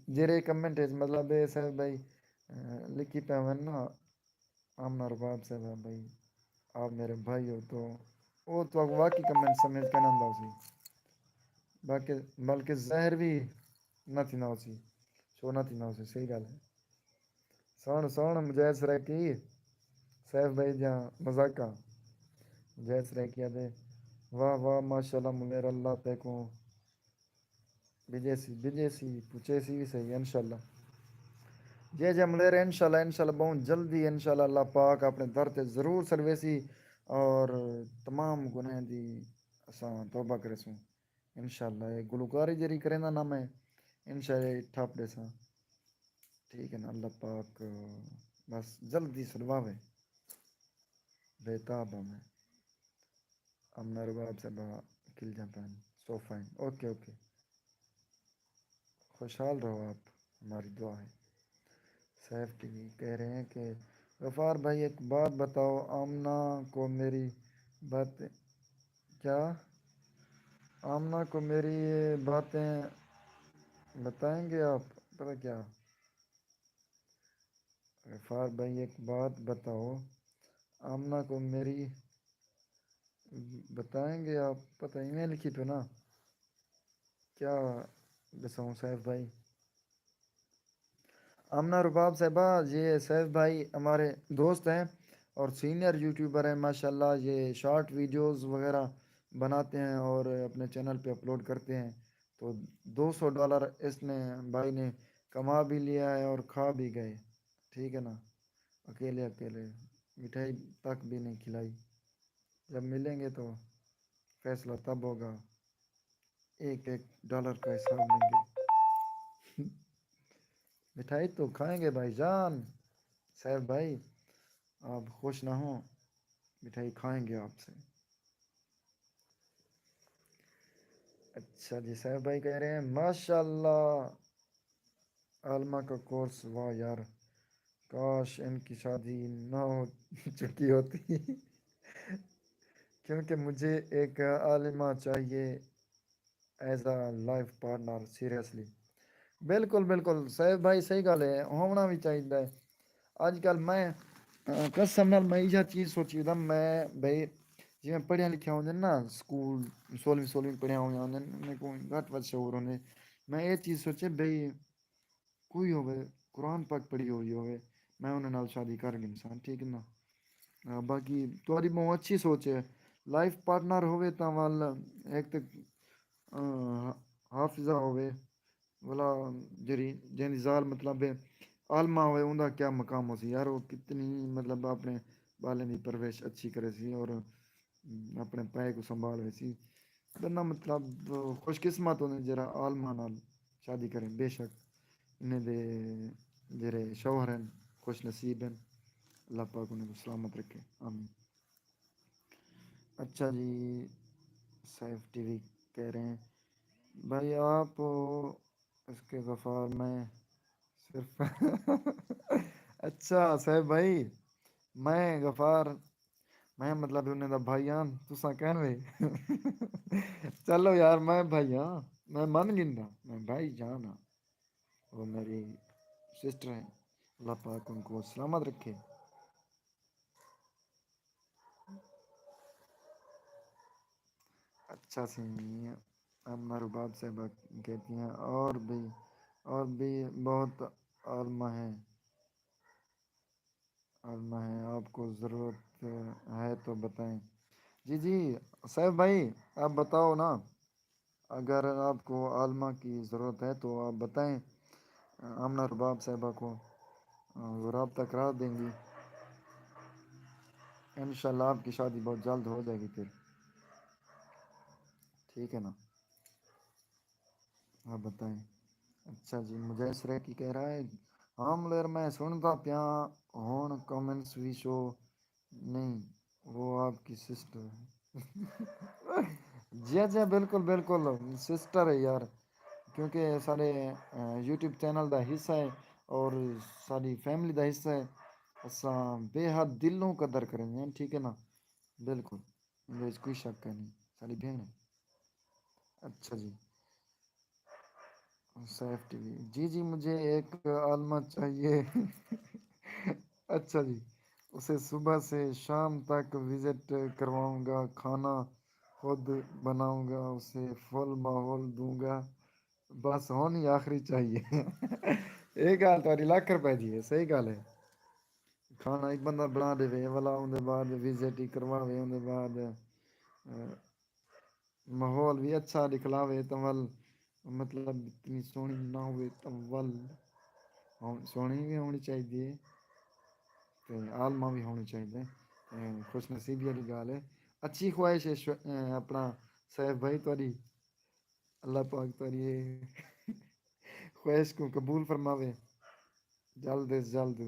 جیرے کمنٹ ہے، مطلب ہے صاحب بھائی، اہ، لکھی پہ ون نا، آمنہ رباب صاحبہ بھائی، آپ میرے بھائی ہو تو، او تو واقعی کمنٹ سمجھ کے نہ لاؤ سی۔ بلکہ، بلکہ زہر بھی نہ تھی نہ ہو سی، شو نہ تھی نہ ہو سی، صحیح گال ہے۔ سوہݨ، سوہݨ مجاہد سرائیکی، سیف بھائی دیاں مذاقاں۔ مجاہد سرائیکی آہدے، واہ واہ، ماشاءاللہ، منیر اللہ تیکوں بھیجیسی، بھیجیسی، پچیسی وی صحیح، انشاءاللہ۔ جے جے منیر، انشاءاللہ، انشاءاللہ، بہوں جلدی، انشاءاللہ، اللہ پاک اپݨے در تے ضرور سݙویسی، اور تمام گناہیں دی اساں توبہ کریسوں۔ انشاءاللہ، اے گلوکاری جیڑھی کریندا نا میں، انشاءاللہ، اے ٹھپ ݙیساں۔ ٹھیک ہے نا، اللہ پاک بس جلدی سݙواوے۔ بے تاب ہاں میں۔ آمنہ رباب صاحبہ کھل جاتا ہے۔ سو فائن۔ Okay, okay. خوشحال رہو آپ، ہماری دعا ہے۔ سیف ٹی وی کہہ رہے ہیں کہ غفار بھائی، ایک بات بتاؤ، آمنہ کو میری بات، کیا؟ آمنہ کو میری یہ باتیں بتائیں گے آپ؟ پتہ کیا؟ غفار بھائی، ایک بات بتاؤ، آمنہ کو میری بتائیں گے آپ؟ پتہ ایویں لکھی پئے نا، کیا ݙساؤں سیف بھائی؟ آمنہ رباب صاحبہ، یہ سیف بھائی ہمارے دوست ہیں اور سینئر یوٹیوبر ہیں، ماشاءاللہ۔ یہ شارٹ ویڈیوز وغیرہ بناتے ہیں اور اپنے چینل پہ اپلوڈ کرتے ہیں۔ تو دو سو ڈالر اس نے، بھائی نے، کما بھی لیا ہے اور کھا بھی گئے۔ ٹھیک ہے نا؟ اکیلے اکیلے مٹھائی تک بھی نہیں کھلائی۔ جب ملیں گے تو فیصلہ تب ہوگا، ایک ایک ڈالر کا حساب لیں گے۔ مٹھائی تو کھائیں گے بھائی جان۔ سیف بھائی، آپ خوش نہ ہوں، مٹھائی کھائیں گے آپ سے۔ اچھا جی، سیف بھائی کہہ رہے ہیں، ماشاءاللہ، عالمہ کا کورس، واہ یار، کاش ان کی شادی نہ ہو چکی ہوتی، کیونکہ مجھے ایک عالمہ چاہیے as a life partner, seriously. بالکل، بالکل، سیف بھائی، صحیح گال ہے، ہووݨا وی چاہیدا ہے۔ اڄ کل میں، آ، قسم نال میں ایہا چیز سوچی ودا، میں بھئی جیویں پڑھیا لکھیا ہوندے نا، سکول سولہویں سولہویں پڑھیا ہویا ہوندے، میکوں گھٹ ودھ شعور ہوندے۔ میں اے چیز سوچے بھئی کوئی ہووے، قرآن پاک پڑھی ہوئی ہووے، میں انہاں نال شادی کر گھنساں، ٹھیک ہے نا؟ آ، باقی تہاݙی ٻہوں اچھی سوچ ہے، لائف پارٹنر ہووے تاں ول ہک تے، آ، حافظہ ہووے، ولا جیڑھی، جیندی ذال مطلب ہے عالمہ ہوئے، اوندا کیا مقام ہوسی یار؟ او کتنی مطلب اپݨے ٻالیں دی پرورش اچھی کریسی اور اپݨے پئے کوں سنبھال ویسی۔ بندہ مطلب خوش قسمت ہوندے جیڑھا عالمہ نال شادی کرے۔ بے شک انہیں دے جیڑھے شوہر ہن، خوش نصیب ہن، اللہ پاک انہیں کوں سلامت رکھے، آمین۔ اچھا جی، سیف ٹی وی کہہ رہے ہیں، بھائی آپ اس کے غفار میں صرف اچھا سیف بھائی، میں غفار، میں مطلب انہیں دا بھائی ہاں، تساں کہن وے۔ چلو یار، میں بھائی ہاں، میں من گھندا، میں بھائی جان ہاں۔ وہ میری سسٹر ہیں، اللہ پاک ان کو سلامت رکھے۔ اچھا سی، آمنہ رباب صاحبہ کہتی ہیں، اور بھی، اور بھی بہت عالمہ ہیں، عالمہ ہیں، آپ کو ضرورت ہے تو بتائیں۔ جی جی، سیف بھائی، آپ بتاؤ نا، اگر آپ کو عالمہ کی ضرورت ہے تو آپ بتائیں، آمنہ رباب صاحبہ کو، آ، وہ رابطہ کرا دیں گی۔ انشاءاللہ آپ کی شادی بہت جلد ہو جائے گی پھر، ٹھیک ہے نا؟ آپ بتائیں۔ اچھا جی، مجاہد سرائیکی کہہ رہا ہے، ہاں ملیر، میں سندا پیاں، ہن کمنٹس وی شو نہیں، وہ آپ کی سسٹر ہے۔ جی جی، بالکل بالکل، سسٹر ہے یار، کیونکہ سارے یوٹیوب چینل دا حصہ ہے اور ساری فیملی دا حصہ ہے۔ اساں بے حد دلوں قدر کریں ہیں، ٹھیک ہے نا؟ بالکل، اندے وچ کوئی شک ہے نہیں، ساری بھیݨ ہے۔ اچھا جی، سیف ٹی وی، جی جی، مجھے ایک عالمہ چاہیے۔ اچھا جی، اسے صبح سے شام تک وزٹ کرواؤں گا، کھانا خود بناؤں گا، اسے فل ماحول دوں گا، بس ہن ہی آخری چاہیے۔ یہ گال تاری لکھ روپے دی ہے، صحیح گال ہے۔ کھانا ایک بندہ بنا دے، والا اون دے بعد وزٹ ہی کرواوے، اون دے بعد ماحول بھی اچھا دکھلاوے تاں ول، مطلب اتنی سوہݨی نہ ہووے تاں ول، سوہݨی بھی ہونی چاہیے تے عالمہ بھی ہونی چاہیے۔ خوش نصیبی والی گال ہے۔ اچھی خواہش ہے، اپنا سیف بھائی، تاری اللہ پاک تاری خواہش کو قبول فرماوے، جلد از جلد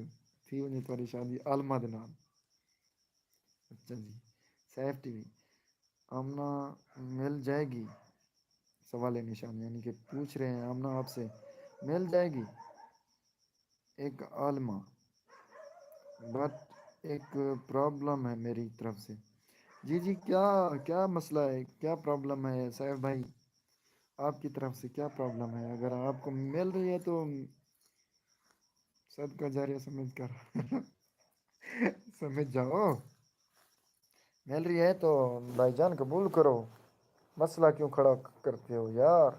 تھی ونجے تاری شادی عالمہ دے نال۔ اچھا جی، سیف ٹی وی، آمنہ مل جائے گی؟ سوال نشان، یعنی کہ پوچھ رہے ہیں آمنہ آپ سے، مل جائے گی ایک عالمہ، بٹ ایک پرابلم ہے میری طرف سے۔ جی جی، کیا کیا مسئلہ ہے، کیا پرابلم ہے سیف بھائی؟ آپ کی طرف سے کیا پرابلم ہے؟ اگر آپ کو مل رہی ہے تو صدقہ جاریہ سمجھ کر سمجھ جاؤ، مل رہی ہے تو بھائی جان قبول کرو، مسئلہ کیوں کھڑا کرتے ہو یار؟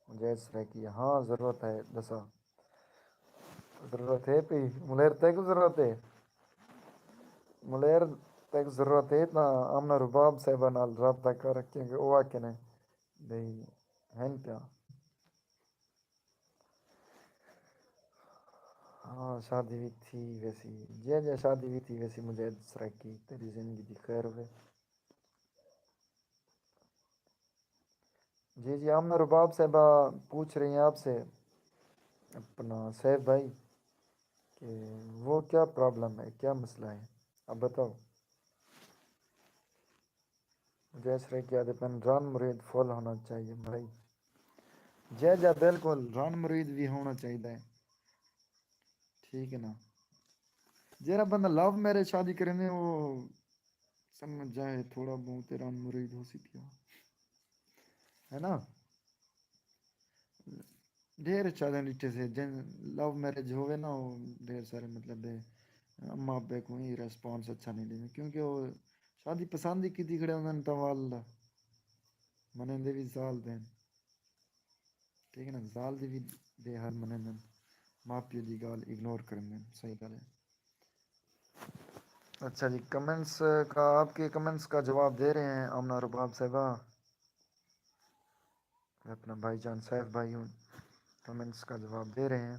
مجاہد سرائیکی، ہاں ضرورت ہے، دسا ضرورت ہے پئی؟ ملیر تیکوں ضرورت ہے؟ ملیر تیکوں ضرورت ہے تاں آمنہ رباب صاحبہ نال رابطہ کر، کیونکہ او آکھے نے بھئی ہن پیا۔ ہاں، شادی بھی تھی ویسی۔ جی جی، شادی بھی تھی ویسی، مجاہد سرائیکی، تیری زندگی دی خیر ہوئے۔ جی جی، آمنہ رباب صاحبہ پوچھ رہی ہیں آپ سے، اپنا سیف بھائی، کہ وہ کیا پرابلم ہے، کیا مسئلہ ہے، آپ بتاؤ۔ جے سرائیکی آہدے پن، رن مرید فل ہونا چاہیے بھائی۔ جے جا، بالکل، رن مرید بھی ہونا چاہیے۔ ٹھیک ہے نا؟ جیڑا بندہ لو میرج شادی کریندے، وہ سمجھ جائے، تھوڑا بہت رن مرید ہو سکیا، ہے نا؟ ڈھیر شادیاں ڈٹھے سے، جن لو میرج ہووے نا، وہ ڈھیر سارے، مطلب، اماں ابے کو ہی ریسپانس اچھا نہیں دیندے، کیونکہ وہ شادی پسند ہی کیتی کھڑے ہوندن، تاں ول منیندے بھی زال دین۔ ٹھیک ہے نا، زال دی بھی بے حد منیندن، ماں پیو دی گال اگنور کریندن۔ صحیح گال ہے۔ اچھا جی، کمنٹس کا، آپ کے کمنٹس کا جواب دے رہے ہیں آمنہ رباب صاحبہ۔ اپنا بھائی جان سیف بھائی ہوں، کمنٹس کا جواب دے رہے ہیں،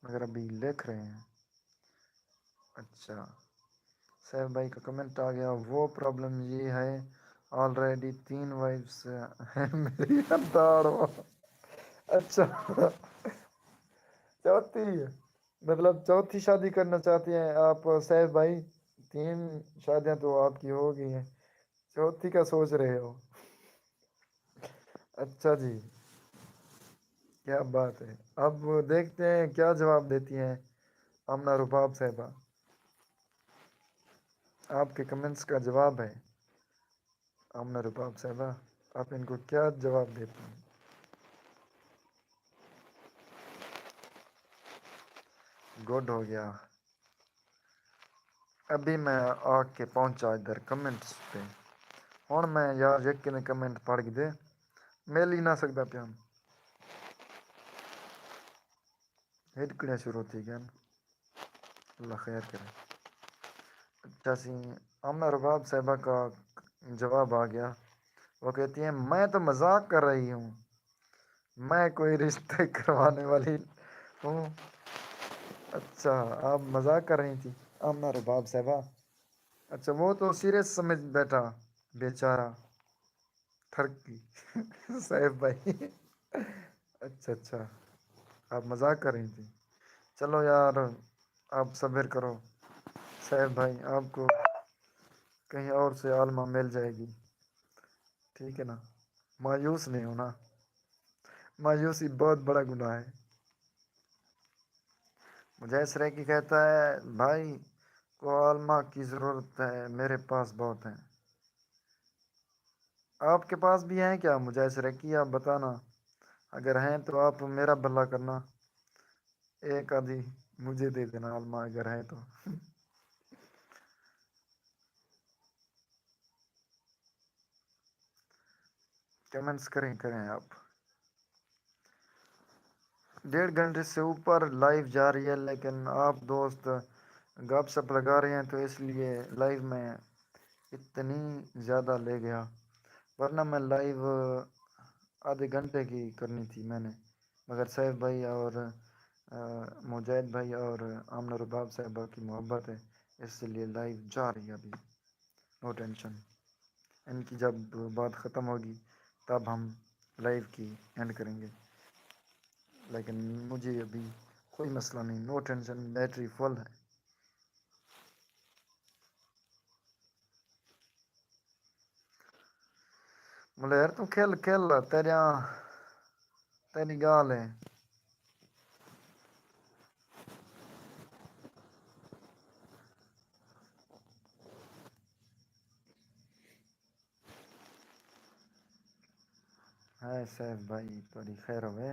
مگر ابھی لکھ رہے ہیں۔ اچھا، سیف بھائی کا کمنٹ آ گیا، وہ پرابلم یہ ہے، آلریڈی تین وائفس ہیں میری۔ داڑ۔ اچھا، چوتھی، مطلب چوتھی شادی کرنا چاہتے ہیں آپ سیف بھائی؟ تین شادیاں تو آپ کی ہو گئی ہیں، چوتھی کا سوچ رہے ہو؟ اچھا جی، کیا بات ہے۔ اب دیکھتے ہیں کیا جواب دیتی ہیں آمنہ رباب صاحبہ۔ آپ کے کمنٹس کا جواب ہے آمنہ رباب صاحبہ، آپ ان کو کیا جواب دیتی ہیں؟ گڈ ہو گیا۔ ابھی میں آ کے پہنچا ادھر کمنٹس پہ۔ ہن میں یار یکے نے کمنٹ پڑھ کے دے، مل ہی نہ سکدا پیا۔ ہڈکڑیاں شروع تھی گئن۔ اللہ خیر کرے۔ اچھا سی، آمنہ رباب صاحبہ کا جواب آ گیا۔ وہ کہتی ہیں، میں تو مذاق کر رہی ہوں، میں کوئی رشتے کروانے والی ہوں۔ اچھا، آپ مذاق کر رہی تھی آمنہ رباب صاحبہ؟ اچھا، وہ تو سیریس سمجھ بیٹھا بیچارہ۔ ٹھرکی سیف بھائی۔ اچھا اچھا، آپ مذاق کر رہی تھی۔ چلو یار، آپ صبر کرو سیف بھائی، آپ کو کہیں اور سے عالمہ مل جائے گی، ٹھیک ہے نا؟ مایوس نہیں ہونا، مایوسی بہت بڑا گناہ ہے۔ مجاہد سرائیکی کہتا ہے، بھائی کو عالمہ کی ضرورت ہے، میرے پاس بہت ہیں۔ آپ کے پاس بھی ہیں کیا مجاہد سرائیکی؟ آپ بتانا، اگر ہیں تو آپ میرا بھلا کرنا، ایک آدھی مجھے دے دینا عالمہ اگر ہے تو۔ کمنٹس کریں کریں آپ۔ ڈیڑھ گھنٹے سے اوپر لائیو جا رہی ہے، لیکن آپ دوست گپ شپ لگا رہے ہیں، تو اس لیے لائیو میں اتنی زیادہ لے گیا، ورنہ میں لائیو آدھے گھنٹے کی کرنی تھی میں نے، مگر سیف بھائی اور مجاہد بھائی اور آمنہ رباب صاحبہ کی محبت ہے، اس لیے لائیو جا رہی ہے ابھی۔ نو ٹینشن، ان کی جب بات ختم ہوگی تب ہم لائیو کی اینڈ کریں گے، لیکن مجھے ابھی کوئی مسئلہ نہیں، نو ٹینشن، بیٹری فل ہے۔ ملیر توں کھل کھل، تیریاں تیری ڳالھ ہے۔ ہائے سیف بھائی، تیری خیر ہوئے۔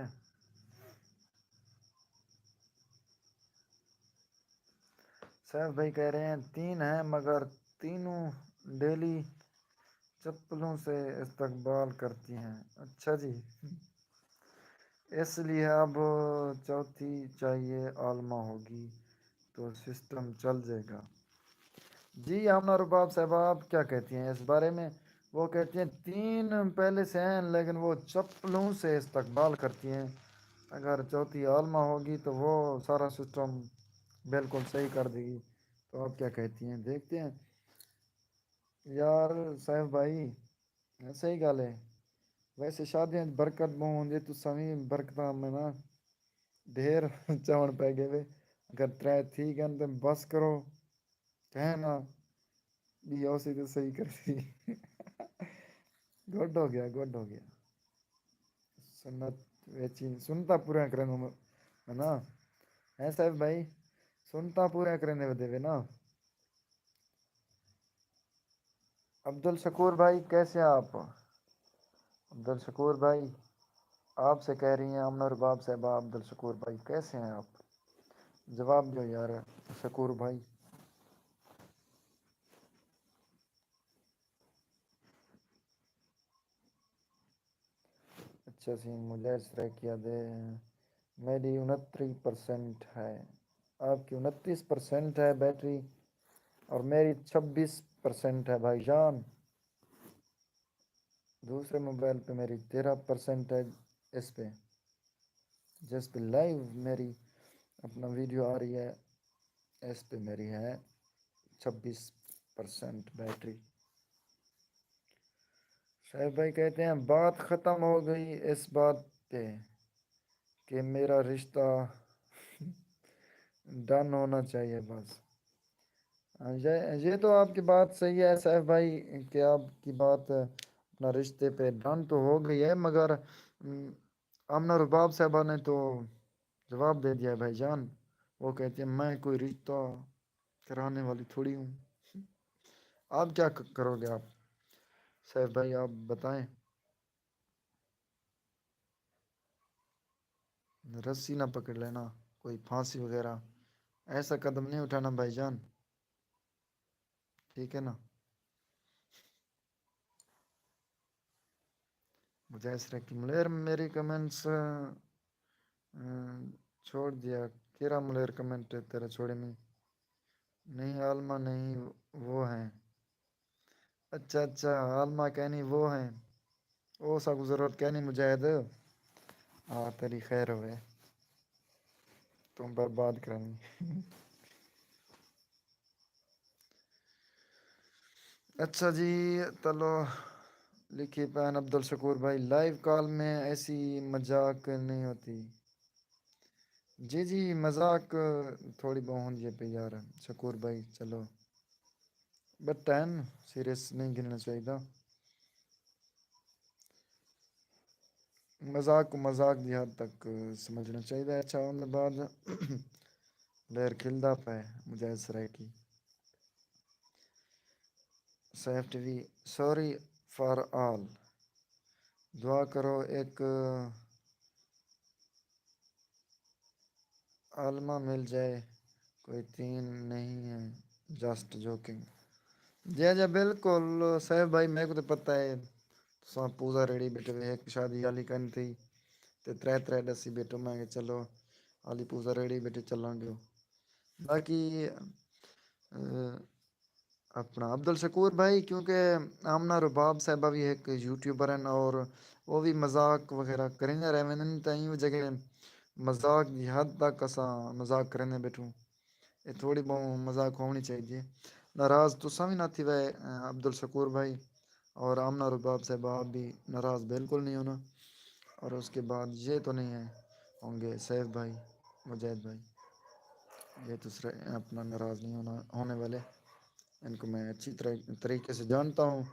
سیف بھائی کہہ رہے ہیں، تین ہیں مگر تینوں ڈیلی چپلوں سے استقبال کرتی ہیں۔ اچھا جی، اس لیے اب چوتھی چاہیے عالمہ ہوگی تو سسٹم چل جائے گا۔ جی آمنہ رباب صاحبہ، آپ کیا کہتی ہیں اس بارے میں؟ وہ کہتی ہیں، تین پہلے سے ہیں لیکن وہ چپلوں سے استقبال کرتی ہیں، اگر چوتھی عالمہ ہوگی تو وہ سارا سسٹم بالکل صحیح کر دے گی۔ تو آپ کیا کہتی ہیں؟ دیکھتے ہیں۔ یار سیف بھائی، صحیح ڳالھ ہے۔ ویسے شادیاں اچ برکت ٻہوں ہوندی ہے، تساں وی برکتاں میں نا ڈھیر چاوݨ پئے ڳئے وے۔ اگر ترے تھی ڳن تے بس کرو، کہیں نا ٻی ہوسی تے صحیح کرسی۔ گڈ ہو ڳیا، گڈ ہو ڳیا۔ سنت ویچی، سنتاں پوریاں کریندوں میں نا۔ ہیں سیف بھائی؟ سنتاں پوریاں کریندے ودے وے نا۔ عبدالشکور بھائی، کیسے ہیں آپ؟ عبدالشکور بھائی، آپ سے کہہ رہی ہیں امن اور باب صاحبہ۔ عبدالشکور بھائی، کیسے ہیں آپ؟ جواب دو یار شکور بھائی۔ اچھا سی، مجاہد سرائیکی آہدے، میݙی انتری پرسنٹ ہے، آپ کی انتیس پرسنٹ ہے بیٹری اور میری چھبیس پرسنٹ ہے بھائی جان۔ دوسرے موبائل پہ میری تیرہ پرسنٹ ہے، اس پہ جس پہ لائیو میری اپنا ویڈیو آ رہی ہے، اس پہ میری ہے چھبیس پرسنٹ بیٹری۔ شعیب بھائی کہتے ہیں، بات ختم ہو گئی اس بات پہ کہ میرا رشتہ ڈن ہونا چاہیے بس۔ یہ، یہ تو آپ کی بات صحیح ہے سیف بھائی، کہ آپ کی بات اپنا رشتے پہ ڈن تو ہو گئی ہے، مگر ام، آمنہ رباب صاحبہ نے تو جواب دے دیا ہے بھائی جان۔ وہ کہتی ہے، میں کوئی رشتہ کرانے والی تھوڑی ہوں۔ آپ کیا ک-، کرو گے آپ؟ سیف بھائی آپ بتائیں۔ رسی نہ پکڑ لینا، کوئی پھانسی وغیرہ، ایسا قدم نہیں اٹھانا بھائی جان، ٹھیک ہے نا؟ مجاہد سرائیکی، ملیر میری کمنٹس، آ، چھوڑ دیا۔ کیرا ملیر کمنٹ تیرا چھوڑے میں؟ نہیں عالمہ نہیں، وہ ہیں۔ اچھا اچھا، عالمہ کینی وہ ہیں، او ساکوں ضرورت کینی مجاہد۔ آ تیری خیر ہوئے، تم برباد کرانی۔ اچھا جی، تلو، لکھی پین عبدالشکور بھائی، لائیو کال میں ایسی مذاق نہیں ہوتی۔ جی جی، مذاق تھوڑی بہت ہوندی ہے پئی یار۔ شکور بھائی، چلو، بٹ ٹائم سیریس نہیں گھننا چاہیے۔ مذاق کو مذاق دی حد تک سمجھنا چاہیے۔ اچھا، ان بعد پلیئر کھلدا پے Mujahid Saraiki. Saif T V, sorry for all, دعا کرو ایک عالمہ مل جائے، کوئی تین نہیں ہے، جسٹ جوکنگ۔ جی جی، بالکل سیف بھائی، میرے کو تو پتہ ہے تساں پوزا ریڑھی بیٹھے ہوئے، ایک شادی والی کن تھی تے ترے ترے ڈسی بیٹھو، میں کہ چلو علی پوزا ریڑھی بیٹھے چلان گیو۔ باقی اپنا عبدالشکور بھائی، کیونکہ آمنہ رباب صاحبہ بھی ایک یوٹیوبر ہیں اور وہ بھی مذاق وغیرہ کریں رہے ہیں، تو یہ جگہ مذاق دی حد تک اساں مذاق کریں بیٹھوں۔ یہ تھوڑی بہت مذاق ہونی چاہیے۔ ناراض تساں بھی نہ تھی وے عبدالشکور بھائی، اور آمنہ رباب صاحبہ، آپ بھی ناراض بالکل نہیں ہونا۔ اور اس کے بعد یہ تو نہیں ہے، ہوں گے سیف بھائی، مجاہد بھائی، یہ تو سر-، اپنا ناراض نہیں ہونا، ہونے والے۔ ان کو میں اچھی طرح، طریقے سے جانتا ہوں۔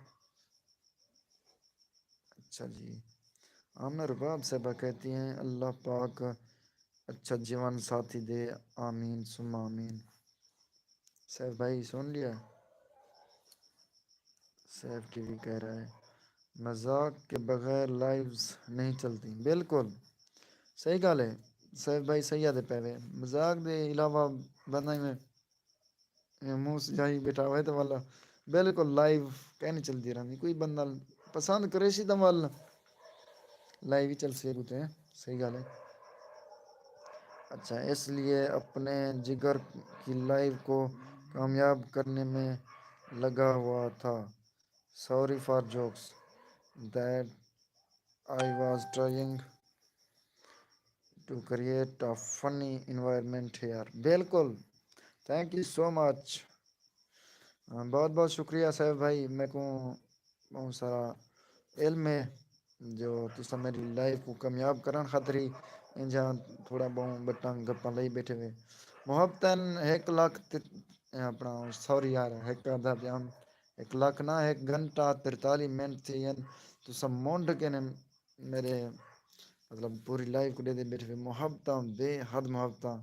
اچھا جی، آمنہ رباب صاحبہ کہتی ہیں، اللہ پاک اچھا جیون ساتھی دے، آمین ثم آمین۔ سیف بھائی سن لیا؟ سیف ٹی وی کہہ رہا ہے، مذاق کے بغیر لائیوز نہیں چلتی۔ بالکل صحیح گال ہے سیف بھائی، صحیح آدھے پے وے۔ مذاق دے علاوہ بندہ میں منہ سجائی بیٹھا ہوئے تو والا بالکل لائیو کہیں نہیں چلتی رہتی۔ کوئی بندہ پسند کرے سی تو والا لائیو ہی چل سی کتے۔ صحیح گال ہے۔ اچھا، اس لیے اپنے جگر کی لائیو کو کامیاب کرنے میں لگا ہوا تھا۔ Sorry for jokes that I was trying to create a funny environment here. بالکل، تھینک یو سو مچ۔ بہت بہت شکریہ سیف بھائی، میرے کو بہت سارا علم ہے جو تسا میری لائف کو کامیاب کرن خاطر ہی انجاں تھوڑا بہت بٹاں گپاں لئی بیٹھے ہوئے۔ محبتاً ایک لاکھ تے، اپنا سوری یار، ایک آدھا بیان، ایک لاکھ نہ، ایک گھنٹہ ترتالی منٹ تھی ہیں۔ تسا منڈ کے نے میرے، مطلب، پوری لائف کو دے دے بیٹھے ہوئے۔ محبتاں، بے حد محبتاں۔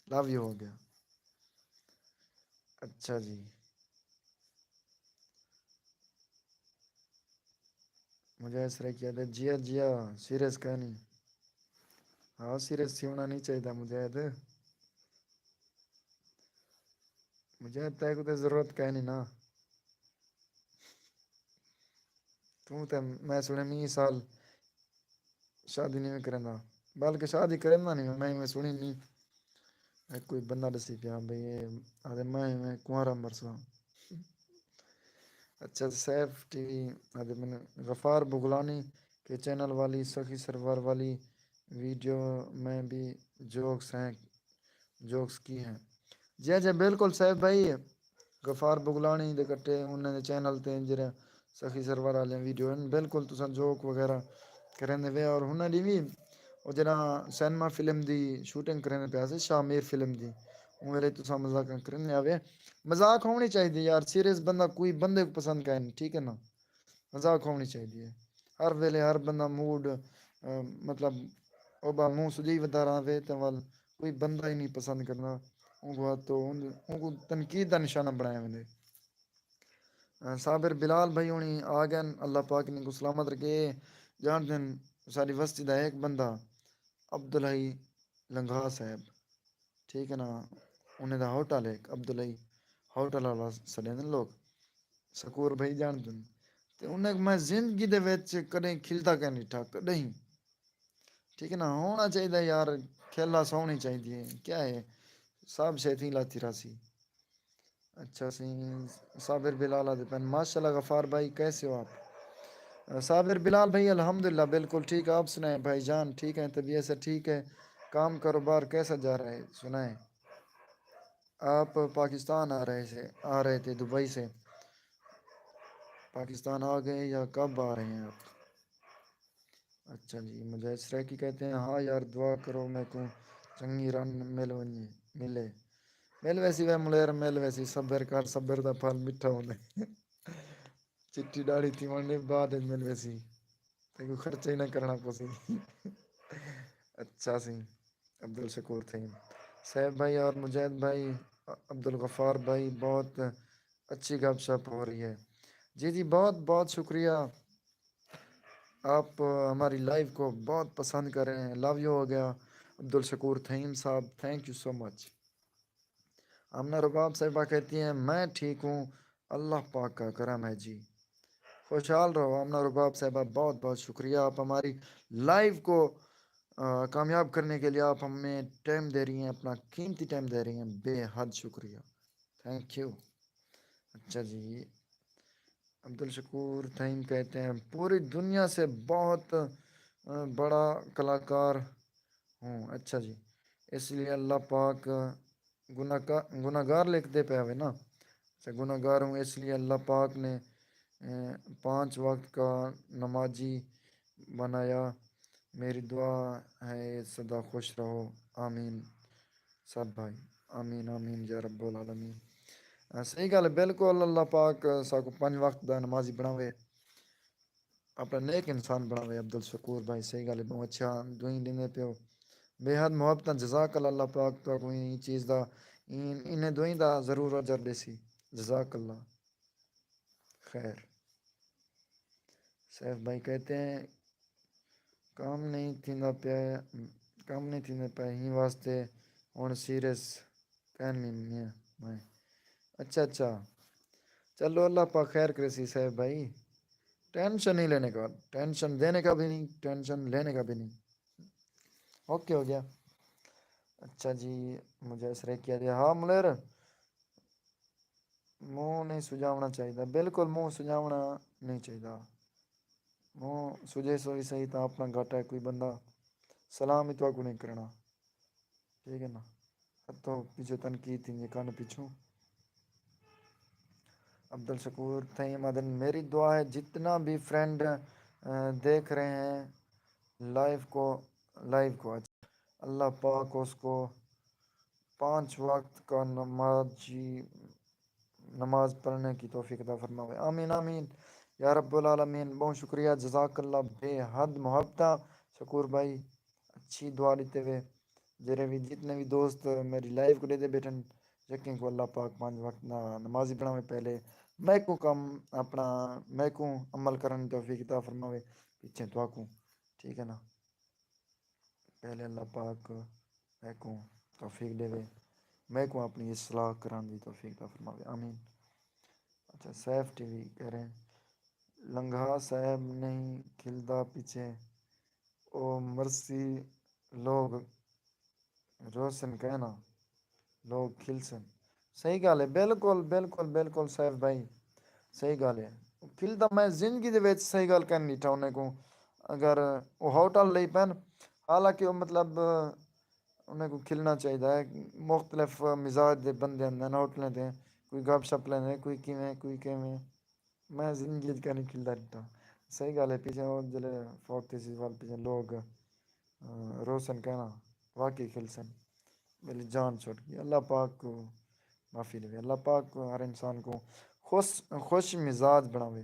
لو یو ہو گیا۔ اچھا جی، مجاہد سرائیکی آدھے، جیا جیا، سیریس کہنی۔ ہاں، سیریس تھی ہونا نہیں چاہیے مجاہد۔ مجاہد، تیکوں تے ضرورت کائنی نا۔ توں تے، میں سنیا، نی سال شادی نہیں کریندا، بلکہ شادی کریندا نہیں، میں میں سنی نہیں۔ اے کوئی بندہ ڈسی پیا بھئی، اے آدھے میں میں کنوارا مرساں۔ اچھا، سیف ٹی وی آدھے، میں غفار بغلانی کے چینل والی سخی سرور والی ویڈیو میں بھی جوکس ہیں، جوکس کی ہیں؟ جی جی، بالکل سیف بھائی، غفار بغلانی دے کٹے انہاں دے چینل تے جڑے سخی سرور والے ویڈیو ہیں، بالکل تساں جوک وغیرہ کریندے وے۔ اور ہناں دی وی او جڑا سینما فلم دی شوٹنگ کریندے پیا سی، شاہ میر فلم دی، اوں ویلے تساں مذاقاں کریندے آوے۔ مذاق ہونی چاہیدی یار، سیریس بندہ کوئی بندے کو پسند کائنی، ٹھیک ہے نا؟ مذاق ہونی چاہیدی ہے۔ ہر ویلے ہر بندہ موڈ، آ، مطلب، او با منہ سجائی ودا رہندے تے ول کوئی بندہ ہی نہیں پسند کرنا۔ اونکوں ہتھ تو اون، اونکوں تنقید دا نشانہ بنایا ویندے۔ آ، صابر بلال بھائی ہونی آ گئن، اللہ پاک نے کو سلامت رکھے۔ جان دن ساری وستی دا ایک بندہ عبدالحی لنگھا صاحب، ٹھیک ہے نا، انہیں دا ہوٹل ہے، عبدالحی ہوٹل والا سݙیندن لوک، سکور بھائی ڄاݨدن۔ تے انہیں میں زندگی دے وچ کݙہیں کھلدا کائنی ݙٹھا، کݙہیں۔ ٹھیک ہے نا، ہونا چاہیدا یار، کھیلا سوہݨی چاہیدی ہے، کیا ہے، سب شے تھی لاتی راسی۔ اچھا سی، صابر بلال آتے پن، ماشاءاللہ۔ غفار بھائی، کیسے ہو آپ؟ صابر بلال بھائی، الحمدللہ، بالکل ٹھیک۔ آپ سنائیں بھائی جان، ٹھیک ہیں؟ طبیعت سے ٹھیک ہے؟ کام کاروبار کیسا جا رہا ہے؟ سنائیں۔ آپ پاکستان آ رہے سے، آ رہے تھے دبئی سے، پاکستان آ گئے یا کب آ رہے ہیں آپ؟ اچھا جی، مجاہد سرائیکی کہتے ہیں، ہاں یار، دعا کرو میکوں چنگی رن مل ونجے، ملے۔ مل ویسی وے ملیر، مل ویسی، صبر کر، صبر دا پھل میٹھا ہوندے۔ چٹی ڈاڑھی تھیوݨ دے بعد وچ مل ویسی، تیکوں خرچہ ہی نہ کرݨا پوسی۔ اچھا سی، عبدالشکور تھئیم، سیف بھائی اور مجاہد بھائی، عبدالغفار بھائی، بہت اچھی گپ شپ ہو رہی ہے۔ جی جی، بہت بہت شکریہ۔ آپ ہماری لائیو کو بہت پسند کر رہے ہیں۔ لو یو ہو گیا عبدالشکور تھئیم صاحب، تھینک یو سو مچ۔ آمنہ رباب صاحبہ کہتی ہیں، میں ٹھیک ہوں، اللہ پاک کا کرم ہے جی۔ خوشحال رہو آمنہ رباب صاحبہ، بہت بہت شکریہ، آپ ہماری لائیو کو آ، کامیاب کرنے کے لیے آپ ہمیں ٹائم دے رہی ہیں، اپنا قیمتی ٹائم دے رہی ہیں، بے حد شکریہ، تھینک یو۔ اچھا جی، عبدالشکور تھئیم کہتے ہیں، پوری دنیا سے بہت آ، بڑا کلاکار ہوں۔ اچھا جی، اس لیے اللہ پاک گناہ کا گناہ گار لکھدے پئے ہوئے نا۔ اچھا، گناہ گار ہوں، اس لیے اللہ پاک نے اے، پانچ وقت کا نمازی بنایا۔ میری دعا ہے سدا خوش رہو، آمین۔ سب بھائی، آمین آمین یا رب العالمین۔ اے، صحیح گالھ ہے، بالکل اللہ پاک ساکوں پنج وقت دا نمازی بناوے، اپݨا نیک انسان بݨاوے۔ عبدالشکور بھائی، صحیح گالھ ہے، ٻہوں اچھا دعائیں ݙیندے پیو، بے حد محبتاں۔ جزاک اللہ، اللہ پاک تہاکوں ایں چیز دا، ایں انہیں دعائیں دا ضرور اجر ݙیسی۔ جزاک اللہ خیر۔ سیف بھائی کہتے ہیں، کام نہیں تھیندا پیا، کام نہیں تھیندا پیا، ایں واسطے ہݨ سیریس کائنی میں۔ اچھا اچھا، چلو اللہ پاک خیر کریسی سیف بھائی، ٹینشن نہیں لینے کا، ٹینشن دینے کا بھی نہیں، ٹینشن لینے کا بھی نہیں۔ اوکے ہو گیا۔ اچھا جی، مجاہد سرائیکی آتے، ہاں ملیر، منہ نہیں سجاوݨا چاہیدا، بالکل منہ سجاوݨا نہیں چاہیدا۔ منہ سجے سو ہی صحیح، تاں اپݨا گھاٹا ہے، کوئی بندہ سلام ہی تہاکوں نہیں کرݨا، ٹھیک ہے نا؟ ہتھوں پچھوں تنقید تھیندی ہے، کن پچھوں۔ عبدالشکور تھئیم آہدن، میری دعا ہے جتنا بھی فرینڈ، آ، دیکھ رہے ہیں لائیو کو، لائیو کو، اچھا، اللہ پاک اس کو پانچ وقت کا نمازی، نماز پڑھنے کی توفیق عطا فرماوے۔ آمین آمین یا رب العالمین۔ بہت شکریہ، جزاک اللہ، بے حد محبتاں شکور بھائی، اچھی دعا ݙتے وے۔ جیڑھے وی، جتنے وی دوست میری لائیو کوں ݙیہدے ٻیٹھن، یقین کو اللہ پاک پنج وقت نا نمازی بݨاوے۔ پہلے میکوں کم اپݨا، میکوں عمل کرݨ دی توفیق عطا فرماوے، پچھے تہاکوں، ٹھیک ہے نا؟ پہلے اللہ پاک میکوں توفیق ݙیوے، میکوں اپݨی اصلاح کرݨ دی توفیق عطا فرماوے، آمین۔ اچھا، سیف ٹی وی کہہ رہے ہیں، لنگھا صاحب نہیں کھلدا پچھے، او مرسی، لوگ روسن کائنا، لوگ کھلسن۔ صحیح گالھ ہے، بالکل بالکل بالکل سیف بھائی، صحیح گالھ ہے۔ کھلدا میں زندگی دے وچ، صحیح گالھ کائنی ݙٹھا انہیں کوں۔ اگر او ہوٹل لئی پن، حالانکہ او مطلب انہیں کوں کھلݨا چاہیدا ہے۔ مختلف مزاج دے بندے ہوندے ہن ہوٹلیں تے، کوئی گپ شپ لیندے، کوئی کیویں، کوئی کیویں۔ میں زندگی اچ کائنی کھلدا ݙٹھا۔ صحیح گالھ ہے، پچھے او جلے فوت تھیسی ول پچھے لوگ، آ، روسن کائنا، واقعی کھلسن۔ میری جان چھٹ ڳئی۔ اللہ پاک کوں معافی ݙیوے۔ اللہ پاک ہر انسان کوں خوش، خوش مزاج بݨاوے۔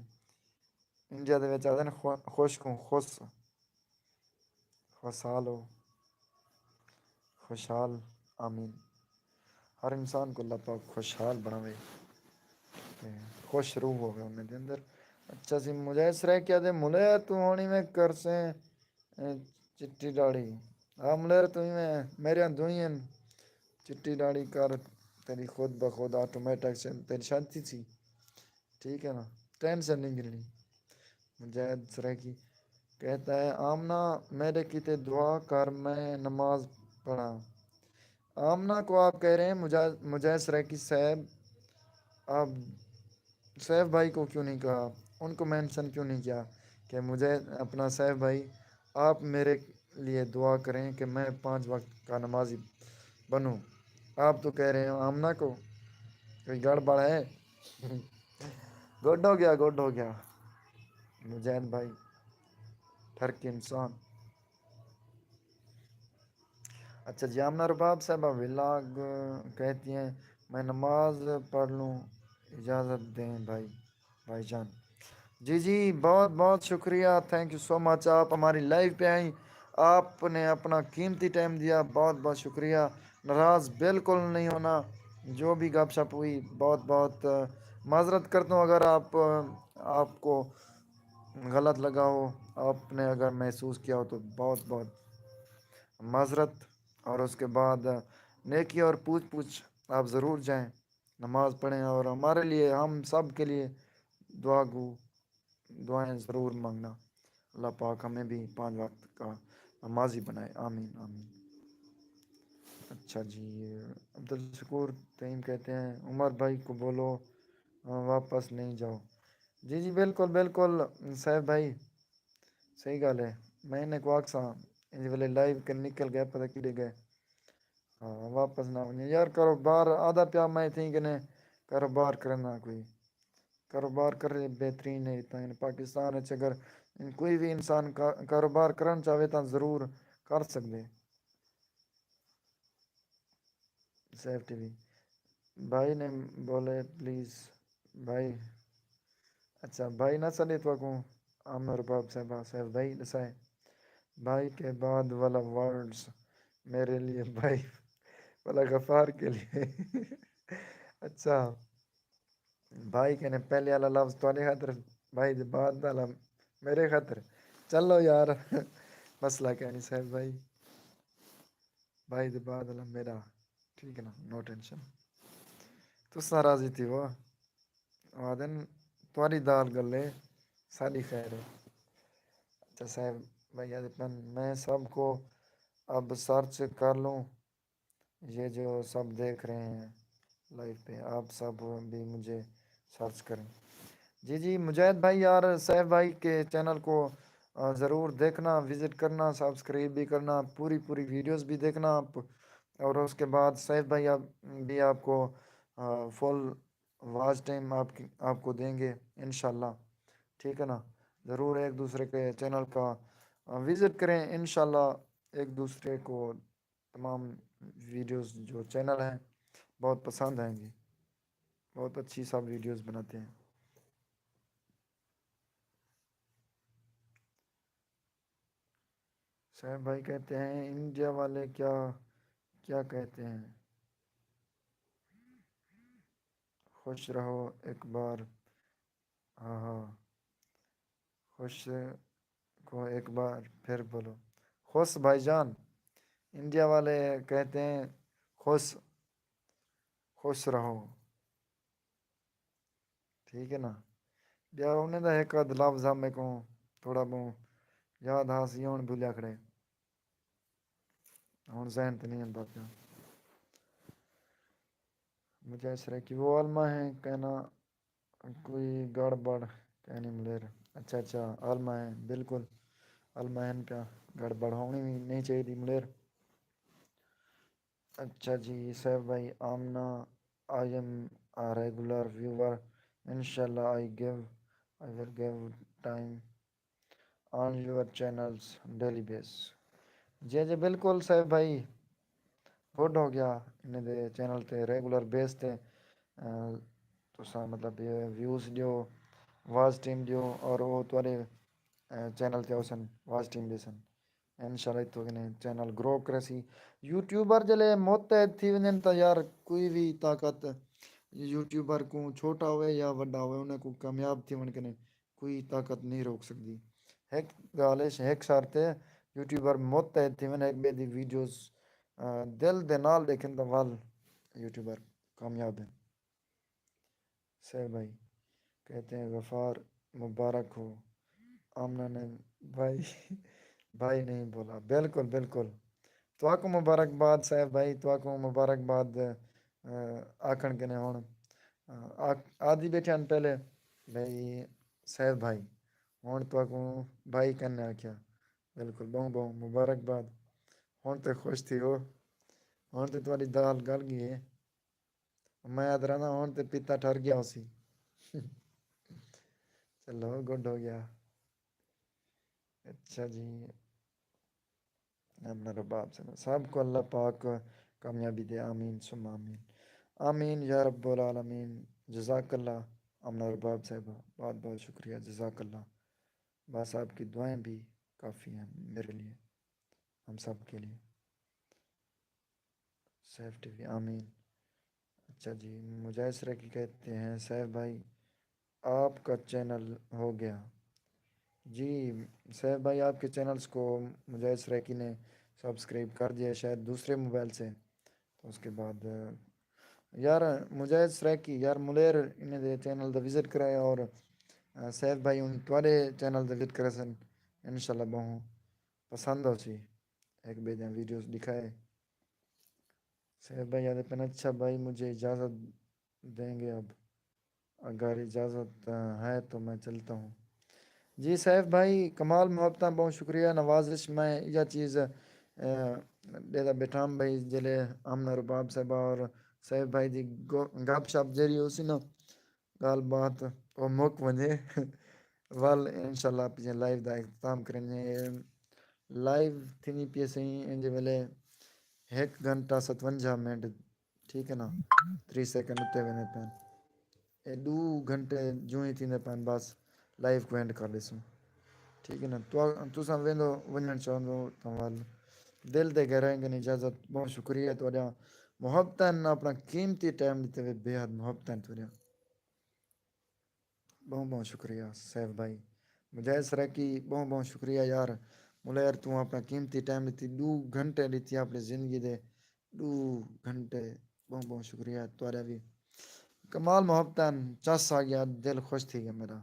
انڈیا دے وچ آہدن خو-، خوش کوں خوش، خوشحال ہو، خوشحال، آمین۔ ہر انسان کوں اللہ پاک خوشحال بݨاوے تے خوش روح ہووے انہیں دے اندر۔ اچھا سی، مجاہد سرائیکی آہدے، ملیر توں ہݨ ایویں کرسیں، اے، چٹی ݙاڑھی۔ ہا ملیر توں ایویں، میریاں دعائیں ہن، چٹی ݙاڑھی کر، تیݙی خود بخود آٹومیٹک سے تیݙی شادی تھیسی۔ ٹھیک ہے نا، ٹینشن نہیں گھنݨی۔ مجاہد سرائیکی کہتا ہے، آمنہ میرے کیتے دعا کر، میں نماز پڑھاں۔ آمنہ کو آپ کہہ رہے ہیں، مجا-، مجاہد سرائیکی صاحب، آپ سیف بھائی کو کیوں نہیں کہا؟ ان کو مینشن کیوں نہیں کیا کہ مجھے اپنا سیف بھائی، آپ میرے لیے دعا کریں کہ میں پانچ وقت کا نمازی بنوں؟ آپ تو کہہ رہے ہو آمنہ کو کوئی گڑبڑ ہے۔ گڈ ہو گیا، گڈ ہو گیا مجاہد بھائی، ٹھرک انسان۔ اچھا جی، آمنہ رباب صاحبہ ولاگ کہتی ہیں، میں نماز پڑھ لوں، اجازت دیں بھائی، بھائی جان۔ جی جی، بہت بہت شکریہ، تھینک یو سو مچ، آپ ہماری لائیو پہ آئیں، آپ نے اپنا قیمتی ٹائم دیا، بہت بہت شکریہ۔ ناراض بالکل نہیں ہونا، جو بھی گپ شپ ہوئی، بہت بہت معذرت کرتا ہوں اگر آپ آپ کو غلط لگا ہو، آپ نے اگر محسوس کیا ہو تو بہت بہت معذرت۔ اور اس کے بعد نیکی اور پوچھ پوچھ آپ ضرور جائیں، نماز پڑھیں، اور ہمارے لیے، ہم سب کے لیے دعا گو، دعائیں ضرور مانگنا۔ اللہ پاک ہمیں بھی پانچ وقت کا نمازی بنائے، آمین آمین۔ اچھا جی، عبدالشکور تعیم کہتے ہیں، عمر بھائی کو بولو، آ، واپس نہیں جاؤ۔ جی جی، بالکل بالکل سیف بھائی، صحیح ڳالھ ہے۔ میں انہیں کو آکھساں، انج ویلے لائیو کن نکل ڳئے، پتہ کیݙے ڳئے۔ ہاں، واپس نہ ونڄے یار، کاروبار آہدا پیا میں تھیں کنے کاروبار کرݨا کوئی۔ کاروبار کرے بہترین ہے، تاں پاکستان وچ اگر کوئی بھی انسان کا-، کاروبار کرݨ چاہے تاں ضرور کر سڳدے۔ سیف ٹی وی بھائی نے بولے پلیز بھائی۔ اچھا بھائی نہ سݙے تہاکوں، آمنہ رباب صاحبہ، سیف بھائی ݙسائے۔ بھائی کے بعد والا ورڈز میرے لیے بھائی، والا غفار کے لیے۔ اچھا بھائی کہنے پہلے والا لفظ تہاݙے خاطر، بھائی دے بعد والا میرے خاطر۔ چلو یار، مسئلہ کائنی سیف بھائی، بھائی دے بعد والا میرا، ٹھیک ہے نا، نو ٹینشن۔ تساں راضی تھیوو، آہدن تہاݙی دال ڳلے، ساݙی خیر ہے۔ اچھا سیف بھائی آہدے پن، میں سب کو اب سرچ کر لوں، یہ جو سب دیکھ رہے ہیں لائیو پہ، آپ سب بھی مجھے سرچ کریں۔ جی جی مجاہد بھائی، یار سیف بھائی کے چینل کو آ، ضرور دیکھنا، وزٹ کرنا، سبسکرائب بھی کرنا، پوری پوری ویڈیوز بھی دیکھنا آپ۔ اور اس کے بعد سیف بھائی آپ بھی آپ کو آ، فل واچ ٹائم آپ کی، آپ کو دیں گے انشاءاللہ، ٹھیک ہے نا؟ ضرور ایک دوسرے کے چینل کا آ، وزٹ کریں انشاءاللہ، ایک دوسرے کو تمام ویڈیوز جو چینل ہیں بہت پسند آئیں گی، بہت اچھی سب ویڈیوز بناتے ہیں۔ سیف بھائی کہتے ہیں انڈیا والے کیا، کیا کہتے ہیں؟ خوش رہو ایک بار، ہاں ہاں، خوش کو ایک بار پھر بولو۔ خوش بھائی جان، انڈیا والے کہتے ہیں خوش، خوش رہو۔ ٹھیک ہے نا؟ ٻیا انہیں دا ہک ادھ لفظ ہا میکوں تھوڑا ٻہوں یاد ہا سی، ہݨ بھلیا کھڑے، ہݨ ذہن تے نہیں آندا پیا۔ مجھے اس طرح کی وہ عالمہ ہیں کہنا کوئی گڑبڑ کہنی ملیر۔ اچھا اچھا، عالمہ ہیں، بالکل عالمہ ہیں پیا، گڑبڑ ہونی بھی نہیں چاہیے ملیر۔ اچھا جی سیف بھائی، Amna, I am a regular viewer, انشاءاللہ I give, I will give time on your channels daily base. جی جی بالکل سیف بھائی، گڈ ہو گیا، انہیں دے چینل تے ریگولر بیس تے آ، تساں مطلب ویوز ݙیو، واچ ٹائم ݙیو اور او تہاݙے چینل تے آسن، واچ ٹائم ݙیسن۔ انشاءاللہ اتھوں کنے چینل گرو کریسی۔ یوٹیوبر جلے متحد تھی ویندن تاں یار کوئی وی طاقت یوٹیوبر کوں، چھوٹا ہووے یا وݙا ہووے، انہاں کوں کامیاب تھیوݨ کنے کوئی طاقت نہیں روک سڳدی۔ ہک ڳالھ ہے، ہک شرط ہے، یوٹیوبر متحد تھیون، ہک ٻئے دی ویڈیوز آ، دل دے نال ݙیکھن تاں ول یوٹیوبر کامیاب ہن۔ سیف بھائی کہتے ہیں غفار مبارک ہو، آمنہ نے بھائی، بھائی نہیں بولا۔ بالکل بالکل، تہاکوں مبارکباد سیف بھائی، تہاکوں مبارکباد آ، آکھݨ کنے ہݨ آدھی بیٹھے ہن پہلے بھائی سیف بھائی، ہن تہاکوں بھائی کنے آکھیا۔ بالکل، بہوں بہوں مبارکباد۔ ہن تے خوش تھی ہو، ہن تے تہاݙی دال گل گئی ہے۔ میں آدھا رہنا ہن تے پیتا ٹھر گیا ہوسی۔ چلو، گڈ ہو گیا۔ اچھا جی، امن رباب سے سب کو اللہ پاک کامیابی دے، آمین ثم آمین۔ آمین یا رب العالمین۔ جزاک اللہ امن رباب صاحبہ، بہت بہت شکریہ، جزاک اللہ۔ بس آپ کی دعائیں بھی کافی ہیں میرے لیے، ہم سب کے لیے۔ سیف ٹی وی، آمین۔ اچھا جی، مجاہد سرائیکی کہتے ہیں، سیف بھائی، آپ کا چینل ہو گیا۔ جی سیف بھائی، آپ کے چینلز کو مجاہد سرائیکی نے سبسکرائب کر دیا شاید دوسرے موبائل سے۔ تو اس کے بعد، یار، مجاہد سرائیکی، یار، ملیر انہیں دے چینل دا وزٹ کرائے اور سیف بھائی ان تواڈے چینل دا وزٹ کرے سن، انشاءاللہ بہوں پسند ہو سی۔ ایک بے دیاں ویڈیوز دکھائے۔ سیف بھائی آدھے پن، اچھا بھائی، مجھے اجازت دیں گے اب؟ اگر اجازت ہے تو میں چلتا ہوں۔ جی سیف بھائی، کمال محبتاں، بہت شکریہ نوازش۔ میں یہ چیز ڈیدا بیٹھام بھائی، جلے امن رباب صاحبہ اور سیف بھائی دی گپ شپ جیری ہو سی نا، گال بات او مک ونجے۔ ول انشاءاللہ آپ جی لائیو دا اختتام کریں۔ لائیو تھینی پی سیں انجے ویلے ہک گھنٹہ ستونجا منٹ، ٹھیک ہے نا، تری سیکنڈ اتے ویندے پین۔ اے ڈو گھنٹے جوں ہی تھیندے پین، بس لائیو کو اینڈ کر ڈیسوں، ٹھیک ہے نا۔ تساں ویندو ونجن چاہندو تاں ول دل دے گہرائیں کنی اجازت۔ بہت شکریہ تہاڈا، محبتاں اپنا قیمتی ٹائم ڈتے وے، بے حد محبتاں تہاڈا۔ بہوں بہوں شکریہ سیف بھائی۔ مجاہد سرائیکی، بہوں بہوں شکریہ یار۔ ملیر توں اپنا قیمتی ٹائم ڈتی، ڈو گھنٹے ڈتی اپنی زندگی دے، ڈو گھنٹے۔ بہوں بہوں شکریہ تہاڈا وی۔ کمال محبتاں، چس آ گیا، دل خوش تھی گیا میرا۔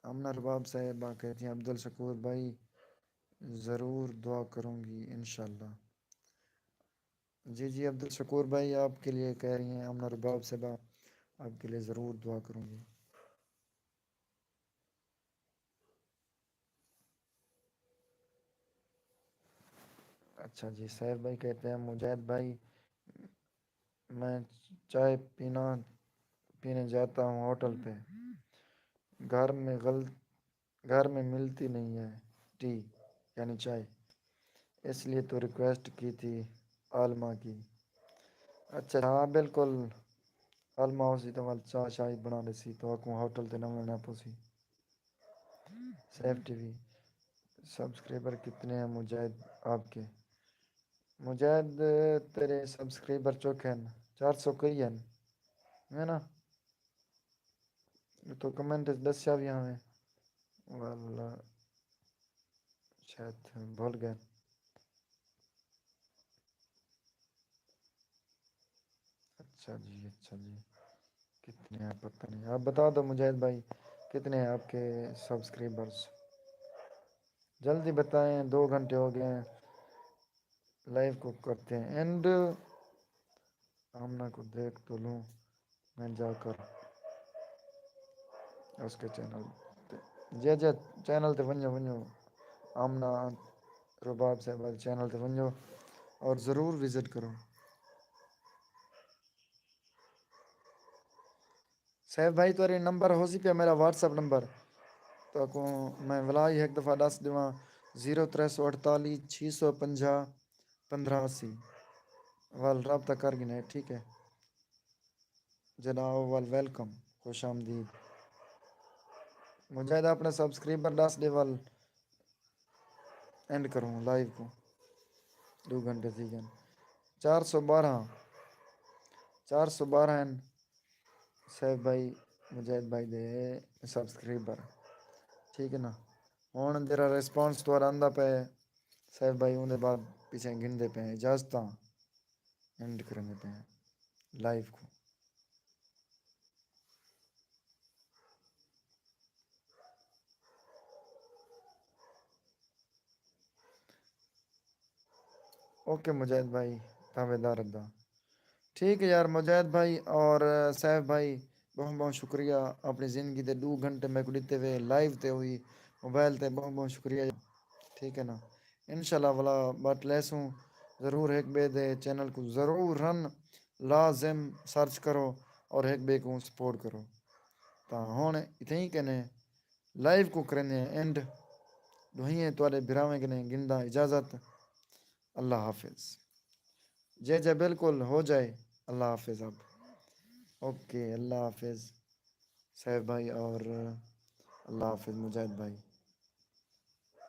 امن ارباب صاحبہ کہتی ہیں، عبدالشکور بھائی، ضرور دعا کروں گی انشاءاللہ۔ جی جی عبدالشکور بھائی، آپ کے لیے کہہ رہی ہیں امن ارباب صاحبہ، آپ کے لیے ضرور دعا کروں گی۔ اچھا جی، سیف بھائی کہتے ہیں، مجاہد بھائی، میں چائے پینا، پینے جاتا ہوں ہوٹل پہ، گھر میں غل گھر میں ملتی نہیں ہے ٹی، یعنی چائے، اس لیے تو ریکویسٹ کی تھی عالمہ کی۔ اچھا ہاں، بالکل، عالمہ ہوسی تو ول چاہ شاہی بنا لیسی، تو اکوں ہوٹل تے نہ وینا پوسی۔ سیف ٹی وی، سبسکرائبر کتنے ہیں مجاہد آپ کے؟ مجاہد، تیرے سبسکرائبر چوکھے ہیں، چار سو کئی ہیں، ہے نا؟ تو کمنٹ ڈسیا بھی ہمیں، واللہ شاید بھول گئے۔ اچھا جی، اچھا جی، کتنے ہیں پتہ نہیں، آپ بتا دو مجاہد بھائی، کتنے ہیں آپ کے سبسکرائبرز؟ جلدی بتائیں، دو گھنٹے ہو گئے ہیں۔ لائیو کو کرتے ہیں اینڈ۔ آمنہ کو دیکھ تو لوں میں جا کر اس کے چینل تے۔ جی جی، چینل تے ونجو، ونجو، آمنہ رباب صاحب والے چینل تے ونجو اور ضرور وزٹ کرو۔ سیف بھائی، تہاݙے نمبر ہوسی پیا میرا واٹس ایپ نمبر، تہاکوں میں ولا ہی ہک دفعہ ݙس ݙیواں، زیرو ترے سو اڑتالیس چھی سو پنجاہ پندرہ اسی۔ ول رابطہ کر گھنے، ٹھیک ہے جناب، ول ویلکم، خوش آمدید۔ مجاہد اپݨے سبسکرائبر ݙس ݙے ول اینڈ کروں لائیو کوں، ݙو گھنٹے تھی ڳئن۔ چار سو ٻارہاں، چار سو ٻارہاں ہن سیف بھائی، مجاہد بھائی دے سبسکرائبر، ٹھیک ہے نا۔ ہݨ جیڑھا ریسپانس تہاݙا آندا پئے سیف بھائی، اوندے بعد پچھے گھندے پئے ہیں، اجازتاں اینڈ کریندے پئے ہیں لائیو کوں۔ اوکے مجاہد بھائی، تابعدار رہدا۔ ٹھیک ہے یار مجاہد بھائی اور سیف بھائی، بہت بہت شکریہ۔ اپنی زندگی دے ݙو گھنٹے میکوں ݙتے وے لائیو تے ہوئی موبائل تے، بہت بہت شکریہ۔ ٹھیک ہے نا؟ انشاءاللہ ولا بٹ لیسوں ضرور، ہک ٻئے دے چینل کوں ضرور رن لازم سرچ کرو اور ہک ٻئے کوں سپورٹ کرو۔ تاں ہݨ اتھیں ہی کنے لائیو کوں کریندے ہیں اینڈ۔ ݙوہیئیں تہاݙے بھراویں کنے گھنداں اجازت۔ اللہ حافظ۔ جے جے بالکل ہو جائے۔ اللہ حافظ اب۔ اوکے، اللہ حافظ سیف بھائی اور اللہ حافظ مجاہد بھائی۔